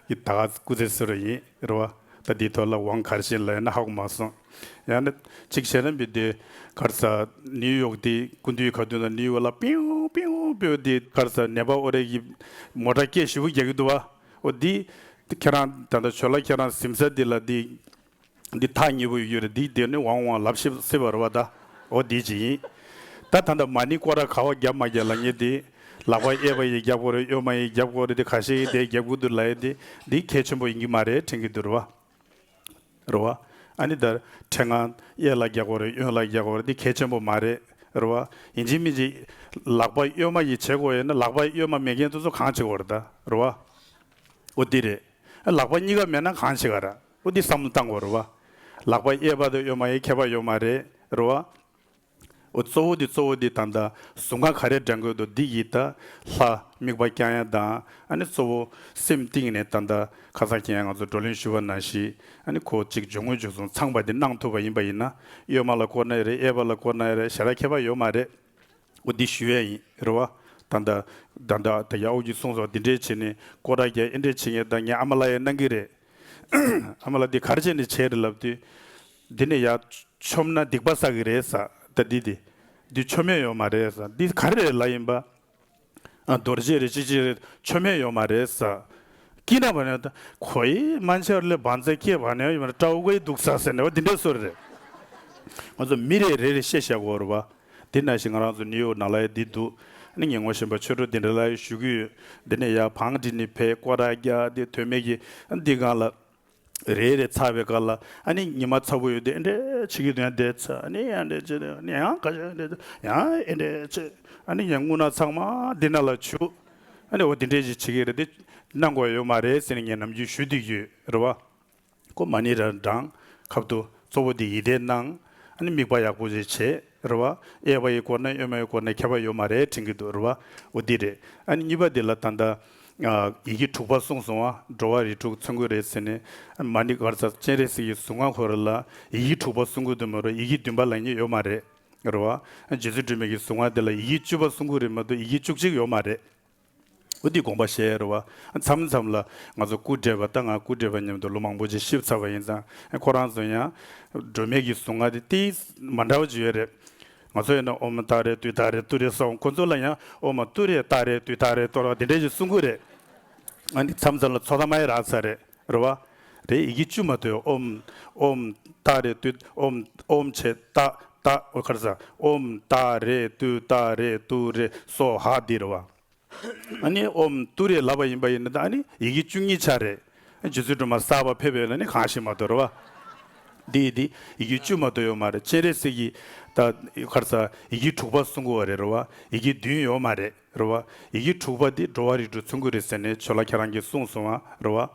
ཡི་ད་ག་སྐུ་ཚེ་ཟེར་རོ་ཡིན་རུ་བ། ད་འདི་ཐོག་ལ་ཝང་གར་ཤན་ལ་ཡིན་ན་ཧ་གོ་མ་སོང་། ཡང་ན་གཅིག་བྱས་ན་མི་དེ་གར་ས་ནིའུ་ཡོག་དེ་སྐུ་མདུན་ཁ་ཐུག་ན་ནིའུ་ཡོག་ལ་པིའུ་པིའུ་པིའུ་དེ་གར་ས་ནད་པ་ཨོ་རེ་གི་མོ་ཊ་སྐད་ཞེ་པོ་རྒྱག་གི་འདུག་བ། ཨོ་འདི་ཁྱེད་རང་ད་ལྟ་ཞོ་ལ་ཁྱེད་རང་ཟིམ་ས་འདི་ལ་འདི་འདི་ཐག་ཉེ་པོ་ཡོད་རེད། འདི་དེ་ནི་ཝང་ཝང་ལབ་ཤེས་སྲིད་པ་རེད་བ། ད་ཨོ་འདི་ཅི་ཡིན། ད་ད་ལྟ་མ་ཎི་སྐོར་ར་ག་བ་རྒྱབ་མ་རྒྱབ་ལ་ངས་འདི་ལག་པ་གཡས་པ་ཡིས་རྒྱབ་དགོས་རེད། གཡོན་མ་ཡིས་རྒྱབ་དགོས་རེད། འདི་ཁ་ཤས་ཀྱིས་དེ་རྒྱབ་དགོས་འདུག་ལབ་ཡས་འདི་འདི་གལ་ཆེན་པོ་ཡིན་གྱི་མ་རེད་དྲན་གྱི་འདུག་རེད་བ། རེད་བ། ཨ་ནི་ད་ཕྲེང་ང་གཡས་ལ་རྒྱག་དགོས་རེད། གཡོན་ལ་རྒྱག་དགོས་རེད། འདི་གལ་ཆེན་པོ་མ་རེད། རེད་བ། ཡིན་གཅིག་མིན་གཅིག་ལག་པ་གཡོན་མ་ཡིས་བྱེད་དགོས་ཡོད་ན་ལག་པ་གཡོན་མ་མེད་མཁན་དེ་ཚོ་གང་བྱེད་དགོས་རེད་ད། རེད་བ། ཨོ་འདི་རེད། ལག་པ་གཉིས་ཀ་མེད་ན་གང་བྱེད་ག་ར། ཨོ་འདི་བསམ་བློ་བཏང་དགོས་རེད་བ། ལག་པ་གཡས་པ་དང་གཡོན་མ་ཡི་ཁྱད་པར་ཡོད་མ་རེད། རེད་བ། ཨོ་གཙོ་བོ་འདི་གཙོ་བོ་འདི་ད་ལྟ་གཟུངས་སྔགས་ག་རེ་བགྲང་དགོས་འདུག་འདི་ཡིས་ད་ལྷ་དམིགས་པ་བསྐྱང་ཡ་དང་ཨ་ནི་གཙོ་བོ་སེམས་གཏིང་ནས་ད་ལྟ་ཁ་སང་ཁྱེད་ང་ཚོ་བགྲོ་གླེང་ཞུས་པ་ནང་བཞིན་ཨ་ནི་ཁོ་གཅིག་སྦྱོར་དངོས་འབྱུང་གསུམ་ཚང་པ་འདི་གནང་ཐུབ་པ་ཡིན་པ་ཡིན་ན་གཡོན་མ་ལ་བསྐོར་ན་ཡང་རེད། གཡས་པ་ལ་བསྐོར་ན་ཡང་རེད། ཞེ་དྲག་ཁྱད་པར་ཡོད་མ་རེད། འོ་འདི་ཞུ་ཡས་ཡིན་རེད་བ། ད་ལྟ་ད་ལྟ་ད་ཡ་ཨོ་ཀྱིས་གསུངས་སོང་། འདི་འདྲས་བྱས་ནས་སྐོར་ར་རྒྱག་ཨེ་འདྲས་བྱེད་མཁན་ད་ངའི་ཨ་མ་ལགས་ཡང་གནང་གི་རེད། ཨ་མ་ལགས་འདི་ག་རེ་བྱས་ནས་བྱས་རེད་ལབ་དུས། འདི་ནས་ཡར་མཆོངས་ན་སྡིག་པ་བསགས་ཀྱི་རེད་ཟེར། ད་འདི་འདི་འདི་མཆོང་ཡས་ཡོད་མ་རེད་ཟེར། འདི་ག་རེ་རེད་ལབ་ཡིན་པ། ཨ་རྡོ་རྗེ་རེད་ཅི་ཅི་རེད་མཆོང་ཡས་ཡོད་མ་རེད་ཟེར། སྐྱིད་ན་བ་ནས་ད་ཁོ་ཡི་མན་ཆར་ལས་བང་རྩལ་སྐྱེས་བ་ནས་ཡོད་མ་རེད། སྤྲ་བོ་གི་འདུག་ས་ཟེར་ནས་བ་འདི་འདྲས་སོ་རེད། ང་ཚོ་མི་རེ་རེ་རེ་བཤད་བཤད་དགོས་རེད་བ། འདི་ན་ཞིག་ང་རང་ཚོ་ནིའུ་ཡོག་ནང་ལ་ཡ་འདི་འདུག་ཨ་ནི་ངས་ངོ་ཤེས་པ་ཆོས་གྲོགས་འདི་འདྲ་ལ་ཡ་ཞུ་གི་ཡོད། འདི་ནས་ཡ་བང་སྒྲིག་ནི་ཕེ་སྐོར་ར་རྒྱག་འདི་དོན་མེད་ཀྱི་ཨ་འདི་སྒང་ལ་རེ་རེ་ཚ་བའི་སྐབས་ལ་ཨ་ནི་ཉི་མ་ཚ་པོ་ཡོད་དེ་ཨེ་འདྲས་བྱེད་ཀྱི་འདུག་ཡང་འདྲས་ཚ་ཨ་ནི་ཡང་འདྲས་བྱེད་ཡང་ཁ་ཤས་འདྲས་ཡང་ཨེ་འདྲས་བྱེད་ཨ་ནི་ཡང་རྔུལ་ནག་ཚང་མ་འདི་ན་ལ་བྱུག་ཨ་ནི་འོ་འདི་འདྲས་ཞིག་བྱེད་ཀྱི་རེད། འདི་གནང་དགོས་ཡོད་མ་རེད་ཟེར་ནས་ངས་ནམ་རྒྱུན་ཞུ་བསྡད་ཀྱི་ཡོད་རེད་བ། ཁོ་མ་ཎི་ར་བགྲང་། ཁབ་ཏུ་གཙོ་བོ་འདི་ཡིད་བཟླས་གནང་། ཨ་ནི་དམིགས་པ་ཡག་པོ་ཞིག་བྱེད་རེད་བ། གཡས་པ་ཡི་སྐོར་ན་གཡོན་མ་ཡི་སྐོར་ན་ཁྱད་པར་ཡོད་མ་རེད་དྲན་གྱི་འདུག་རེད་བ། འོ་འདི་རེད། ཨ་ནི་གཉིས་པ་འདི་ལ་ད་ལྟ་ཡི་གེ་དྲུག་པ་གསུངས་སོང་བ། འགྲོ་བ་རིགས་དྲུག་མཚོན་དགོས་རེད་ཟེར་ནས། མ་ཎི་གར་ས་སྤྱན་རས་གཟིགས་ཀྱི་གཟུངས་སྔགས་ཁོ་ར་ལ་ཡི་གེ་དྲུག་པ་གསུང་གི་འདུག་མ་གཏོགས་ཡི་གེ་བདུན་པ་ལབ་མཁན་ཡོད་མ་རེད། རེད་བ། རྗེ་བཙུན་སྒྲོལ་མའི་གི་གཟུངས་སྔགས་འདི་ལ་ཡི་གེ་བཅུ་པ་གསུང་གི་རེད་མ་གཏོགས་ཡི་གེ་བཅུ་གཅིག་ཡོད་མ་རེད། འོ་འདི་དགོངས་པ་བཞེས་རེད་བ། མཚམས་མཚམས་ལ་ང་ཚོ་སྐུ་བགྲེས་པ་ད་ང་སྐུ་བགྲེས་པ་མཉམ་དུ་ལོ་མང་པོ་ཅིག་གཤིབ་ཚར་བ་ཡིན་ཙང་ཁོ་རང་ཚོ་ཡང་སྒྲོལ་མའི་གི་གཟུངས་སྔགས་དེ་ཏིས་མ་འདྲ་བ་ཅིག་ཡོད་རེད། ང་ཚོ་ཡིན་ན་ཨོཾ་ཏཱ་རེ་ཏུཏྟཱ་རེ་ཏུ་རེ་སོགས་ཁོ་ཚོ་ལ་ཡང་ཨོཾ་ཏུ་རེ་ཏཱ་རེ་ཏུཏྟཱ་རེ་ཏོ་ར་དེ་འདྲས་ཅིག་གསུང་གི་རེད། ཨ་ནི་མཚམས་མཚམས་ལ་ཚོ་ད་མ་ཡི་རག་ཚར་རེད་རེད་བ། རེད་ཡི་གེ་བཅུ་མ་གཏོགས་ཨོཾ་ཨོཾ་ཏཱ་རེ་ཏུཏ་ཨོཾ་ཨོཾ་ཆེ་ཏཱ་ཏཱ་ཨོ་ཁར་ས་ཨོཾ་ཏཱ་རེ་ཏུཏྟཱ་རེ་ཏུ་རེ་སྭཱ་ཧཱ་འདི་རེད་བ། ཨ་ནི་ཨོཾ་ཏུ་རེ་ལབ་པ་ཡིན་པ་ཡིན་ན་ད་ཨ་ནི་ཡི་གེ་བཅུ་གཉིས་ཆ་རེད། རྗེ་བཙུན་སྒྲོལ་མ་གསར་པ་ཕེབས་པ་ཡིན་ན་ནི་གང་ཞིག་མ་གཏོགས་རེད་བ། འདི་ཡི་འདི་ཡི་གེ་བཅུ་མ་གཏོགས་ཡོད་མ་རེད། སྤྱན་རས་གཟིགས་ཀྱིས་ད་ག་རེ་ཟ་ཡི་གེ་དྲུག་པ་གསུང་གི་ཡོད་རེད་རེད་བ། ཡི་གེ་བདུན་ཡོད་མ་རེད་རེད་བ། ཡི་གེ་དྲུག་པ་འདི་འགྲོ་བ་རིགས་དྲུག་མཚོན་གྱི་རེད་ཟེར་ནས་ཇོ་ལགས་ཁྱེད་རང་གིས་གསུངས་སོང་བ་རེད་བ།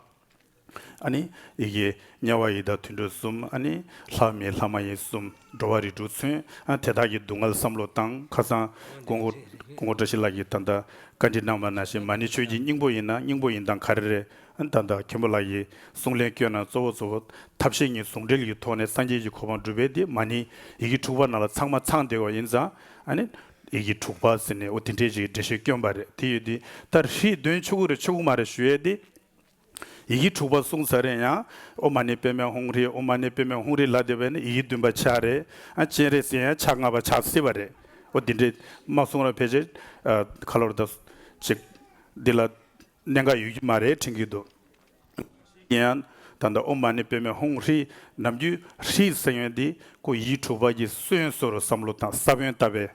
ཨ་ནི་ཡི་གེ་དམྱལ་བ་ཡི་དྭགས་དུད་འགྲོ་གསུམ། ཨ་ནི་ལྷ་མི་ལྷ་མ་ཡིན་གསུམ། འགྲོ་བ་རིགས་དྲུག་མཚོན། ཨ་དེ་དག་གི་སྡུག་བསྔལ་བསམ་བློ་བཏང་། ཁ་སང་སྐུ་ངོ་སྐུ་ངོ་བཀྲ་ཤིས་ལགས་ཀྱིས་ད་ལྟ་བཀའ་འདྲི་གནང་བ་ནང་བཞིན་མ་ཎི་ཆོས་ཀྱི་སྙིང་པོ་ཡིན་ན་སྙིང་པོ་ཡིན་སྟངས་ག་རེ་རེད། ཨ་ནི་ད་ལྟ་མཁན་པོ་ལགས་ཀྱིས་གསུང་ལན་བསྐྱོན་ན་གཙོ་བོ་གཙོ་བོ་ཐབས་ཤེས་གཉིས་ཟུང་འབྲེལ་གྱི་ཐོག་ནས་སངས་རྒྱས་ཀྱི་གོ་འཕང་སྒྲུབ་པའི་དེ་མ་ཎི་ཡི་གེ་དྲུག་པ་ནང་ལ་ཚང་མ་ཚང་བསྡད་པ་ཡིན་ཙང་། ཨ་ནི་ཡི་གེ་དྲུག་པ་ཟེར་ནས་འོ་དེ་འདྲས་ཅིག་འགྲེལ་བཤད་བསྐྱོན་པ་རེད། དེ་ཡོད་དེ་ད་རེས་འདོན་ཆོག་གི་རེད་ཆོག་གི་མ་རེད་ཞུ་ཡས་དེ། ཡི་གེ་དྲུག་པ་གསུངས་ཚར་རེད་ཡང་། ཨོཾ་མ་ཎི་པདྨེ་ཧཱུྃ་ཧྲཱིཿ་ཨོཾ་མ་ཎི་པདྨེ་ཧཱུྃ་ཧྲཱིཿ་ལབ་བསྡད་པ་ཡིན་ན་ཡི་གེ་བདུན་པ་ཆགས་རེད། ཨ་སྤྱན་རས་གཟིགས་ཡང་ཕྱག་སྔ་པ་ཆགས་སྲིད་པ་རེད། འོ་དེ་འདྲས་མ་གསུངས་ར་ཕལ་ཆེར་ཁ་ལོར་ད་ཅིག་འདི་ལ་གནད་འགག་ཡོད་ཀྱི་མ་རེད་དྲན་གྱི་འདུག་ཡིན་ཡང་ད་ལྟ་ཨོཾ་མ་ཎི་པདྨེ་ཧཱུྃ་ཧྲཱིཿ་ནམ་རྒྱུན་ཧྲཱིཿ་ཟེར་ཡོང་དེ་ཁོ་ཡིག་དྲུག་པ་གི་ས་བོན་བཟོ་རུ་བསམ་བློ་བཏང་། ས་བོན་ལྟ་བས་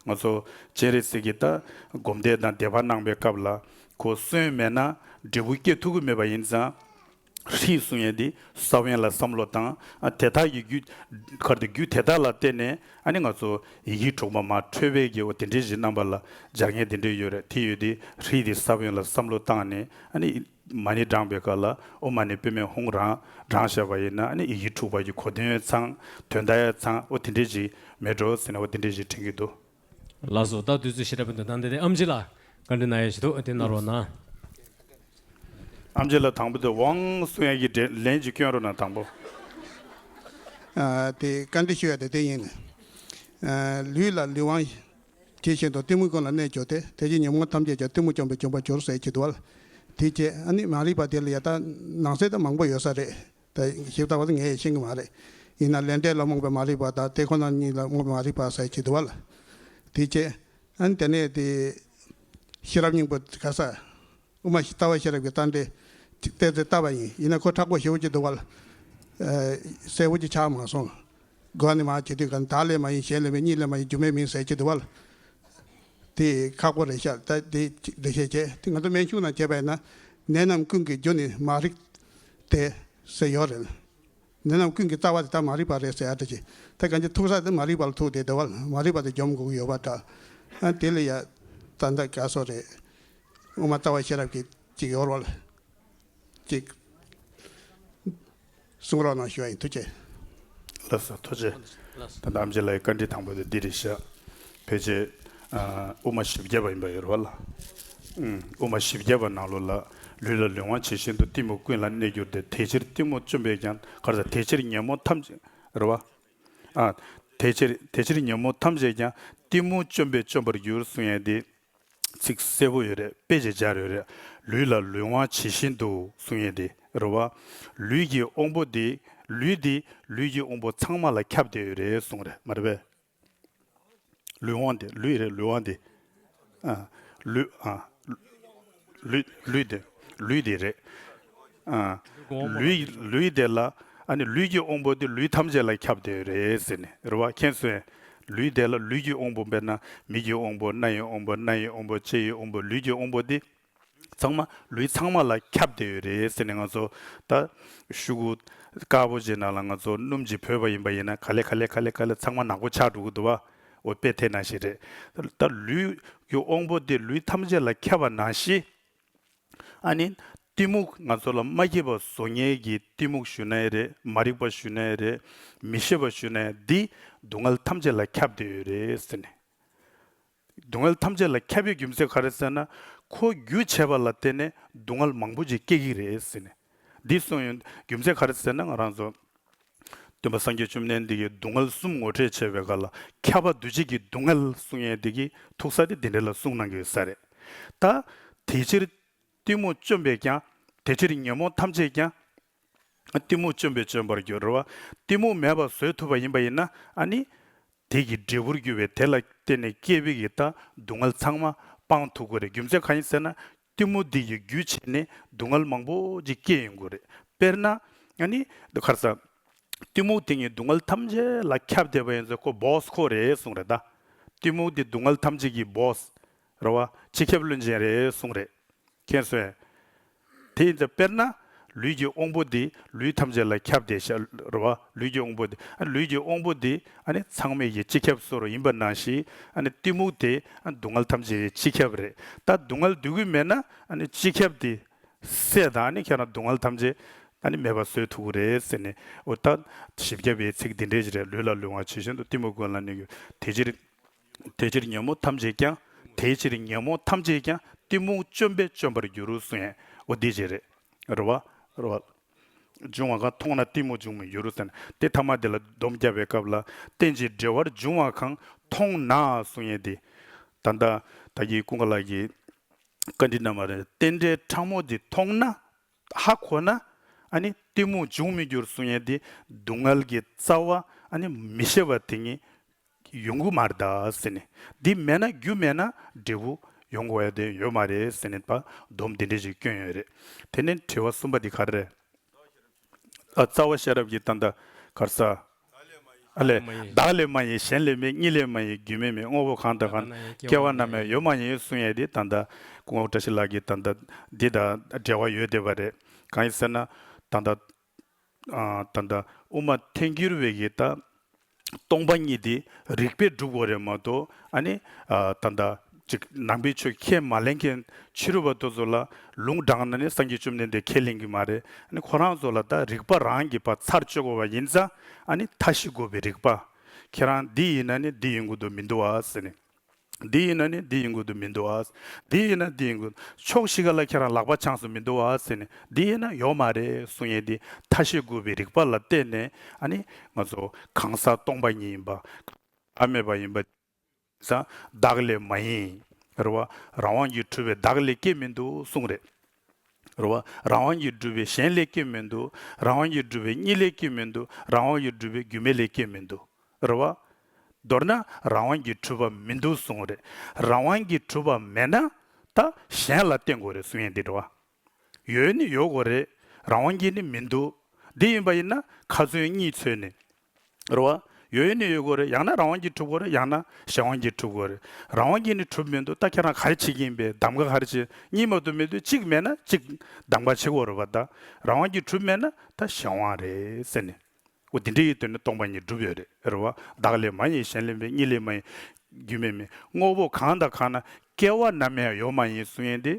ང་ཚོ་སྤྱན་རས་གཟིགས་ཀྱིས་ད་སྒོམ་བཟླས་དང་བཟླས་པ་གནང་པའི་སྐབས་ལ་ཁོ་ས་བོན་མེད་ན་འབྲས་བུ་སྐྱེ་ཐུབ་ཀྱི་མེད་པ་ཡིན་ཙང་། ཧྲཱིཿ་གསུང་ཡས་འདི་ས་བོན་ལ་བསམ་བློ་བཏང་། ཨ་དེ་དག་གི་རྒྱུ་གར་དེ་རྒྱུ་དེ་དག་ལ་བརྟེན་ནས་ཨ་ནི་ང་ཚོ་ཡི་གེ་དྲུག་པ་མར་འཕྲོས་པའི་གི་འོ་དེ་འདྲའི་གཞི་རྣམ་པ་ལ་སྦྱར་མཁན་དེ་འདྲ་ཡོད་རེད། དེ་ཡོད་དེ་ཧྲཱིཿ་དེ་ས་བོན་ལ་བསམ་བློ་བཏང་ནས་ཨ་ནི་མ་ཎི་བགྲངས་པའི་སྐབས་ལ་ཨོཾ་མ་ཎི་པདྨེ་ཧཱུྃ་རང་བགྲངས་བཞག་པ་ཡིན་ན་ཨ་ནི་ཡི་གེ་དྲུག་པ་གི་གོ་དོན་ཡང་ཚང་། དོན་དག་ཡང་ཚང་། འོ་དེ་འདྲའི་ཞིག་མེད་འགྲོ་ཟེར་ནས་འོ་དེ་འདྲའི་ཞིག་དྲན་གྱི་འདུག་ལགས་སོ། ད་དུས་ཚོད་ཞེ་དྲག་པའི་འདུག་ད་འདི་དེ་ཨམ་ཆི་ལགས་བཀའ་འདྲི་གནང་ཡས་ཞིག་འདུག་དེ་གནང་རོགས་གནང་། ཨམ་ཆི་ལགས་དང་པོ་དེ་དབང་གསུང་ཡས་ཀྱི་འདྲེ་ལན་ཅིག་སྐྱོན་རོགས་གནང་དང་པོ། ཨ་དེ་བཀའ་འདྲི་ཞུ་ཡ་དེ་དེ་ཡིན། ཨ་ལུས་ལ་ལུས་དབང་། དེ་བཞིན་དུ་གཏི་མུག་ཀུན་ལ་གནས་གྱུར་ཏེ། དེ་བཞིན་ཉོན་མོངས་ཐམས་ཅད་ཀྱང་གཏི་མུག་བཅོམ་པས་འཇོམས་པར་འགྱུར་ཟེར་གྱི་འདུག་བ། དེ་རྗེས་ཨ་ནི་མ་རིག་པ་དེ་ལ་ཡ་ད་ནང་གསེས་ད་མང་པོ་ཡོད་ས་རེད། ད་ཞིབ་ཚགས་པ་ད་ངས་ཤེས་ཀྱི་མ་རེད། ཡིན་ན་ལས་འབྲས་ལ་རྨོངས་པའི་མ་རིག་པ་དང་དེ་ཁོ་ན་ཉིད་ལ་རྨོངས་པའི་མ་རིག་པ་ཟེར་གྱི་འདུག་བ། དེ་རྗེས་ཨ་ནི་དེ་ནས་དེ་ཤེས་རབ་སྙིང་པོ་ག་ས། དབུ་མ་ལྟ་བ་ཤེས་རབ་ཀྱི་རྟ་མགྲིན་གཅིག་བལྟས་ཚེ་ལྟ་བ་ཡིན། ཡིན་ན་ཁོ་མཁྲེགས་པོ་ཞེ་པོ་ཅིག་འདུག་བ། ཨ་གསལ་པོ་ཅིག་ཆགས་མ་སོང་། དགོས་ནི་མ་བྱེད་དུས་གང་བདག་ལས་མ་ཡིན་གཞན་ལས་མིན་གཉིས་ལས་མ་ཡིན་རྒྱུ་མེད་མིན་ཟེར་གྱི་འདུག་བ། དེ་ཁག་པོ་རེད་ཤག་ད་དེ་རེ་བཤད་བྱས་དེ་ང་ཚོ་སྨན་གཞུང་ནང་བྱས་པ་ཡིན་ན་ནད་རྣམས་ཀུན་གྱི་རྒྱུ་ནི་མ་རིག་སྟེ་ཟེར་ཡོད་རེད། ནད་རྣམས་ཀུན་གྱི་རྩ་བ་དེ་ད་མ་རིག་པ་རེད་ཟེར་ཡ་འདྲ་ཅིག་ད་གང་ཅི་ཐུག་ས་དེ་མ་རིག་པ་ལ་ཐུག་བསྡད་འདུག་བ། མ་རིག་པ་དེ་འཇོམས་དགོས་ཀྱི་ཡོད་པ་འདྲ། ཨ་དེ་ལ་ཡ་ད་ལྟ་དགའ་སོ་རེད། དབུ་མ་ལྟ་བ་ཤེས་རབ་ཀྱི་ཅིག་ཡོད་རེད་བ། ཅིག་གསུང་རོགས་གནང་ཞུ་བ་ཡིན། ཐུགས་རྗེ་ཆེ། ལགས་སོ། ཐུགས་རྗེ་ཆེ། ད་ནམ་རྒྱུན་ལ་བཀའ་འདྲི་དང་པོ་དེ་འདི་རེད་ཤག་ཕལ་ཆེར་ཨ་དབུ་མ་བཞི་བརྒྱ་པ་ཡིན་པ་ཡོད་རེད་བ་ལ། ཨུམ། དབུ་མ་བཞི་བརྒྱ་པ་ནང་ལོགས་ལ་ལུས་ལ་ལུས་དབང་ཇི་བཞིན་དུ་གཏི་མུག་ཀུན་ལ་གནས་གྱུར་ཏེ། དེ་ཕྱིར་གཏི་མུག་བཅོམ་པས་ཀྱང་། ག་རེ་ཟེར། དེ་ཕྱིར་ཉོན་མོངས་ཐམས་ཅད་རེད་བ། ཨ་དེ་ཕྱིར་དེ་ཕྱིར་ཉོན་མོངས་ཐམས་ཅད་ཀྱང་། གཏི་མུག་བཅོམ་པས་བཅོམ་པར་འགྱུར་གསུང་ཡས་དེ། ཚིག་གསལ་པོ་ཡོད་རེད། དཔེ་ཅིག་སྦྱར་ཡོད་རེད། ལུས་ལ་ལུས་དབང་ཇི་བཞིན་དུ་གསུང་ཡས་དེ་རེད་བ། ལུས་ཀྱི་དབང་པོ་དེ་ལུས་དེ་ལུས་ཀྱི་དབང་པོ་ཚང་མ་ལ་ཁྱབ་བསྡད་ཡོད་རེད་གསུང་རེད། མ་རེད་པས། ལུས་དབང་དེ་ལུས་རེད། ལུས་དབང་དེ་ཨ་ལུས་ཨ་ལུས་ལུས་དེ་ལུས་དེ་རེད། ཨ་ལུས་ལུས་དེ་ལ་ཨ་ནི་ལུས་ཀྱི་དབང་པོ་དེ་ལུས་ཐམས་ཅད་ལ་ཁྱབ་བསྡད་ཡོད་རེད་ཟེར་ནས་རེད་བ། མཁྱེན་སོང་། ལུས་དེ་ལ་ལུས་ཀྱི་དབང་པོ་དཔེར་ན་མིག་གི་དབང་པོ། རྣ་ཡི་དབང་པོ། སྣ་ཡི་དབང་པོ། ལྕེ་ཡི་དབང་པོ། ལུས་ཀྱི་དབང་པོ་དེ་ཚང་མ་ལུས་ཚང་མ་ལ་ཁྱབ་བསྡད་ཡོད་རེད་ཟེར་ནས་ང་ཚོ་ད་ཤོག་གུ་དཀར་པོ་ཅིག་ནང་ལ་ང་ཚོ་སྣུམ་ཅིག་བོས་པ་ཡིན་པ་ཡིན་ན་ག་ལེ་ག་ལེ་ག་ལེ་ག་ལེ་ཚང་མ་ནག་པོ་ཆགས་འགྲོ་གི་འདུག་བ། འོ་དཔེ་དེ་ནང་བཞིན་རེད། ད་ལུས་ཀྱི་དབང་པོ་དེ་ལུས་ཐམས་ཅད་ལ་ཁྱབ་པ་ནང་བཞིན། ཨ་ནི་གཏི་མུག་ང་ཚོ་ལ་མ་སྐྱིད་པ་བཟོ་མཁན་གྱི་གཏི་མུག་ཞུ་ན་ཡང་རེད། མ་རིག་པ་ཞུ་ན་ཡང་རེད། མི་ཤེས་པ་ཞུ་ན་ཡང་འདི་སྡུག་བསྔལ་ཐམས་ཅད་ལ་ཁྱབ་བསྡད་ཡོད་རེད་ཟེར་ནས། སྡུག་བསྔལ་ཐམས་ཅད་ལ་ཁྱབ་པའི་རྒྱུ་མཚན་ག་རེ་ཟེར་ན། ཁོ་རྒྱུ་བྱས་པ་ལ་བརྟེན་ནས་སྡུག་བསྔལ་མང་པོ་ཅིག་སྐྱེ་གི་རེད་ཟེར་ནས། འདི་གསུངས་ཡོད། རྒྱུ་མཚན་ག་རེ་ཟེར་ན་ང་རང་ཚོ་སྟོན་པ་སངས་རྒྱས་བཅོམ་ལྡན་འདས་ཀྱིས་སྡུག་བསྔལ་གསུམ་ངོ་སྤྲོད་བྱས་པའི་སྐབས་ལ་ཁྱབ་པ་འདུ་བྱེད་ཀྱི་སྡུག་བསྔལ་གསུང་ཡས་འདི་གི་ཐུག་ས་དེ་འདི་འདྲ་ལ་གསུངས་གནང་གི་ཡོད་ས་རེད། ད་དེ་ཕྱིར་གཏི་མུག་བཅོམ་པས་ཀྱང་། དེ་ཕྱིར་ཉོན་མོངས་ཐམས་ཅད་ཀྱང་། གཏི་མུག་བཅོམ་པས་བཅོམ་པར་འགྱུར་རོ། གཏི་མུག་མེད་པར་བཟོ་ཐུབ་པ་ཡིན་པ་ཡིན་ན་ཨ་ནི། དེ་གི་འབྲས་བུར་གྱུར་པའི་དེ་ལ་བརྟེན་ནས་སྐྱེས་པའི་གི་ད་སྡུག་བསྔལ་ཚང་མ་སྤང་ཐུབ་ཀྱི་རེད། རྒྱུ་མཚན་གང་ཡིན་ཟེར་ན་གཏི་མུག་འདི་ཡི་རྒྱུ་བྱས་ནས་སྡུག་བསྔལ་མང་པོ་ཅིག་སྐྱེས་ཡོང་གི་རེད། དཔེར་ན་ཨ་ནི་ག་རེ་ཟ། གཏི་མུག་དེ་ཉིད་སྡུག་བསྔལ་ཐམས་ཅད་ལ་ཁྱབ་བསྡད་པ་ཡིན་ཙང་ཁོ་བོ་སི་ཁོ་རེད་གསུངས་རེད་ད། གཏི་མུག་འདི་སྡུག་བསྔལ་ཐམས་ཅད་ཀྱི་བོ་སི་རེད་བ། སྤྱི་ཁྱབ་བློན་ཆེན་རེད་གསུངས་རེད། མཁྱེན་སོང་། དེ་ཡིན་ཙང་དཔེར་ན་ལུས་ཀྱི་དབང་པོ་འདི་ལུས་ཐམས་ཅད་ལ་ཁྱབ་བསྡད་ཤག་རེད་བ། ལུས་ཀྱི་དབང་པོ་འདི་ཨ་ལུས་ཀྱི་དབང་པོ་འདི་ཨ་ནི་ཚང་མས་ཀྱི་སྤྱི་ཁྱབ་བཟོ་འདྲ་ཡིན་པ་ནང་བཞིན་ཨ་ནི་གཏི་མུག་དེ་ཨ་སྡུག་བསྔལ་ཐམས་ཅད་ཀྱི་སྤྱི་ཁྱབ་རེད། ད་སྡུག་བསྔལ་འདོད་ཀྱི་མེད་ན་ཨ་ནི་སྤྱི་ཁྱབ་དེ་སད་དང་ཨ་ནི་ཁྱེད་རང་སྡུག་བསྔལ་ཐམས་ཅད་ཨ་ནི་མེད་པ་བཟོ་ཐུབ་ཀྱི་རེད་ཟེར་ནས། འོ་ད་བཞི་བརྒྱ་པའི་ཚིག་འདི་འདྲས་ཞིག་རེད། ལུས་ལ་ལུས་དབང་ཇི་བཞིན་དུ། གཏི་མུག་ཀུན་ལ་གནས་གྱུར། དེ་ཕྱིར། དེ་ཕྱིར་ཉོན་མོངས་ཐམས་ཅད་ཀྱང་། དེ་ཕྱིར་ཉོན་མོངས་ཐམས་ཅད་ཀྱང་། གཏི་མུག་བཅོམ་པས་བཅོམ་པར་འགྱུར་གསུང་ཡས། འོ་འདི་བྱས་རེད། རེད་བ། རེད་བ། འབྱུང་བ་གང་མཐོང་ན་གཏི་མུག་འབྱུང་མི་འགྱུར་ཟེར་ནས་དེ་ཐ་མ་དེ་ལ་སྡོམ་བརྒྱབ་པའི་སྐབས་ལ། རྟེན་ཅིང་འབྲེལ་བར་འབྱུང་བ་གང་། མཐོང་ན་གསུང་ཡས་དེ། ད་ལྟ་ད་གིན་ཀུན་དགའ་ལགས་ཀྱིས་བཀའ་འདྲི་གནང་བ་རེད། རྟེན་འབྲེལ་ཕྲ་མོ་འདི་མཐོང་ན། ཧ་གོ་ན་ཨ་ནི་གཏི་མུག་འབྱུང་མི་འགྱུར་གསུང་ཡས་དེ་སྡུག་བསྔལ་གྱི་རྩ་བ་ཨ་ནི་མི་ཤེས་པ་དེ་ཉིད་ཡོང་གི་མ་རེད་ད་ཟེར་ནས། འདི་མེད་ན་རྒྱུ་མེད་ན་འབྲས་བུ་ཡོང་དགོས་ཡ་དེ་ཡོད་མ་རེད་ཟེར་ནས་ཕར་སྡོམ་དེ་འདྲ་ཞིག་བསྐྱོན་ཡོད་རེད། དེ་ནས་དྲི་བ་གསུམ་པ་འདི་ག་རེ་རེད། ཨ་རྩ་བ་ཤེས་རབ་ཀྱི་ད་ལྟ་ག་རེ་ཟ། ཨ་ལས། མ་ཡིན། བདག་ལས་མ་ཡིན་གཞན་ལས་མེད། གཉིས་ལས་མ་ཡིན་རྒྱུ་མེད་མེད། དངོས་པོ་གང་དང་གང་། སྐྱེ་བ་ནམ་ཡང་ཡོད་མ་ཡིན་གསུང་ཡས་འདི་ད་ལྟ་སྐུ་ངོ་བཀྲ་ཤིས་ལགས་ཀྱིས་ད་ལྟ་འདི་དང་འབྲེལ་བ་ཡོད་བསྡད་པ་རེད། གང་ཡིན་ཟེར་ན་ད་ལྟ་ཨ་ད་ལྟ་དབུ་མ་ཐལ་འགྱུར་བའི་གི་ད་སྟོང་པ་ཉིད་དེ་རིགས་པས་སྒྲུབ་དགོས་རེད་མ་གཏོགས། ཨ་ནི་ཨ་ད་ལྟ་ཅིག་ནང་པའི་ཆོས་ཁས་མ་ལེན་མཁན་ཕྱི་རོལ་པ་དེ་ཚོ་ལ་ལུང་དྲངས་ན་ནི་སངས་རྒྱས་བཅོམ་ལྡན་འདས་ཁས་ལེན་གྱི་མ་རེད། ཨ་ནི་ཁོ་རང་ཚོ་ལ་ད་རིགས་པ་རང་གིས་ཕར་ཚར་གཅོད་དགོས་པ་ཡིན་ཙང་། ཨ་ནི་མཐའ་བཞི་དགོས་པའི་རིགས་པ། ཁྱེད་རང་འདི་ཡིན་ན་ནི་འདི་ཡིན་དགོས་དོན་མི་འདུག་ཨ་ཟེར་ནས། འདི་ཡིན་ན་ནི་འདི་ཡིན་དགོས་དོན་མི་འདུག་ཨ། འདི་ཡིན་ན་འདི་ཡིན་དགོས། ཕྱོགས་བཞི་ག་ལ་ཁྱེད་རང་ལག་པ་འཆང་སུ་མི་འདུག་ཨ་ཟེར་ནས། འདི་ཡིན་ན་ཡོད་མ་རེད་གསུང་ཡས་འདི་མཐའ་བཞི་དགོས་པའི་རིགས་པ་ལ་བརྟེན་ནས། ཨ་ནི་ང་ཚོ་གང་ཟག་སྟོང་པ་ཉིད་ཡིན་པ། ཨ་མེད་པ་ཡིན་པ། ས་བདག་ལས་མ་ཡིན། རེད་བ། རང་དབང་གིས་གྲུབ་པའི་བདག་ལས་སྐྱེས་མི་འདུག་གསུངས་རེད། རེད་བ། རང་དབང་གིས་གྲུབ་པའི་གཞན་ལས་སྐྱེས་མི་འདུག་རང་དབང་གིས་གྲུབ་པའི་གཉིས་ལས་སྐྱེས་མི་འདུག་རང་དབང་གིས་གྲུབ་པའི་རྒྱུ་མེད་ལས་སྐྱེས་མི་འདུག་རེད་བ། མདོར་ན་རང་དབང་གིས་གྲུབ་པ་མི་འདུག་གསུངས་རེད། རང་དབང་གིས་གྲུབ་པ་མེད་ན་ད་གཞན་ལ་བརྟེན་དགོས་རེད་གསུང་ཡས་འདི་རེད་བ། ཡོད་ནི་ཡོད་དགོས་རེད། རང་དབང་གིས་ནི་མི་འདུག་འདི་ཡིན་པ་ཡིན་ན་ཁ་ཚོན་གཉིས་ཚོས་ནས། རེད་བ། ཡོད་ནི་ཡོད་དགོས་རེད། ཡང་ན་རང་དབང་གིས་གྲུབ་དགོས་རེད། ཡང་ན་གཞན་དབང་གིས་གྲུབ་དགོས་རེད། རང་དབང་གིས་ནི་གྲུབ་མི་འདུག་ད་ཁྱེད་རང་ག་རེ་བྱེད་ཀྱི་ཡིན་པས། གདམ་ག་ག་རེ་བྱེད། གཉིས་མ་གཏོགས་མི་འདུག་གཅིག་མེད་ན་གཅིག་གདམ་ག་བྱེད་དགོས་རེད་བ། ད་རང་དབང་གིས་གྲུབ་མེད་ན་ད་གཞན་དབང་རེད་ཟེར་ནས། འོ་དེ་འདྲ་ཡི་དོན་ནི་སྟོང་པ་ཉིད་གྲུབ་ཡོད་རེད། རེད་བ། བདག་ལས་མ་ཡིན་གཞན་ལས་མེད། གཉིས་ལས་མ་ཡིན་རྒྱུ་མེད་མེད། དངོས་པོ་གང་དང་གང་ན་སྐྱེ་བ་ནམ་ཡང་ཡོད་མ་ཡིན་གསུང་ཡས་འདི།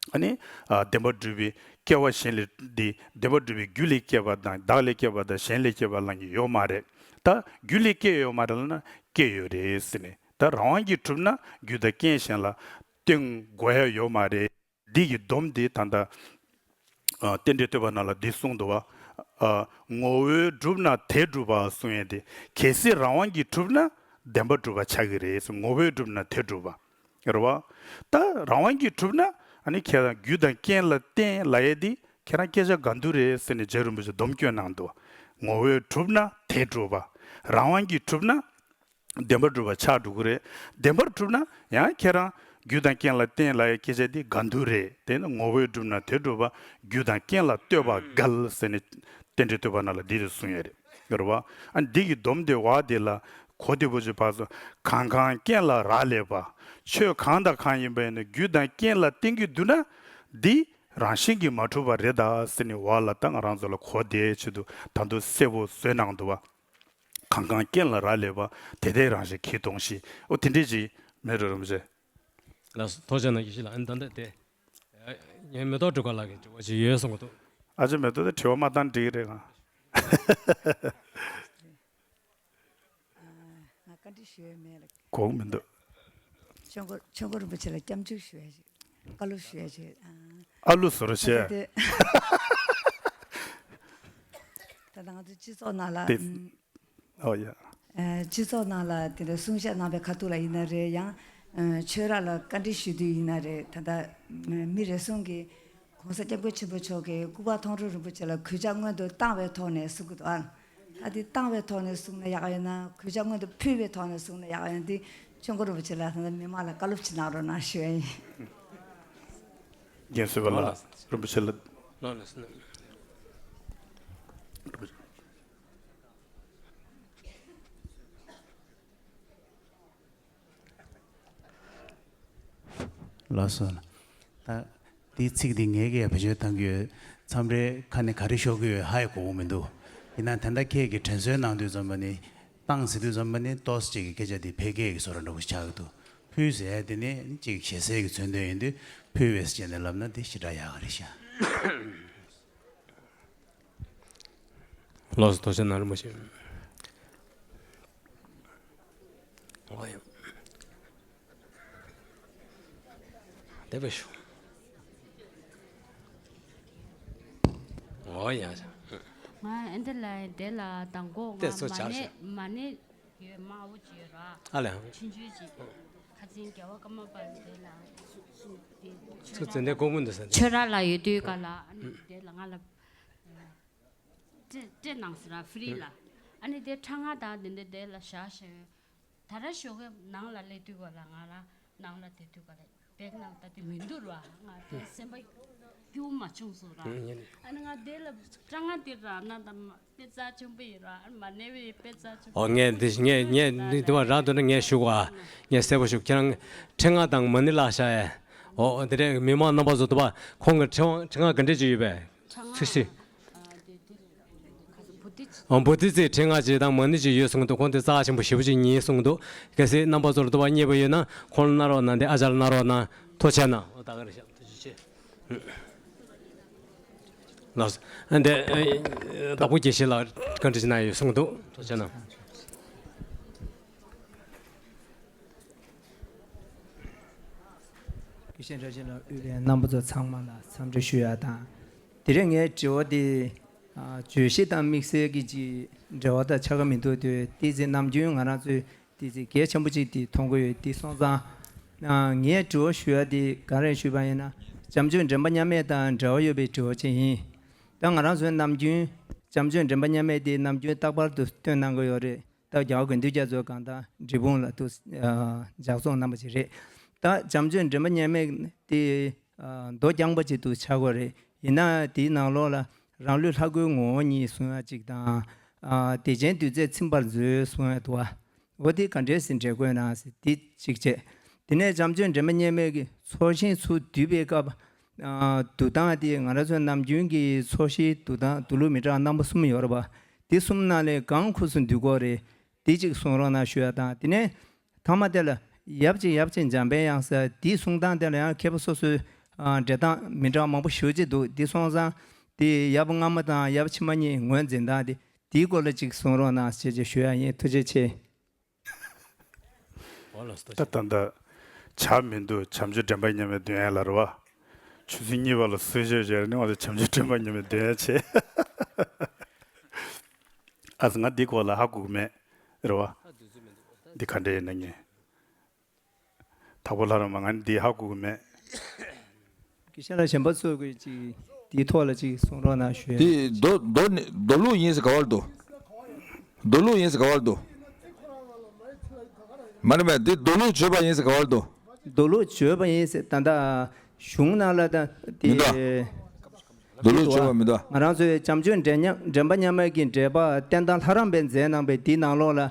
ཨ་ནི་ཨ་བདེན་པར་གྲུབ་པའི་སྐྱེ་བ་གཞན་ལས་འདི་བདེན་པར་གྲུབ་པའི་རྒྱུ་ལས་སྐྱེས་པ་དང་བདག་ལས་སྐྱེས་པ་དང་གཞན་ལས་སྐྱེས་པ་ལབ་མཁན་ཡོད་མ་རེད། ད་རྒྱུ་ལས་སྐྱེས་ཡོད་མ་རེད་ལབ་ན་སྐྱེས་ཡོད་རེད་ཟེར་ནས། ད་རང་དབང་གིས་གྲུབ་ན་རྒྱུ་དང་རྐྱེན་གཞན་ལ་བརྟེན་དགོས་ཡ་ཡོད་མ་རེད། འདི་གི་སྡོམ་འདི་ད་ལྟ་ཨ་རྟེན་འབྲེལ་བསྟོད་པ་ནང་ལ་འདི་གསུངས་འདུག་བ། ཨ་ངོ་བོས་གྲུབ་ན་དེ་གྲུབ་པ་གསུང་ཡས་དེ་གལ་སྲིད་རང་དབང་གིས་གྲུབ་ན་བདེན་པར་གྲུབ་པ་ཆགས་ཀྱི་རེད་ཟེར། ངོ་བོས་གྲུབ་ན་དེ་གྲུབ་པ། རེད་བ། ད་རང་དབང་གིས་གྲུབ་ན་ཨ་ནི་ཁྱེད་རང་རྒྱུ་དང་རྐྱེན་ལ་བརྟེན་ལབ་ཡས་འདི་ཁྱེད་རང་སྐད་ཆ་ག་འདུག་རེད་ཟེར་ནས་རྗེ་རིན་པོ་ཆེ་སྡོམ་སྐྱོན་གནང་འདུག་ངོ་བོས་གྲུབ་ན་དེ་གྲུབ་པ། རང་དབང་གིས་གྲུབ་ན་བདེན་པར་གྲུབ་པ་ཆགས་འགྲོ་གི་རེད། བདེན་པར་གྲུབ་ན་ཡང་ཁྱེད་རང་རྒྱུ་དང་རྐྱེན་ལ་བརྟེན་ལབ་ཡས་སྐད་ཆ་འདི་ག་འདུག་རེད། དེ་ནི་ངོ་བོས་གྲུབ་ན་དེ་གྲུབ་པ། རྒྱུ་དང་རྐྱེན་ལ་ལྟོས་པ་འགལ་ཟེར་ནས་རྟེན་འབྲེལ་བསྟོད་པ་ནང་ལ་འདི་རེད་གསུངས་ཡོད་རེད། རེད་བ། ཨ་འདི་གི་སྡོམ་དེ་བ་དེ་ལ་གོ་བདེ་པོ་ཅིག་ཕར་ཚུར། གང་གང་རྐྱེན་ལ་རག་ལས་པ། ཆོས་གང་དང་གང་ཡིན་པ་ཡིན་ན་རྒྱུ་དང་རྐྱེན་ལ་བརྟེན་གྱི་འདུག་ན་འདི་རང་བཞིན་གྱིས་མ་གྲུབ་པ་རེད་ད་ཟེར་ནས་བ་ལ་ད་ང་རང་ཚོ་ལ་གོ་བདེ་ཆེད་དུ་ད་དུང་གསལ་པོ་བཟོས་གནང་འདུག་བ། གང་གང་རྐྱེན་ལ་རག་ལས་པ། དེ་དེ་རང་བཞིན་གྱིས་སྟོང་ཞིང་། འོ་དེ་འདྲས་ཅིག་མེད་འགྲོ་རུང་ཞེས། ལགས་སོ། ཐུགས་རྗེ་གནང་། ཡེ་ཤེས་ལགས། ཨ་ནི་ད་ལྟ་དེ་ངས་མེ་ཏོག་སྒྲོལ་དཀར་ལགས་ཀྱི་དྲི་བ་ཅིག་ཡོད་གསུང་གི་འདུག་ཨ་ཅེ་མེ་ཏོག་དེ་དྲི་བ་མ་བཏང་འགྲིག་གི་རེད་གང་། ང་བཀའ་འདྲི་ཞུ་ཡས་མེད་ལ། གོ་གི་མི་འདུག་ཆོས་འཁོར་ཆོས་འཁོར་རིན་པོ་ཆེ་ལ་སྐྱབས་འཇུག་ཞུ་ཡས་ཞིག་བཀའ་སློབ་ཞུ་ཡས་ཞིག་ཨ་ལུ་ཟུར་བྱས། དེ་ད་ལྟ་ང་ཚོ་སྤྱི་ཚོགས་ནང་ལ། དེ། ཨུམ། ཨོ་ཡ། ཨ་སྤྱི་ཚོགས་ནང་ལ་དེ་འདྲ་གསུང་བཤད་གནང་བའི་ཁ་ཐུག་ལ་ཡིན་ན་རེད། ཡང་ཨ་ཆོས་ར་ལ་བཀའ་འདྲི་ཞུ་དུས་ཡིན་ན་རེད། ད་ལྟ་མི་རེ་ཟུང་གིས་གོང་ས་སྐྱབས་མགོན་ཆེན་པོ་མཆོག་གིས་སྐུ་པར་མཐོང་གྲོལ་རིན་པོ་ཆེ་ལ་གུས་ཕྱག་སྔོན་དུ་བཏང་བའི་ཐོག་ནས་གསུང་གི་འདུག་ཨ། ད་དེ་བཏང་བའི་ཐོག་ནས་གསུང་ན་ཡག་ཡོད་ན། གུས་ཕྱག་སྔོན་དུ་ཕུལ་བའི་ཐོག་ནས་གསུང་ན་ཡག་ཡོད་ན། དེ་ཆོས་འཁོར་རིན་པོ་ཆེ་ལ་ད་ལྟ་མི་མང་ལ་བཀའ་སློབ་ཅིག་གནང་རོགས་གནང་ཞུ་ཡ་ཡིན། རྒན་བསོད་པ་ལགས། རིན་པོ་ཆེ་ལ། ལགས་སོ། ད་དེའི་ཚིག་འདི་ངས་ཀྱིས་བེད་སྤྱོད་བཏང་གི་ཡོད། མཚམས་རེ་ཁ་ནས་ག་རེ་ཤོར་གི་ཡོད་ཧ་ཡང་གོ་གི་མི་འདུག་ཡིན་ན་ད་ལྟ་ཁྱེད་ཀྱིས་དྲན་གསོ་གནང་དུས་ཙམ་པ་ནི། བཏང་ཟེར་དུས་ཙམ་པ་ནི་ཏོག་ཙམ་ཅིག་གི་སྐད་ཆ་འདི་འཕེལ་རྒྱས་ཀྱི་བཟོ་འདྲ་འདྲ་པོ་ཆགས་ཀྱི་འདུག་ཕུལ་ཟེར་ཡ་དེ་ནི་ཅིག་ཞེ་སའི་གི་མཚོན་དོན་ཡིན་དུས་ཕུལ་བས་ཟེར་ནས་ལབ་ན་དེ་ཞེ་དྲག་ཡག་གི་རེད་ཤག་ལགས་སོ། ཐུགས་རྗེ་གནང་། རིན་པོ་ཆེ། འོ་ཡ། དེ་བས་ཤོག་འོ་ཡ། ང་ཨེ་འདི་ལ་དེ་ལ་དང་གོ་ང་དེ་ཚོ་མ་ཆགས་ནས་ཤག་མ་ནས་ཡོད་མ་འོ་ཅི་ཡོད་ར། ཨ་ལས། ཆུང་ཆུང་ཅིག་ཁ་ཚིང་རྒྱལ་བ་ཀརྨ་པ་དེ་ལ། ཚུར་ཙེ་འདྲ་ཀོང་མོ་འདུག་ས་འདི། ཆོས་ར་ལ་ཡོད་དུས་ག་ལ་ཨ་ནི་དེ་ལ་ང་ལ་སྤྲད་སྤྲད་གནང་ཟེར་ར་ཧྥི་རི་ལ། ཨ་ནི་དེ་ཁྲ་ང་དང་དེ་འདྲ་དེ་ལ་བཞག་ཞེས། ད་ར་ཞོགས་ཀས་ནང་ལ་སླེབས་དུས་ག་ལ་ང་ར་ནང་ལ་དེ་དུས་ག་ལ་བེག་ནང་ལྟ་དུས་མི་འདུག་ར། ང་དེ་སེམས་པ་སྐྱིད་པོ་མ་བྱུང་སོང་ར། ཨ་ནི་ང་དེ་ལ་ཁྲ་ང་དེ་ར་ན་དང་དཔེ་རྩ་ཆེན་པོ་ཡིན་ར། ཨ་ནི་མ་ནེ་བའི་དཔེ་རྩ་ཆེན་པོ། ཨོ་ངས་འདི་ངས་ངས་འདི་འདི་བ་རག་འདུག་ན་ངས་ཞུ་བ། ངས་གསལ་པོ་ཞུ། ཁྱེད་རང་ཁྲི་ང་དང་མ་ཎི་བཀླགས་ཤག་ཨེ། ཨོ་འདི་རེད། མི་མང་རྣམ་པ་ཚོ་འདུག་བ། ཁོང་གི་ཁྲི་ཁྲི་ང་ག་འདྲས་ཅིག་ཡོད་པས། ཚུལ་ཤིག་ཨོ་བོ་དྷི་ཙི་ཁྲི་ང་ཅིག་དང་མ་ཎི་ཅིག་ཡོད་གསུངས་འདུག་ཁོང་དེ་རྩ་ཆེན་པོ་ཞེ་པོ་ཅིག་ཉན་གསུངས་འདུག་གལ་སྲིད་རྣམ་པ་ཚོར་འདུག་བ་མཉེས་པོ་ཡོད་ན་ཁོང་ལ་གནང་རོགས་གནང་། དེ་ཨ་ཅག་ལ་གནང་རོགས་གནང་། ཐུགས་རྗེ་གནང་། ཨོ་ད་ག་རེ་བཞག་ཐུགས་རྗེ་ཆེ། ལགས་སོ། ཨ་འདི་ཨ་བདག་པོ་དགེ་བཤེས་ལགས་བཀའ་འདྲི་ཞིག་གནང་ཡོད་གསུངས་འདུག་ཐུགས་རྗེ་གནང་། དགེ་བཤེས་བཀྲ་ཤིས་ལགས་དབུས་པའི་རྣམ་པ་ཚོ་ཚང་མ་ལ་འཚམས་འདྲི་ཞུ་ཡ་དང་། དེ་རིང་ངའི་དྲི་བ་དེ་ཨ་བརྗོད་གཞི་དང་དམིགས་བསལ་གྱི་ཅིག་འབྲེལ་བ་དང་ཆ་ག་མི་འདུག་དུས་དེ་ཚེ་ནམ་རྒྱུན་ང་རང་ཚོའི་དེ་ཚེ་གལ་ཆེན་པོ་ཅིག་དེ་མཐོང་གི་ཡོད། དེ་སོང་ཙང་ཨ་ངས་དྲི་བ་ཞུ་ཡ་དེ་ག་རེ་ཞུས་པ་ཡིན་ན། བྱམས་ཆོས་འདྲེན་པ་མཉམ་མེད་དང་འབྲེལ་བ་ཡོད་པའི་དྲི་བ་ཅིག་ཡིན། ད་ང་རང་ཚོའི་ནམ་རྒྱུན་བྱམས་ཆོས་འདྲེན་པ་མཉམ་མེད་དེ་ནམ་རྒྱུན་རྟག་པར་དུ་སྟོན་གནང་གི་ཡོད་རེད། ད་རྒྱལ་བ་དགེ་འདུན་རྒྱ་མཚོས་གང་ལྟར་འབྲས་སྤུངས་ལ་དུ་ཨ་ལྗགས་རྩོམ་གནང་པ་ཞིག་རེད། ད་བྱམས་ཆོས་འདྲེན་པ་མཉམ་མེད་དེ་ཨ་མདོ་རྐྱང་པ་ཅིག་ཏུ་ཆགས་ཀྱི་རེད། ཡིན་ན་དེའི་ནང་ལོགས་ལ་རང་ལུས་ལྷ་སྐུའི་ངོ་བོ་ཉིད་གསུང་ཡ་ཅིག་དང་། ཨ་དད་ཅན་འདུལ་མཛད་ཚིམ་པར་མཛོད་གསུང་ཡ་འདུག་བ། འོ་དེ་ག་འདྲས་སེ་འགྲེལ་དགོས་ན་ཟེར་དེ་གཅིག་བྱས། དེ་ནས་བྱམས་ཆོས་འདྲེན་པ་མཉམ་མེད་ཀྱི་ཚོགས་ཞིང་ཚུར་བསྡུས་པའི་སྐབས། ཨ་འདུག་སྟངས་དེ་ང་རང་ཚོའི་ནམ་རྒྱུན་གྱི་ཚོགས་ཞིང་འདུག་སྟངས་འདུག་ལུགས་མི་འདྲ་བ་རྣམ་པ་གསུམ་ཡོད་རེད་པ། དེ་གསུམ་ནང་ལས་གང་ཁུ་སུ་འདུག་གོ་རེད། དེ་གཅིག་གསུང་རོགས་གནང་ཞུ་ཡ་དང་། དེ་ནས་ཐ་མ་དེ་ལ་ཡབ་གཅིག་ཡབ་གཅིག་འཇམ་དཔལ་དབྱངས་ཟེར་དེའི་གསུང་སྟངས་དེ་ལ་ཡང་མཁས་པ་སོ་སོའི་ཨ་འགྲེལ་སྟངས་མི་འདྲ་བ་མང་པོ་ཞེ་པོ་ཅིག་འདུག་དེ་སོང་ཙང་དེ་ཡབ་སྔ་མ་དང་ཡབ་ཕྱི་མ་གཉིས་ངོས་འཛིན་སྟངས་དེ་དེའི་སྐོར་ལ་གཅིག་གསུང་རོགས་གནང་ཞེས་ཞུ་ཡ་ཡིན། ཐུགས་རྗེ་ཆེ། ད་ད་ད་བྱ་མི་འདུག་བྱམས་ཆོས་འདྲེན་པ་མཉམ་མེད་འདོན་ཡ་ལ་རེད་བ། ཆུ་ཚོད་གཉིས་པ་ལ་གསོལ་ཇ་བཞེས་ནས་ང་ཚོ་བྱམས་ཆོས་འདྲེན་པ་མཉམ་མེད་འདོན་ཡ་བྱས། ཨ་ཙི་ང་འདི་སྐོར་ལ་ཧ་གོ་གི་མེད་རེད་བ། འདི་ག་འདྲ་ཡིན་ན་ཉེ། དྭགས་པོ་ལྷ་རམས་པ་ང་འདི་ཧ་གོ་གི་མེད། དགེ་བཤེས་ལགས་གཞན་པ་ཚོས་ཀྱིས་ཅིག་དེའི་ཐོག་ལ་ཅིག་གསུང་རོགས་གནང་ཞུ། དེ་མདོ་མདོ་ནི་མདོ་ལུགས་ཡིན་ཟེར་ག་བར་འདུག་མདོ་ལུགས་ཡིན་ཟེར་ག་བར་འདུག་མ་རེད་མ་རེད། འདི་མདོ་ལུགས་བརྗོད་པ་ཡིན་ཟེར་ག་བར་འདུག་མདོ་ལུགས་བརྗོད་པ་ཡིན་ཟེར་ད་ལྟ་གཞུང་ནང་ལ་ད་དེ། མདོ་ལུགས་བརྗོད་པ་མི་འདུག་ང་རང་ཚོའི་བྱམས་ཆོས་འདྲེན་མཉམ་འདྲེན་པ་མཉམ་མེད་ཀྱི་འགྲེལ་པ་བསྟན་དར་ལྷ་རམས་པས་མཛད་གནང་པའི་དེའི་ནང་ལོགས་ལ།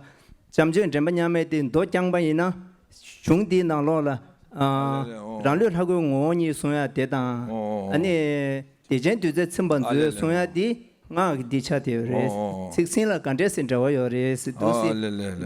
བྱམས་ཆོས་འདྲེན་པ་མཉམ་མེད་དེ་མདོ་རྐྱང་པ་ཡིན་ན། གཞུང་འདིའི་ནང་ལོགས་ལ། ཨ་རང་ལུས་ལྷ་སྐུའི་ངོ་བོ་ཉིད་གསུང་ཡ་དེ་དང་། ཨ་ནི་དད་ཅན་འདུལ་མཛད་ཚིམ་པར་མཛོད་གསུང་ཡ་དེ་སྔགས་ཀྱི་འདི་ཆ་དེ་རེད། ཚིག་ཟིན་ལ་ག་འདྲས་སེ་འབྲེལ་བ་ཡོད་རེད་ཟེར་འདུག་སེ།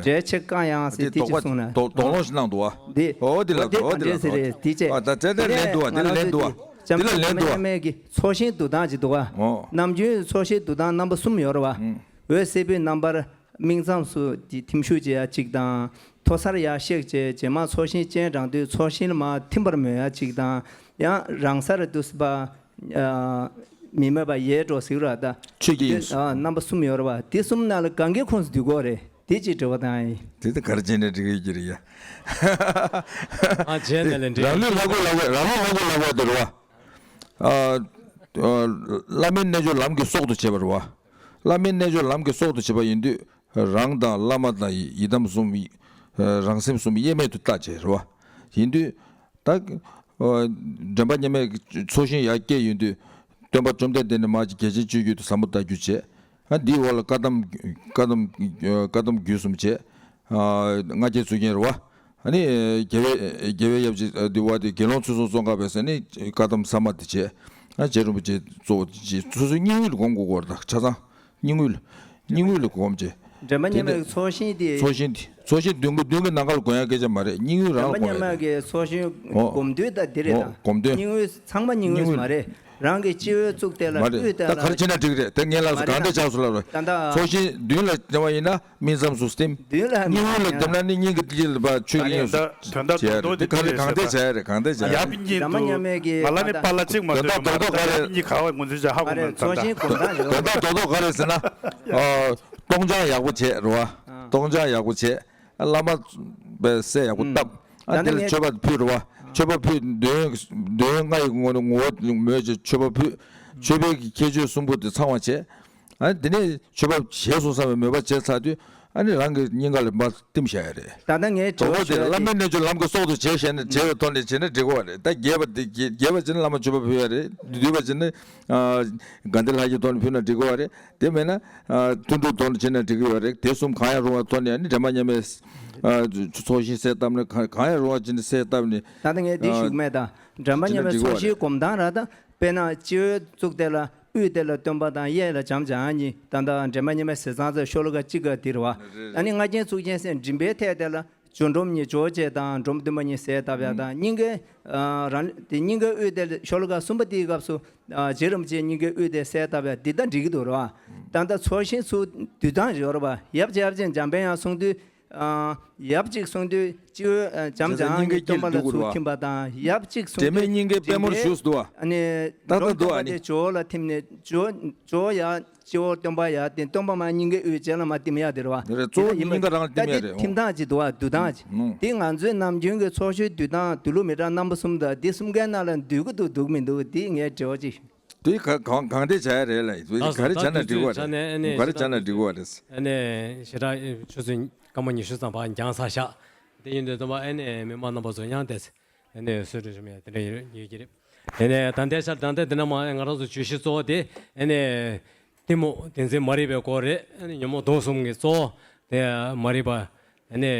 འགྲེལ་ཆེ་བཀའ་ཡང་ཟེར་དེ་ཅིག་གསུངས་ན། དོགས་སློང་ཞིག་གནང་འདུག་བ། འདི་འོ་དེ་ལ་འདི་འོ་དེ་ག་འདྲས་སེ་རེད་དེ་བྱས། ཨ་ད་དེ་ལ་ལན་འདུག་བ། དེ་ལ་ལན་འདུག་བ། དེ་ལ་ལན་འདུག་བ། མཉམ་མེད་ཀྱི་ཚོགས་ཞིང་འདུ་སྟངས་ཅིག་འདུག་བ། ནམ་རྒྱུན་ཚོགས་ཞིང་འདུ་སྟངས་རྣམ་པ་གསུམ་ཡོད་རེད་བ། འོད་སེར་པོའི་རྣམ་པར། སྨིན་མཚམས་སུ་དེ་ཐིམ་ཤུགས་བྱེད་ཡ་གཅིག་དང་། མཐོ་སར་ཡར་གཤེགས་བྱས་རྗེས་མ་ཚོགས་ཞིང་སྤྱན་དྲངས་དུས་ཚོགས་ཞིང་ལ་མར་ཐིམ་པར་མོས་ཡ་གཅིག་དང་། ཡང་རང་སར་དུ་སྲིད་པ། ཨ་མི་མེད་པ་ཡལ་འགྲོ་ཟེར་ར་ད། ཆོས་ཀྱི་དབྱིངས་སུ། ཨ་རྣམ་པ་གསུམ་ཡོད་རེད་བ། དེ་གསུམ་ནང་ལ་གང་གི་ཁོངས་སུ་འདུས་གོ་རེད། དེ་གཅིག་དྲི་བ་དང་ཡིན། དེ་ད་ག་རེ་བྱས་ནས་འགྲིག་གི་རེད་ཡ། ཨ་བྱས་ནས་ལས་འགྲིག་རང་ལུས་ལྷ་སྐུ་ལ་བས་རང་ལུས་ལྷ་སྐུ་ལ་བས་དེ་རེད་བ། ཨ་ཨ་བླ་མའི་རྣལ་འབྱོར་ལམ་གྱི་སྲོག་ཏུ་བྱེད་པ་རེད་བ། བླ་མའི་རྣལ་འབྱོར་ལམ་གྱི་སྲོག་ཏུ་བྱེད་པ་ཡིན་དུས། རང་དང་བླ་མ་དང་ཡི་དམ་གསུམ། རང་སེམས་གསུམ་དབྱེར་མེད་དུ་བལྟ་བྱས་རེད་བ། ཡིན་དུས། ད་འདྲེན་པ་མཉམ་མེད་ཚོགས་ཞིང་ཡར་སྐྱེས་ཡོང་དུས། སྟོན་པ་བཅོམ་ལྡན་འདས་ནས་མར་གྱི་རྒྱལ་ཆེན་སྤྱོད་བརྒྱུད་དུ་ཟབ་མོ་ལྟ་བརྒྱུད་བྱས། ཨ་འདིའི་འོག་ལ་བཀའ་གདམས་བཀའ་གདམས་བཀའ་གདམས་རྒྱུད་གསུམ་བྱས། ཨ་ལྔ་བརྒྱའི་ཚུལ་ཁྱེན་རེད་བ། ཨ་ནི་རྒྱལ་བའི་རྒྱལ་བའི་ཡབ་རྗེ་འདི་བ་དེ་དགེ་སློང་ཚུལ་བཟུང་ཙོང་ཁ་པས་ཟེར་ནི་བཀའ་གདམས་ཟབ་མོ་དེ་བྱས། ཨ་རྗེ་རིན་པོ་ཆེ་གཙོ་བོ་དེ་བྱས་སོ་སོའི་སྙིང་དབུས་ལ་སྒོམ་དགོས་སྐོར་དང་ཆ་ཚང་སྙིང་དབུས་ལ་སྙིང་དབུས་ལ་སྒོམ་བྱས། འདྲེན་པ་མཉམ་མེད་ཀྱི་ཚོགས་ཞིང་དེ། ཚོགས་ཞིང་དེ་ཚོགས་ཞིང་བདུན་པོ་བདུན་གྱི་ནང་ཁ་ལ་སྒོམ་ཡ་སྐད་ཆ་མ་རེད། སྙིང་དབུས་རང་ལ་འདྲེན་པ་མཉམ་མེད་ཀྱི་ཚོགས་ཞིང་སྒོམ་དུས་ད་དེ་རེད་ད། སྒོམ་དུས་སྙིང་དབུས་ཚང་མ་སྙིང་དབུས་མ་རེད། རང་གི་སྤྱི་བོའི་གཙུག་དེ་ལ་མ་རེད། དབུས་ད་ད་ག་རེ་བྱས་ན་འགྲིག་རེད། དེ་ངས་ལབ་སོང་། གང་འདྲ་ཆགས་སོང་ལབ་རེད། ད་ད་ཚོགས་ཞིང་བདུན་ལ་འདྲེན་པ་ཡིན་ན། སྨིན་མཚམས་སུ་སྟིམ། མདུན་ལ་སྙིང་དབུས་ལ་འདེམས་ན་ནི་སྙིང་གི་ཏི་ལ་པ་ཆོས་ཀྱི་དབྱིངས་སུ། དོན་དག་རྡོག་རྡོག་དེ་ག་རེ་གང་འདྲ་བྱ་ཡ་རེད། གང་འདྲ་བྱ་ཡ་རེད། ཡབ་གཉིས་འདུག་ང་ལ་ནི་པཱ་ལགས་གཅིག་མ་གཏོགས་མ་རེད། ད་ཡབ་གཉིས་ག་བ་ངོས་འཛིན་བྱ་ཧ་གོ་མ་ཚོགས་ཞིང་སྒོམ་སྟངས་ཞིག་དོན་དག་རྡོག་རྡོག་ག་རེ་ཟེར་ན། ཨ་གཏོང་སྦྱང་ཡག་པོ་བྱས་རེད་བ། གཏོང་སྦྱང་ཡག་པོ་བྱས། བླ་མ་པའི་སྲས་ཡག་པོ་བཏབ། ཨ་དེ་ལ་མཆོད་པ་ཕུལ་རེད་བ། མཆོད་པ་ཕུལ། འདོད་ཡོན་འདོད་ཡོན་ལྔ་ཡི་ངོ་ནས་ངོ་བོ་མོས་ཀྱི་མཆོད་པ་ཕུལ། མཆོད་པའི་གི་ཁྱད་ཆོས་གསུམ་པོ་དེ་ཚང་བ་བྱས། ཨ་ནི་དེ་ནས་མཆོད་པ་བྱས་སོང་བསམ་པའི་མོས་པ་བྱས་ཚར་དུས། ཨ་ནི་རང་གི་སྙིང་ག་ལ་མར་བསྟིམ་བཞག་ཡ་རེད། ད་ལྟ་ངས་དྲི་བ་དྲོ་པོ་དེ་ཞུ་ཡ་བླ་དེ། མའི་རྣལ་འབྱོར་ལམ་གྱི་སྲོག་ཏུ་བྱས་བྱས་ནས་བྱས་པའི་ཐོག་ནས་བྱས་ན་འགྲིག་གི་རེད། ད་རྒྱས་པ་དེ་རྒྱས་པ་བྱས་ན་བླ་མ་མཆོད་པ་ཕུལ་ཡ་རེད། བསྡུས་པ་བྱས་ན་ཨ་དགའ་ལྡན་ལྷ་བརྒྱའི་ཐོག་ནས་ཕུལ་ན་འགྲིག་གི་རེད། དེ་མེད་ན་ཨ་ཐུན་དྲུག་ཐོག་ནས་བྱས་ན་འགྲིག་གི་རེད། དེ་གསུམ་གང་ཡང་རུང་བའི་ཐོག་ནས་ཨ་ནི་འདྲེན་པ་མཉམ་མེད་ཨ་ཚོགས་ཞིང་གསལ་བཏབ་ནས། གང་གང་ཡང་རུང་བ་བྱས་ནས་གསལ་བཏབ་ནས། ད་ལྟ་ངས་འདི་ཨ་ཞུ་གི་མེད་ད། འདྲེན་པ་མཉམ་མེད་ཚོགས་ཞིང་སྒོམ་སྟངས་ར་ད། དཔེར་ན་སྤྱི་བོའི་གཙུག་དེ་ལ་དབུས་དེ་ལ་སྟོན་པ་དང་གཡས་ལ་བྱམས་བྱམས་གཉིས། ད་ལྟ་འདྲེན་པ་མཉམ་མེད་ཟས་གཙང་རྩེ་ཤོ་ལོ་ཀ་གཅིག་ག་དེ་རེད་བ། ཨ་ནི་ལྔ་ཅན་གཙུག་ཅན་ཟེར་མགྲིན་པའི་ཐད་དེ་ལ་སྦྱོར་སྒྲོམ་གཉིས་སྦྱོར་བྱེད་དང་སྒྲོམ་བདུན་པ་གཉིས་གསལ་བཏབ་ཡ་དང་། སྙིང་གའི་ཨ་རང་དེ་སྙིང་གའི་དབུས་དེ་ཤོ་ལོ་ཀ་གསུམ་པ་དེའི་སྐབས་སུ་ཨ་རྗེ་རིན་པོ་ཆེ་སྙིང་གའི་དབུས་དེ་གསལ་བཏབ་ཡ་འདི་ལྟ་འགྲིག་གི་འདུག་རེད་བ། ད་ལྟ་ཚོགས་ཞིང་ཚུར་བསྡུ་སྟངས་ཡོད་རེད་བ། ཡབ་རྗེ་ཡབ་ཆེན་འཇམ་དཔལ་དབྱངས་གསུང་དུས། ཨ་ཡབ་གཅིག་གསུང་དུས་སྤྱི་བོའི་ཨ་བྱམས་བྱམས་ཀྱི་སྟོན་པ་ལ་ཚུར་ཐིམ་པ་དང་། ཡབ་གཅིག་གསུང་དུས་འདྲེན་པའི་སྙིང་གའི་པད་མོར་བཞུགས་འདུག་བ། ཨ་ནི་ཏག་ཏག་འགྲོམ་སྟོན་པ་དེ་ཇོ་བོ་ལ་ཐིམ་ནས་ཇོ་ཇོ་བོ་ཡར་སྤྱི་བོར་སྟོན་པ་ཡར་བསྟིམ། སྟོན་པ་མར་སྙིང་གའི་དབུས་རྗེས་ལ་མར་བསྟིམ་ཡ་དེ་རེད་བ། དེ་རེད། གཙོ་བོ་ལ་ཡིན་སྙིང་ག་རང་ལ་ད་བསྟིམ་ཡ་དེ་རེད། ཐིམ་སྟངས་ཅིག་འདུག་བ། བསྡུ་སྟངས་ཅིག་དེ་ང་ཚོའི་ནམ་རྒྱུན་གྱི་ཚོགས་ཞིང་བསྡུ་སྟངས་བསྡུ་ལུགས་མི་འདྲ་རྣམ་པ་གསུམ་དང་དེ་གསུམ་ཀའི་ནང་ལ་འདུས་ཀྱི་འདུག་འདུག་མི་འདུག་དེ་ངས་དྲི་བ་ཅིག་དེ་ག་གང་གང་འདྲས་བྱ་ཡ་རེད་ལ། ག་རེ་བྱ་ན་འགྲིག་གི་རེད། ག་རེ་བྱ་ན་འགྲིག་གི་རེད། ཨ་ནི་ཞེ་དྲག་ཆུ་ཚོད་སྐར་མ་ཉི་ཤུ་ཙམ་ཕར་འགྱངས་ཚར་ཤག་དེ་ཡིན་དུས་ཙམ་པ་ཨ་ནི་མི་མང་རྣམ་པ་ཚོ་ཡང་དེ་ཨ་ནི་གསོལ་རས་ཞུ་མི་ཡ་དེ་འདྲ་ཡོད་ཀྱི་རེད། དེ་ནས་ད་ལྟའི་ཆར་ད་ལྟའི་འདི་ན་མ་ང་རང་ཚོ་བརྗོད་གཞི་གཙོ་བོ་དེ་ཨ་ནི་གཏི་མུག་བདེན་འཛིན་མ་རིག་པའི་སྐོར་རེད། ཨ་ནི་ཉོན་མོངས་སྡོམ་གསུམ་གྱི་གཙོ་བོ་དེ་མ་རིག་པ་ཨ་ནི་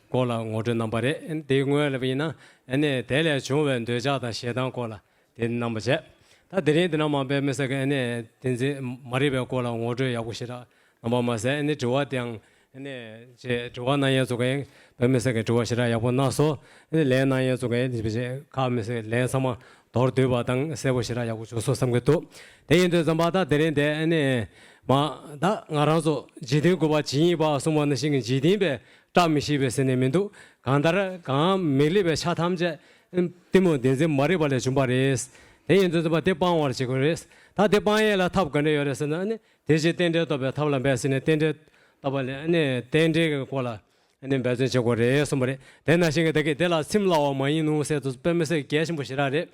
སྐོར་ལ་ངོ་སྤྲོད་གནང་པ་རེད། ཨ་ནི་དེའི་སྔོན་ལ་ཡིན་ན་ཨ་ནི་དེ་ལས་བྱུང་བའི་འདོད་ཆགས་དང་ཞེ་སྡང་སྐོར་ལ་དེ་གནང་པ་བྱས། ད་དེ་རིང་འདི་ན་མ་དཔེ་མི་སྲིད་ཀྱི་ཨ་ནི་བདེན་འཛིན་མ་རིག་པའི་སྐོར་ལ་ངོ་སྤྲོད་ཡག་པོ་ཞེ་དྲག་གནང་པ་མ་ཟད། ཨ་ནི་དྲི་བ་དེའང་ཨ་ནི་ཅེས་དྲི་བ་གནང་ཡས་ཚོ་གིས་དཔེ་མི་སྲིད་ཀྱི་དྲི་བ་ཞེ་དྲག་ཡག་པོ་གནང་སོང་། ཨ་ནི་ལན་གནང་ཡས་ཚོ་གིས་དཔེ་ཁ་མི་སྲིད་ལན་ཚང་མ་མདོར་བསྡུས་པ་དང་གསལ་པོ་ཞེ་དྲག་ཡག་པོ་བྱུང་སོང་བསམ་གྱི་འདུག་དེ་ཡིན་དུས་ཙམ་པ་ད་དེ་རིང་དེ་ཨ་ནི་མ་ད་ང་རང་ཚོ་འཇིག་རྟེན་དགུ་པ་ཇི་སྙེད་པ་གསུངས་པ་ནང་བཞིན་གྱི་འཇིག་རྟེན་པའི་བཀྲ་མི་ཤིས་པའི་ཟེར་ནས་མི་འདུག་གང་ལྟར་གང་མི་ལེགས་པའི་ཆ་ཐམས་ཅད་གཏི་མུག་བདེན་འཛིན་མ་རིག་པ་ལས་བྱུང་བ་རེད། དེ་ཡིན་དུས་ཙམ་པ་དེ་སྤང་བར་བྱེད་དགོས་རེད། ད་དེ་སྤང་ཡས་ལ་ཐབས་ག་འདྲ་ཡོད་རེད་ཟེར་ན་ནི། དེ་བཞིན་རྟེན་འབྲེལ་བསྟོད་པའི་ཐབས་ལ་འབད་ཟེར་ནས་རྟེན་འབྲེལ་བསྟོད་པ་ལས་ནི་རྟེན་འབྲེལ་གྱི་སྐོར་ལ་ནི་འབད་བརྩོན་བྱེད་དགོས་རེད་གསུངས་པ་རེད། དེ་ནང་བཞིན་གྱི་ད་གིན་དེ་ལ་སེམས་སླ་བ་མ་ཡིན་ནོ་ཟེར་དུས་དཔེ་མི་སྲིད་གལ་ཆེན་པོ་ཞེ་དྲག་རེད།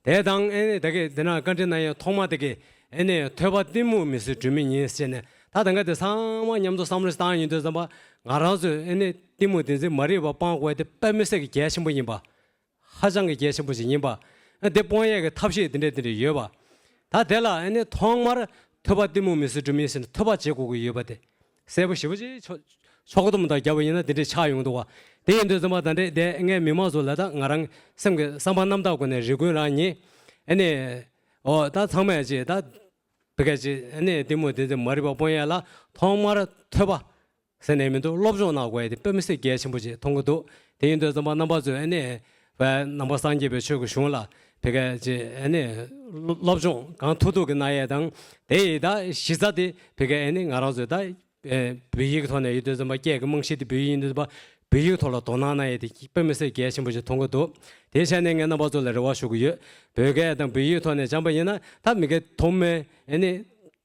དེ་དང་ཨེ་ནི་ད་གིན་དེ་ན་བཀའ་འདྲི་གནང་ཡས་ཐོག་མ་དེ་གིས་ཨེ་ནི་ཐོས་པ་གཏི་མུག་མི་བཟོད་སྒྲོན་མེ་ཡིན་ཟེར་ནས། ད་ད་ག་དེ་ཚང་མ་མཉམ་དུ་བསམ་བློ་བཏང་ཡོང་དུས་ཙམ་པ་ང་རང་ཚོས་ཨེ་ནི་གཏི་མུག་བདེན་འཛིན་མ་རིག་པ་སྤང་དགོས་དེ་དཔེ་མི་སྲིད་ཀྱི་གལ་ཆེན་པོ་ཡིན་པ། ཧ་ཅང་གི་གལ་ཆེན་པོ་ཞིག་ཡིན་པ། དེ་སྤོང་ཡས་ཀྱི་ཐབས་ཤེས་དེ་འདྲས་དེ་འདྲས་ཡོད་པ། ད་དེ་ལ་ཨ་ནི་ཐོག་མར་ཐོས་པ་གཏི་མུག་མི་བཟོད་སྒྲོན་མེ་ཟེར་ནས་ཐོས་པ་བྱེད་དགོས་ཀྱི་ཡོད་པ་དེ། གསལ་པོ་ཞེ་པོ་ཅིག་ཆོ་ཆོ་ག་གཏུམ་དང་རྒྱབ་པ་ཡིན་ན་དེ་འདྲས་ཆགས་ཡོང་འདུག་བ། དེ་ཡིན་དུས་ཙམ་པ་ད་འདྲས་དེ་ངས་མི་མང་ཚོ་ལ་ད་ང་རང་སེམས་ཀྱི་བསམ་པ་རྣམ་དག་སྒོ་ནས་རེ་སྐུལ་རང་ཡིན། ཨ་ནི། ཨོ་ད་ཚང་མས་ཅིག་ད། བི་ག་ཅིག་ཨ་ནི་གཏི་མུག་བདེན་འཛིན་མ་རིག་པ་སྤོང་ཡས་ལ་ཐོག་མར་ཐོས་པ། ཟེར་ནས་མི་འདུག་སློབ་སྦྱོང་གནང་དགོས་ཡ་དེ་དཔེ་མི་སྲིད་གལ་ཆེན་པོ་ཅིག་མཐོང་གི་འདུག་དེ་ཡིན་དུས་ཙམ་པ་རྣམ་པ་ཚོས་ཨ་ནི་བའི་ནང་པ་སངས་རྒྱས་པའི་ཆོས་ཀྱི་གཞུང་ལ་བི་ག་ཅིག་ཨ་ནི་སློབ་སྦྱོང་གང་ཐུབ་ཐུབ་ཀྱི་གནང་ཡས་དང་། དེ་ཡི་ད་གཞི་རྩ་དེ་བི་ག་ཨ་ནི་ང་རང་ཚོས་ད་བོད་ཡིག་གི་ཐོག་ནས་ཡོད་དུས་ཙམ་པ་སྐད་ཀྱི་རྨང་གཞི་དེ་བོད་ཡིག་ཡིན་དུས་ཙམ་པ་བོད་ཡིག་ཐོག་ལ་དོ་སྣང་གནང་ཡས་དེ་དཔེ་མི་སྲིད་གལ་ཆེན་པོ་ཅིག་མཐོང་གི་འདུག་དེ་བྱས་ནས་ངས་རྣམ་པ་ཚོ་ལ་རེ་བ་ཞུ་གི་ཡོད། བོད་སྐད་དང་བོད་ཡིག་ཐོག་ནས་སྦྱངས་པ་ཡིན་ན་ད་མི་སྐད་ཐོག་མའི་ཨ་ནི།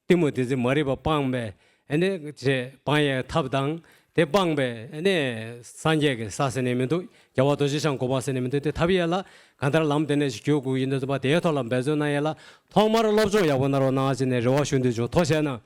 གཏི་མུག་བདེན་འཛིན་མ་རིག་པ་སྤངས་པའི་ཨ་ནི་ཅེས་སྤང་ཡའི་ཐབས་དང་། དེ་སྤངས་པའི་ཨ་ནི་སངས་རྒྱས་ཀྱི་ས་ཟེར་ནས་མི་འདུག་རྒྱལ་བ་རྡོ་རྗེ་འཆང་གོ་འཕང་ཟེར་ནས་མི་འདུག་དེ་ཐོབ་ཡས་ལ་གང་ལྟར་ལམ་དེ་ནས་ཞིག་བརྒྱུད་དགོས་ཡིན་དུས་ཙམ་པ་དེའི་ཐོག་ལ་འབད་བརྩོན་གནང་ཡས་ལ་ཐོག་མར་སློབ་སྦྱོང་ཡག་པོ་གནང་རོགས་གནང་ཟེར་ནས་རེ་བ་ཞུ་འདོད་བྱུང་། ཐུགས་རྗེ་གནང་།